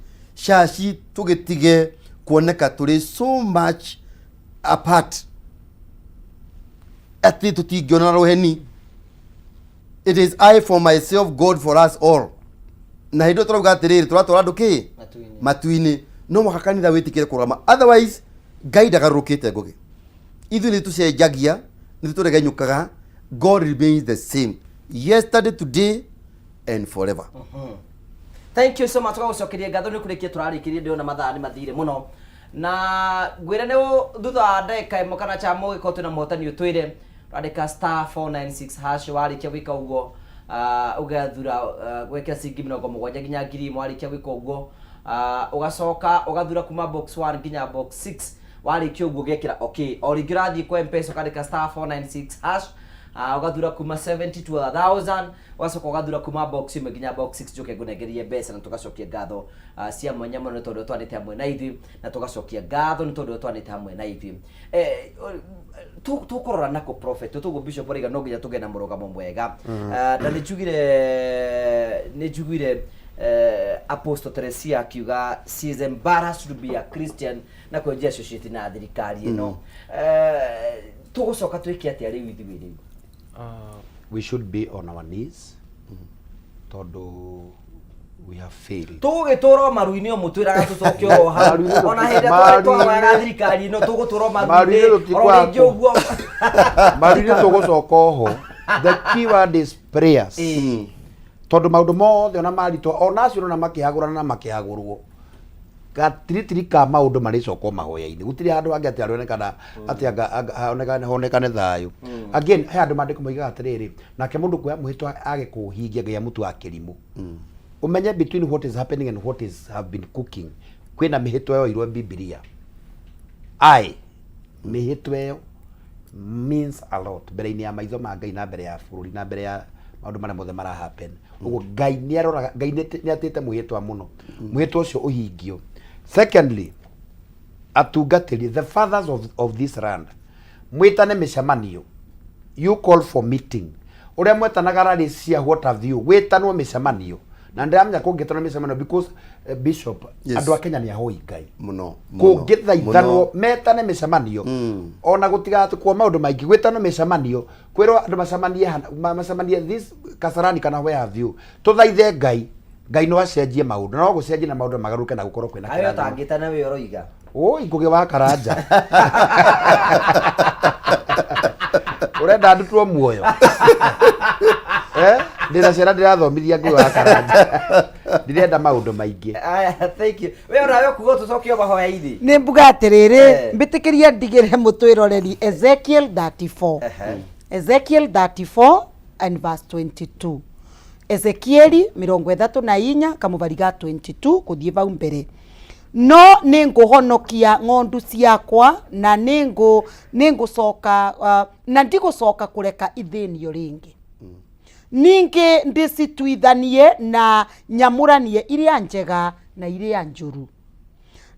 caci tũgĩtige kuoneka tũrĩ so much apart atĩ tũtingĩonana rũheni. It is I for myself, God for us all. Na hĩndĩ ĩyo tũrauga atĩrĩrĩ, tũratwara andũ kĩ matu-inĩ, no mũhaka kanitha wĩtĩkĩre kũrũgama, otherwise Ngai ndagarũrũkĩte. Ngũgĩ, ithuĩ nĩ tũcenjagia, nĩ tũregenyũkaga. God remains the same yesterday, today and forever. Thank you so much. Tũgagũcokeria ngatho. Nĩ kũrĩkia tũrarĩkĩria, ndĩrona mathaa nĩ mathire mũno, na ngwĩre nĩ thutha wa ndagĩka 1 kana cha mũgĩkorwo twĩna mũhotani, ũtwĩre ũrandĩka *496#. Warĩkia gwĩka ũguo, ũgathura gwĩkĩra ciringi 70 nginya 1000. Warĩkia gwĩka ũguo, ũgacoka ũgathura kuma box 1 nginya box 6. Warĩkia ũguo, ũgekĩra okay. O rĩngĩ ũrathiĩ kwa Mpesa, ũkandĩka *496#, ũgathura kuma 70 to 1000, ũgacoka ũgathura kuma box 1 nginya box 6. Njoke ngũnengerie mbeca, na tũgacokia ngatho cia mwanya mũno nĩ tondũ twanĩte hamwe na ithuĩ, na tũgacokia ngatho nĩ tondũ twanĩte hamwe na ithuĩ. Tũkũrora nako prophet tũguo bishop arauga no nginya tũgĩe na mũrũgamo mwega. Na nĩ njugire Apostle Teresia akiuga she is embarrassed to be a Christian na kwenjia associate na thirikari ĩno. Tũgũcoka twĩke atĩa rĩu ithuĩ rĩu? We should be on our knees tondũ we have failed. Tũgũgĩtũra o maru-inĩ, o mũtwĩraga tũcoke oro hau. Maru-inĩ. Ona hĩndĩ ĩrĩa twarĩ twahoyaga thirikari ĩno, tũgũtũra o maru-inĩ Maru-inĩ oro tũtikwaga. rĩngĩ ũguo. Maru-inĩ tũgũcoka oho. The key word is prayers, tondũ maũndũ mothe ona maritũ ona acio ona makĩhagũrana na makĩhagũrwo, gatiritiri ka maũndũ marĩcoka o mahoya-inĩ. Gũtirĩ handũ hangĩ atĩ aronekana atĩ honekane honekane thayũ. Again, he andũ mandĩko moigaga atĩrĩrĩ, nake mũndũ kuoya mwĩhĩtwa age kũũhingia, Ngai amũtua kĩrimũ. Ũmenye between what is happening and what is have been cooking, kwĩna mĩhĩtwa yoirwo Bibilia. Ai mĩhĩtwa ĩyo means a lot mbere-inĩ ya maitho ma Ngai na mbere ya bũrũri na mbere ya maũndũ marĩa mothe mara happen. Ũguo Ngai nĩ aroraga, Ngai nĩ atĩte mwĩhĩtwa mũno, mwĩhĩtwa ũcio ũhingio. Secondly, atungatĩri, the fathers of this land, mwĩtane mĩcemanio. You call for meeting ũrĩa mwetanaga rally cia what have you, gwĩtanwo mĩcemanio. Na ndĩramenya kũngĩtanwo mĩcemanio, because bishop, andũ a Kenya nĩ ahoi Ngai. Mũno. Kũngĩthaithanwo metane mĩcemanio, ona gũtigatukwo maũndũ maingĩ, gwĩtanwo mĩcemanio, kwĩrwo andũ macemanie macemanie this Kasarani kana where have you, tũthaithe Ngai. Ngai no acenjie maũndũ, no gũcenjie na maũndũ magarũrũke na gũkorwo kwĩna Ayo kĩrathimo. Ũtangĩtana we ũroiga. Oi, Ngũgĩ wa Karanja, ũrenda ndutwo muoyo? Eh, ndĩna ciana ndĩrathomithia. Ngũgĩ wa Karanja, ndirenda maũndũ maingĩ. Aya, thank you. We onawe kuga tũcoke o mahoya-inĩ. Nĩ mbuga atĩrĩrĩ, mbĩtĩkĩria ndigĩre mũtwĩroreri Ezekiel 34, Ezekiel 34 and verse 22, Ezekieli 34 kamũbari ga 22 kũthiĩ bau mbere. No nĩ ngũhonokia ng'ondu ciakwa na nĩ ngũcoka na ndigũcoka kũreka ithĩnio rĩngĩ. Ningĩ ndĩcituithanie na nyamũranie iria njega na iria njũru.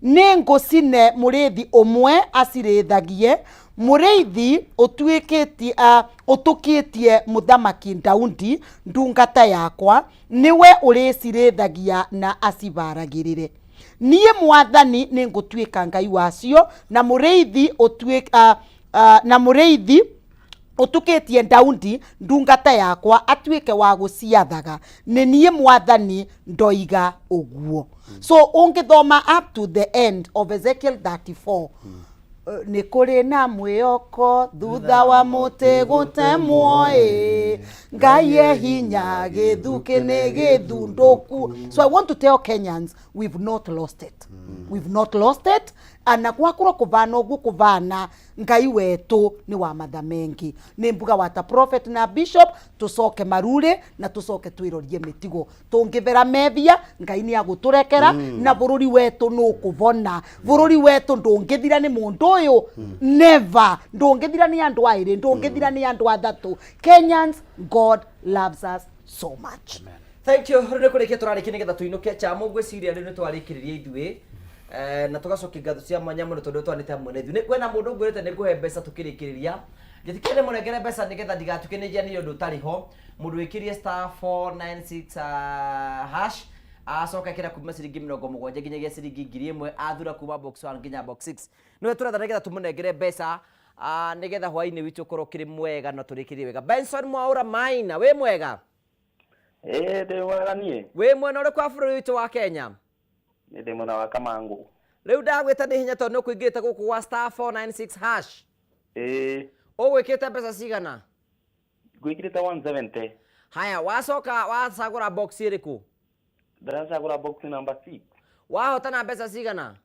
Nĩ ngũcine mũrĩithi ũmwe acirĩithagie, mũrĩithi ũtuĩkĩtie ũtũkĩtie mũthamaki Daudi ndungata yakwa, nĩwe ũrĩcirĩithagia na acibaragĩrĩre. Niĩ Mwathani nĩ ngũtuĩka Ngai wacio, na mũrĩithi ũtuĩk, na mũrĩithi Ũtukĩtie Daudi ndungata yakwa atuĩke wa gũciathaga, nĩ niĩ mwathani ndoiga ũguo. So ũngĩthoma up to the end of Ezekiel 34, nĩ kũrĩ na mwĩoko thutha wa mũtĩ gũtemwo ĩ Ngai e hinya gĩthukĩ nĩ gĩthundũku. So I want to tell Kenyans, we've not lost it, we've not lost it. Ana gwakorwo kũvana ũguo kũvana, Ngai wetũ nĩ wa matha mengi. Nĩ mbuga wata prophet na bishop tũcoke marurĩ na tũcoke twĩrorie mĩtigo. Tũngĩvera methia, Ngai nĩ agũtũrekera. Na bũrũri wetũ nũkũvona. Bũrũri wetũ ndũngĩthira nĩ mũndũ ũyũ, never. Ndũngĩthira nĩ andũ aĩrĩ, ndũngĩthira nĩ andũ athatũ. Kenyans, God loves us so much. Amen. Thank you. Rĩu nĩ kũrĩkia tũrarĩkia nĩgetha tũinũke chamo. Ngwĩciria rĩu nĩ twarĩkĩrĩria ithuĩ na tũgacokia ngatho cia mwanya mũno tondũ twanĩte hamwe na ithuĩ. Nĩ kwĩna mũndũ ngwĩrĩte nĩ ngũhe mbeca tũkĩrĩkĩrĩria. Njĩtĩkĩre ndĩmũnengere mbeca nĩgetha ndigatuĩke nĩ njianĩire ũndũ ũtarĩ ho. Mũndũ wĩkĩrie star 496 hash acoka ĩkĩra kuma ciringi 70 nginyagia ciringi 1000, athura kuma box 1 nginya box 6, nĩwe tũretha nĩgetha tũmũnengere mbeca nĩgetha hwainĩ witũ ũkorwo ũkĩrĩ mwega na tũrĩkĩrie wega. Benson Mwaũra Maina, wĩ mwega? Ĩĩ, ndĩ mwega niĩ. Wĩ mwena ũrĩkũ wa bũrũri witũ wa Kenya? Nĩ ndĩ mwena wa Kamangũ. Rĩu ndagwĩta nĩ hinya tondũ nĩ ũkũingĩrĩte gũkũ gwa star 496 hash. Ĩĩ. Ũgwĩkĩte mbeca cigana? Ngwĩkĩrĩte 170. Haya, wacoka wacagũra box ĩrĩkũ? Ndĩracagũra box number 6. Wahotana mbeca cigana?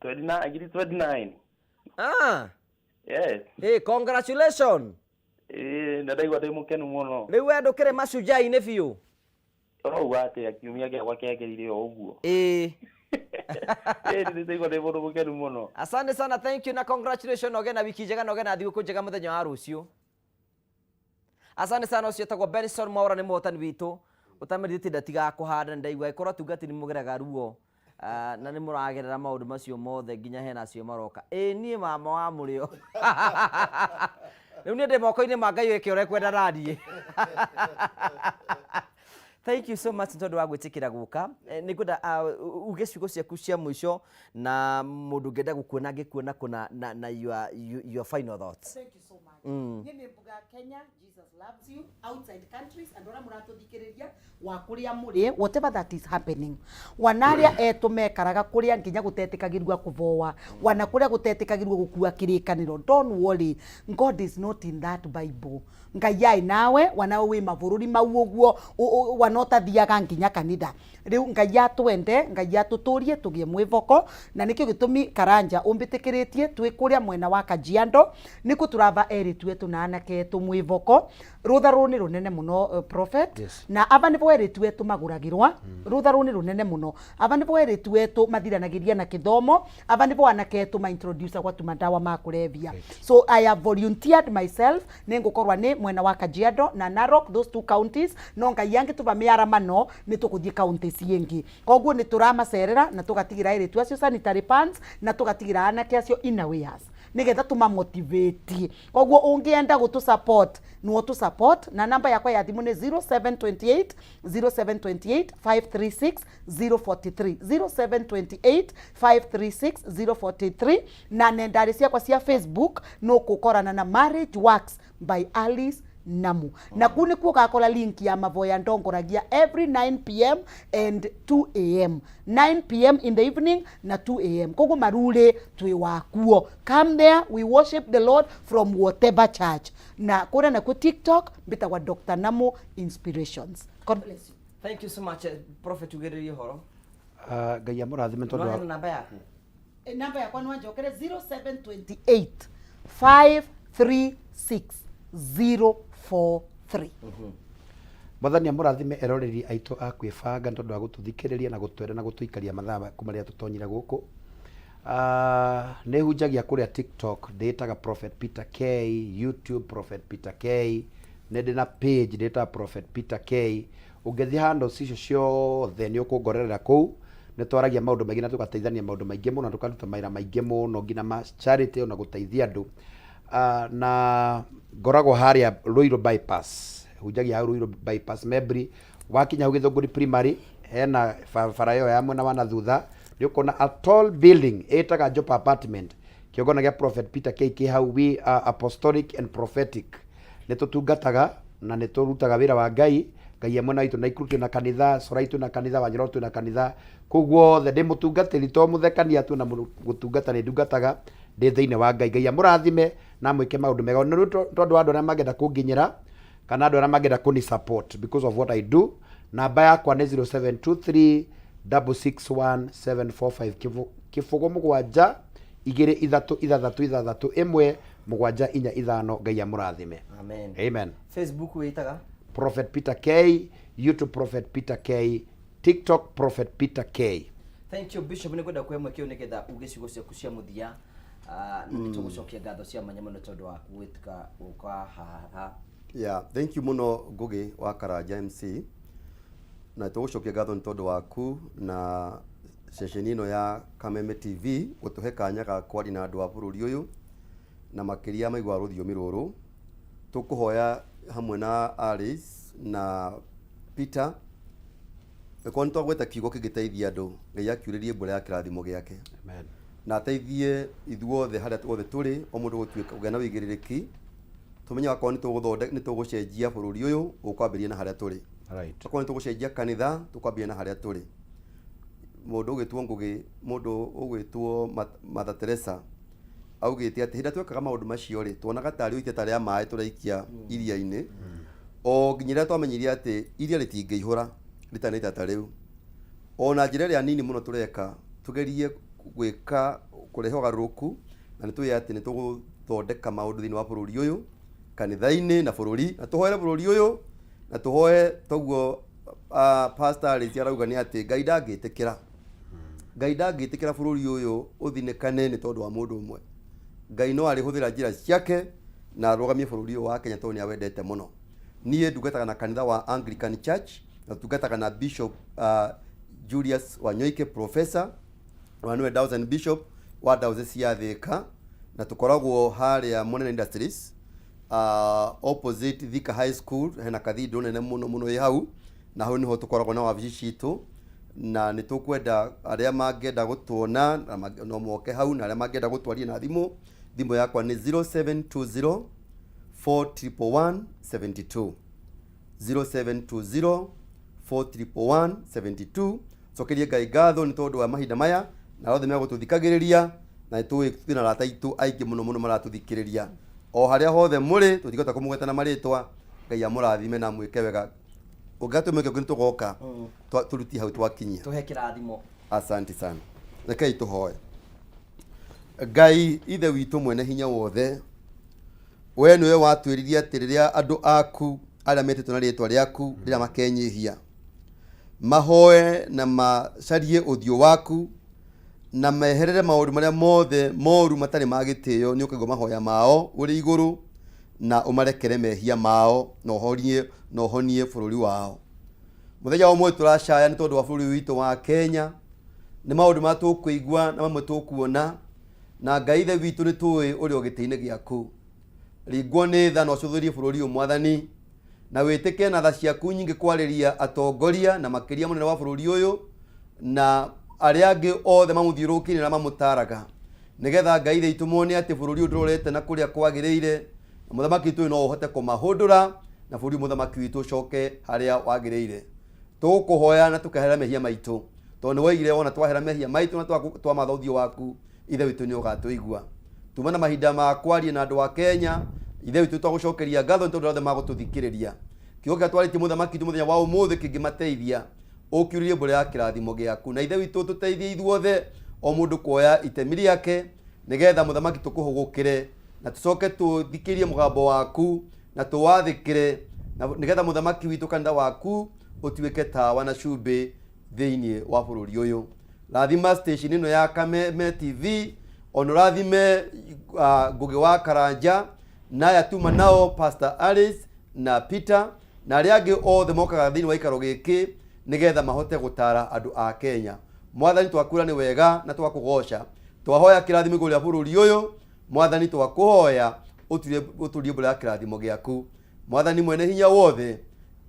29, ngiri 29. Ah. Yes. Hey, congratulations. Ĩĩ, na ndaigua ndĩ mũkenu mũno. Rĩu we ndũkĩrĩ macujaa-inĩ biũ? Ũrauga atĩa, kiumia gĩakwa kĩagĩrĩire o ũguo? Ĩĩ. Ĩĩ, nĩ ndaigua ndĩ mũndũ mũkenu mũno. Asante sana, thank you na congratulations, na ũgĩe na wiki njega na ũgĩe na thigũkũ njega mũthenya wa rũciũ. Asante sana. Ũcio etagwo Benson Mwaura, nĩ mũhotani witũ ũtamerithĩtie ndatigaga kũhanda. Nĩ ndaigua ĩkorwo atungati nĩ mũgeraga ruo na nĩ mũragerera maũndũ macio mothe nginya hena acio maroka. Ĩĩ, niĩ mama wa mũrĩo rĩu niĩ ndĩ moko-inĩ ma Ngai, wĩke ũrĩa kwenda naniĩ. Thank you so much nĩ tondũ wa gwĩtĩkĩra gũka. Nĩ ngwenda uge ciugo ciaku cia mũico na mũndũ ũngĩenda gũkuona angĩkuona kũ na your final thoughts. Thank you so much. Niĩ nĩ mbuga Kenya, Jesus loves you. Outside countries, andũ arĩa mũratũthikĩrĩria wa kũrĩa mũrĩ, whatever that is happening, wana arĩa etũ mekaraga kũrĩa nginya gũtetĩkagĩrua kũvoa, wana kũrĩa gũtetĩkagĩrua gũkua kĩrĩkanĩro, don't worry, God is not in that Bible. Ngai aĩ nawe wana wĩ mabũrũri mau ũguo wana ũtathiaga nginya kanitha. Rĩu Ngai atwende, Ngai atũtũrie tũgĩe mwĩvoko, na nĩkĩo gĩtũmi Karanja ũmbĩtĩkĩrĩtie twĩ kũrĩa mwena wa Kajiado nĩkuo tũrava erĩtu etũ na anake etũ mwĩvoko. Rũtha rũrũ nĩ rũnene mũno, prophet. Na ava nĩvo erĩtu etũ magũragĩrwa. Rũtha rũrũ nĩ rũnene mũno. Ava nĩvo erĩtu etũ mathiranagĩria na kĩthomo. Ava nĩvo anake etũ ma-introduce gwatu mandawa ma kũrebia. So I have volunteered myself, nĩ ngũkorwa nĩ mwena wa Kajiado na Narok, those two counties. No Ngai angĩtũva mĩaramano nĩ tũgũthiĩ county ciĩngĩ. Koguo nĩ tũramacerera na tũgatigĩra airĩtu acio sanitary pants na tũgatigĩra anake acio inner wears nĩgetha tũmamotivate. Koguo ũngĩenda gũtũ support, no tũ support, na namba yakwa ya thimũ nĩ 0728 0728 536 043, 0728 536 043, na nendarĩ ciakwa cia Facebook no kũkorana na Marriage Works by Alice Namu, na kuu nĩkuo ũgakora link ya mavoya ndongoragia every 9 p.m. and 2 a.m., 9 p.m. in the evening na 2 a.m. Koguo marurĩ twĩ wakuo, come there, we worship the Lord from whatever church. Na kũrĩa nakuo TikTok mbĩtagwa Dr Namu Inspirations. God bless you. Thank you so much. Prophet, ugĩrĩrie ũhoro. Ah, Ngai amũrathime tondũ Nĩwaheana namba yaku? Namba yakwa nĩwanjokere, 0728 536 043. Mwathani amũrathime eroreri aitũ a kwĩbanga nĩ tondũ wa gũtũthikĩrĩria na gũtwenda na gũtũikaria mathaa kuma rĩrĩa tũtonyire gũkũ. Nĩ hunjagia kũrĩa TikTok ndĩtaga Prophet Peter K, YouTube Prophet Peter K, nĩ ndĩ na page ndĩtaga Prophet Peter K. Ũngĩthiĩ handles icio ciothe nĩ ũkũngorerera kũu. Nĩ twaragia maũndũ maingĩ na tũgateithania maũndũ maingĩ mũno na tũkaruta mawĩra maingĩ mũno nginya ma charity ona gũteithia andũ. Na ngoragwo harĩa Ruiru bypass, hunjagia hau Ruiru bypass Membri. Wakinya hau Gĩthũngũri Primary, hena barabara ĩyo ya mwena wa na thutha, nĩ ũkuona a tall building ĩtaga Jopa Apartment. Kĩongona gĩa Prophet Peter K kĩ hau. We are apostolic and prophetic. Nĩ tũtungataga na nĩ tũrutaga wĩra wa Ngai. Ngai e mwena witũ. Naikuru twĩna kanitha, Corai twĩna kanitha, Wanyoro twĩna kanitha. Kũu guothe ndĩ mũtungatĩri, to mũthekania tu na gũtungata nĩ ndungataga ndĩ thĩinĩ wa Ngai. Ngai amũrathime na amwĩke maũndũ mega. Na rĩu tondũ wa andũ arĩa mangĩenda kũnginyĩra kana andũ arĩa mangĩenda kũni support because of what I do, namba yakwa nĩ 0723 661 745, kĩbũgũ mũgwanja igĩrĩ ithatũ ithathatũ ithathatũ ĩmwe mũgwanja inya ithano. Ngai amũrathime. Amen. Amen. Facebook wĩtaga? Prophet Peter K, YouTube Prophet Peter K, TikTok Prophet Peter K. Thank you, Bishop. Nĩ kwenda kũhe mweke ũyũ nĩgetha uge ciugo ciaku cia mũthia. Na nĩ tũgũcokia ngatho cia mwanya mũno tondũ wa gwĩtĩka gũka haha. Yeah, thank you mũno, Ngugi wa Karanja MC, na tũgũcokia ngatho nĩ tondũ waku na ceceni ĩno ya Kameme TV gũtũhe kanya ga kwaria na andũ a bũrũri ũyũ na makĩria maiguaga rũthiomi rũrũ. Tũkũhoya hamwe na Alice na Peter, ĩkorwo nĩ twagweta kiugo kĩngĩteithia andũ, Ngai akiurĩrie mbura ya kĩrathimo gĩake. Amen. Na ateithie ithuothe harĩa othe tũrĩ, o mũndũ gũtuĩka kũgĩa na wĩigĩrĩrĩki, tũmenye akorwo nĩ tũgũthonde nĩ tũgũcenjia bũrũri ũyũ, ũkwambĩrĩria na harĩa tũrĩ. Akorwo nĩ tũgũcenjia kanitha, tũkwambĩrĩria na harĩa tũrĩ. Mũndũ ũgwĩtwo Ngũgĩ, mũndũ ũgwĩtwo Mother Teresa augĩte atĩ hĩndĩ ĩrĩa twekaga maũndũ macio rĩ, tuonaga tarĩ iteta rĩa maĩ tũraikia iria-inĩ, o nginya rĩrĩa twamenyire atĩ iria rĩtingĩihũra rĩtarĩ na itata rĩu. Ona njĩra ĩrĩa nini mũno tũreka, tũgerie gwĩka kũrehe ũgarũrũku, na nĩ tũĩ atĩ nĩ tũgũthondeka maũndũ thĩinĩ wa bũrũri ũyũ, kanitha-inĩ na bũrũri, na tũhoere bũrũri ũyũ, na tũhoe toguo. Pastor Alice arauga nĩ atĩ Ngai ndangĩtĩkĩra bũrũri ũyũ ũthinĩkane nĩ tondũ wa mũndũ ũmwe. Ngai no arĩhũthĩra njĩra ciake na arũgamie bũrũri ũyũ wa Kenya tondũ nĩ awendete mũno. Niĩ ndungataga na kanitha wa Anglican Church na tungataga na Bishop Julius Wanyoike, professor wa nĩwe diocesan bishop wa diocese ya Thika, na tũkoragwo harĩa Monene Industries, opposite Thika High School. Hena cathedral nene mũno mũno ĩ hau, na hau nĩho tũkoragwo na wabici citũ, na nĩ tũkwenda arĩa mangĩenda gũtuona na no moke hau, na arĩa mangĩenda gũtwaria na thimũ, thimũ yakwa nĩ 0720 4111 72, 0720 4111 72. Cokerie Ngai ngatho nĩ tondũ wa mahinda maya na othe megũtũthikagĩrĩria, na nĩ tũĩ twĩna arata aitũ aingĩ mũno mũno maratũthikĩrĩria o harĩa hothe mũrĩ, tũtingĩhota kũmũgweta na marĩtwa. Ngai amũrathime na amwĩke wega. Ũngĩgatũmĩke ũngĩ nĩ tũgoka tũrutie hau twakinyia. Tũhe kĩrathimo. Asante sana. Rekei tũhoe. Ngai Ithe witũ mwene hinya wothe, we nĩwe watwĩrire atĩ rĩrĩa andũ aku arĩa metĩtwo na rĩtwa rĩaku rĩrĩa makenyihia, mahoe na macarie ũthiũ waku na meherere maũndũ marĩa mothe moru matarĩ ma gĩtĩo, nĩ ũkaigua mahoya mao ũrĩ igũrũ na ũmarekere mehia mao na ũhonie bũrũri wao. Mũthenya wa ũmũthĩ tũracaya nĩ tondũ wa bũrũri witũ wa Kenya, nĩ maũndũ marĩa tũkũigua na mamwe tũkuona, na Ngai Ithe witũ, nĩ tũĩ ũrĩ o gĩtĩ-inĩ gĩaku. Ringwo nĩ tha na ũcũthĩrie bũrũri ũyũ, Mwathani, na wĩtĩke na tha ciaku nyingĩ kwarĩria atongoria na makĩria mũnene wa bũrũri ũyũ na arĩa angĩ othe mamũthiũrũrũkĩirie na mamũtaraga, nĩgetha Ngai Ithe witũ mone atĩ bũrũri ũyũ ndũrorete na kũrĩa kwagĩrĩire, na mũthamaki witũ ũyũ no ũhote kũmahũndũra na bũrũri ũyũ, mũthamaki witũ, ũcoke harĩa wagĩrĩire. Tũgũkũhoya na tũkeherera mehia maitũ, tondũ nĩ woigire wona twahera mehia maitũ na twamatha ũthiũ waku, Ithe witũ, nĩ ũgatũigua. Tuma na mahinda ma kwaria na andũ a Kenya. Ithe witũ, twagũcokeria ngatho nĩ tondũ othe magũtũthikĩrĩria. Kiugo kĩrĩa twarĩtie, mũthamaki witũ, mũthenya wa ũmũthĩ kĩngĩmateithia, ũkiurĩrie mbura ya kĩrathimo gĩaku. Na Ithe witũ, tũteithie ithuothe, o mũndũ kuoya itemi rĩake, nĩgetha mũthamaki tũkũhũgũkĩre na tũcoke tũthikĩrie mũgambo waku na tũwathĩkĩre, na nĩgetha mũthamaki witũ, kanitha waku ũtuĩke tawa na cumbĩ thĩinĩ wa bũrũri ũyũ. Rathima station ĩno ya Kameme TV, ona ũrathime Ngũgĩ wa Karanja na aya tuma nao, Pastor Alice na Peter na arĩa angĩ othe mokaga thĩinĩ wa ikaro gĩkĩ nĩgetha mahote gũtara andũ a Kenya. Mwathani, twakwĩra nĩ wega na twakũgoca. Twahoya kĩrathimo igũrũ rĩa bũrũri ũyũ. Mwathani, twakũhoya ũturie mbura ya kĩrathimo gĩaku. Mwathani mwene hinya wothe,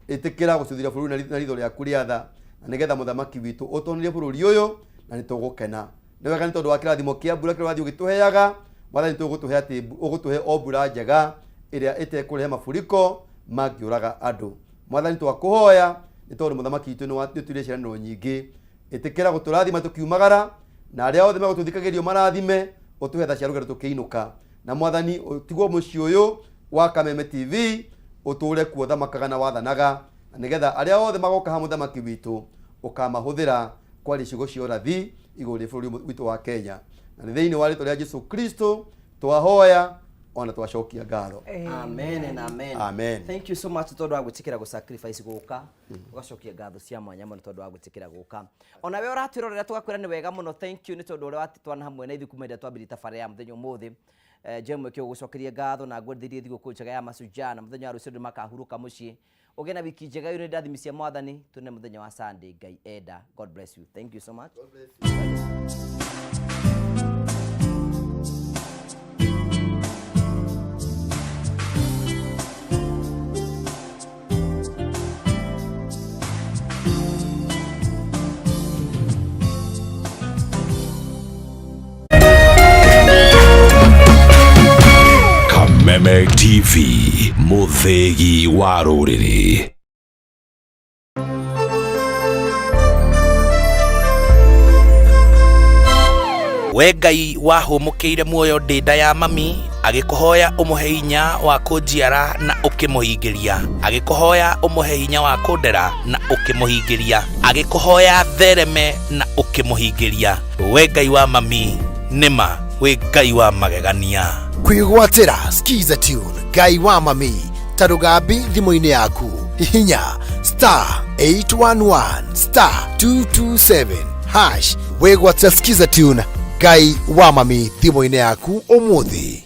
ĩtĩkĩra gũcũthĩria bũrũri na ritho rĩaku rĩa tha, na nĩgetha mũthamaki witũ ũtonerie bũrũri ũyũ na nĩ tũgũkena. Nĩ wega nĩ tondũ wa kĩrathimo kĩa mbura kĩrĩa ũrathiĩ ũgĩtũheaga. Mwathani tũgũtũhe atĩ ũgũtũhe o mbura njega ĩrĩa ĩtekũrehe mafuriko mangĩũraga andũ. Mwathani twakũhoya nĩ tondũ mũthamaki witũ nĩ tuire ciĩranĩro nyingĩ, ĩtĩkĩra gũtũrathima tũkiumagara, na arĩa othe megũtũthikagĩrio marathime, ũtũhe tha cia rũgendo tũkĩinũka. Na Mwathani ũtigwo mũciĩ ũyũ wa Kameme TV ũtũre kuo thamakaga na wathanaga, na nĩgetha arĩa othe magoka ha mũthamaki witũ ũkamahũthĩra kwaria ciugo cia ũrathi igũrũ rĩa bũrũri witũ wa Kenya. Na nĩ thĩinĩ wa rĩtwa rĩa Jesu Kristo twahoya ona twacokia ngatho. Amen and amen. Amen. Thank you so much tondu wa gwitikira gu sacrifice guka ugacokia ngatho cia mwanya muno tondu wa gwitikira guka. Ona we uratwirorera tugakwira ni wega muno, thank you ni tondu uria watitwana hamwe na ithuĩ kuma ĩrĩa twambĩrĩria tabarĩra ya muthenya umuthi. Jemwe kĩo gũcokeria ngatho na ngwendithĩrie thigũkũ njega ya Mashujaa, na muthenya wa rũciũ andũ makahurũka mũciĩ. Ũgĩe na wiki njega yũrĩ ndathimi cia Mwathani. Tune muthenya wa Sunday Ngai enda. God bless you. Thank you so much. God bless you. Kameme TV, mũthĩgi wa rũrĩrĩ. We Ngai wahũmũkĩire muoyo ndĩ nda ya mami, agĩkũhoya ũmũhe hinya wa kũnjiara na ũkĩmũhingĩria, agĩkũhoya ũmũhe hinya wa kũndera na ũkĩmũhingĩria, agĩkũhoya thereme na ũkĩmũhingĩria. We Ngai wa mami, nĩma wĩ Ngai wa magegania. Kwĩgwatĩra Skiza Tune Ngai wa mami ta rũgambi thimũ-inĩ yaku, hihinya star 811 star 227 hash wĩgwatĩra Skiza Tune Ngai wa mami thimũ-inĩ yaku ũmũthĩ.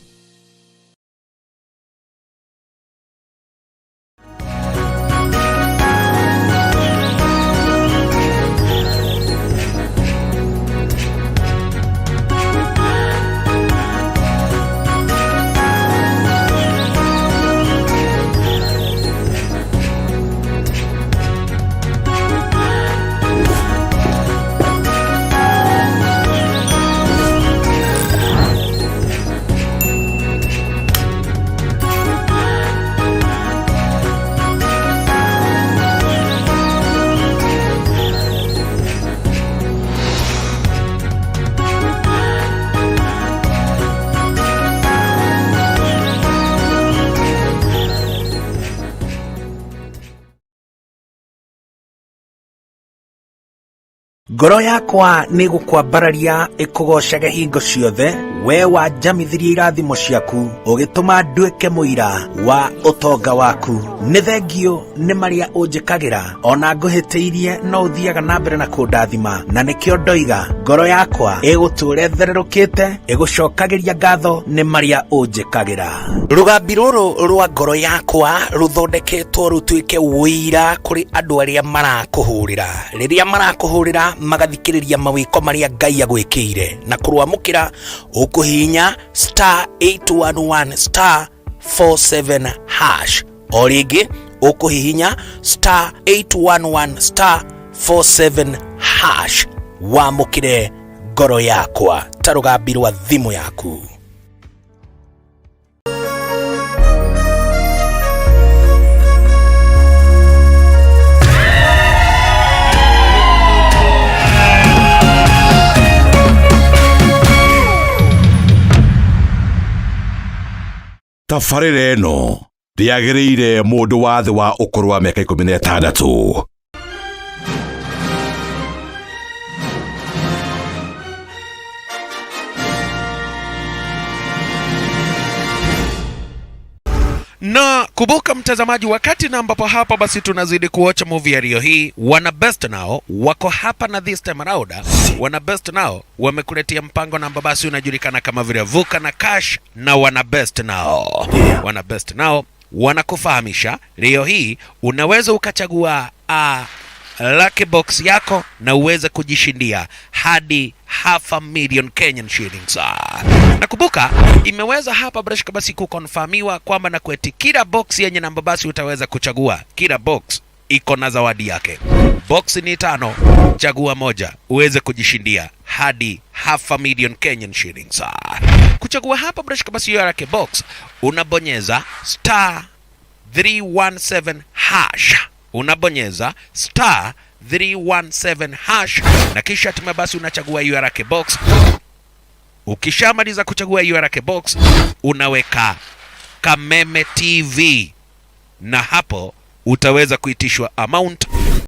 Ngoro yakwa nĩ gũkwambararia ĩkũgocage hingo ciothe, we wanjamithirie irathimo ciaku, ũgĩtũma nduĩke mũira wa ũtonga waku. Nĩ thengio nĩ marĩa ũnjĩkagĩra, ona ngũhĩtĩirie no ũthiaga na mbere na kũndathima, na nĩkĩo ndoiga ngoro yakwa ĩgũtũũra ĩthererũkĩte, ĩgũcokagĩria ngatho nĩ marĩa ũnjĩkagĩra. Rũgambi rũrũ rwa ngoro yakwa rũthondeketwo rũtuĩke ũira kũrĩ andũ arĩa marakũhũrĩra. Rĩrĩa marakũhũrĩra magathikĩrĩria mawĩko marĩa Ngai agwĩkĩire, na kũrwamũkĩra ũkũhihinya star 811 star 47 hash. O rĩngĩ ũkũhihinya star 811 star 47 hash wamũkĩre ngoro yakwa ta rũgambi rwa thimũ yaku. Tabarĩra ĩno ndĩagĩrĩire mũndũ wa thĩ wa ũkũrũ wa mĩaka 16. Na kumbuka mtazamaji, wakati na ambapo hapa basi tunazidi kuocha movie ya Rio hii, wana best nao wako hapa, na this time around wana best nao wamekuletea mpango na basi unajulikana kama vile Vuka na Cash. Na wana best nao, wana best nao wanakufahamisha leo hii unaweza ukachagua lucky box yako na uweze kujishindia hadi 500,000 Kenyan shillings. Na kumbuka imeweza hapa brashka basi kukonfirmiwa kwamba na kweti kila box yenye namba basi utaweza kuchagua, kila box iko na zawadi yake. Box ni 5, chagua moja uweze kujishindia hadi 500,000 Kenyan shillings. Kuchagua hapa bila shaka basi URK box, unabonyeza star 317 hash, unabonyeza star 317 hash na kisha hatimaye basi unachagua URK box. Ukishamaliza kuchagua URK box, unaweka Kameme TV na hapo utaweza kuitishwa amount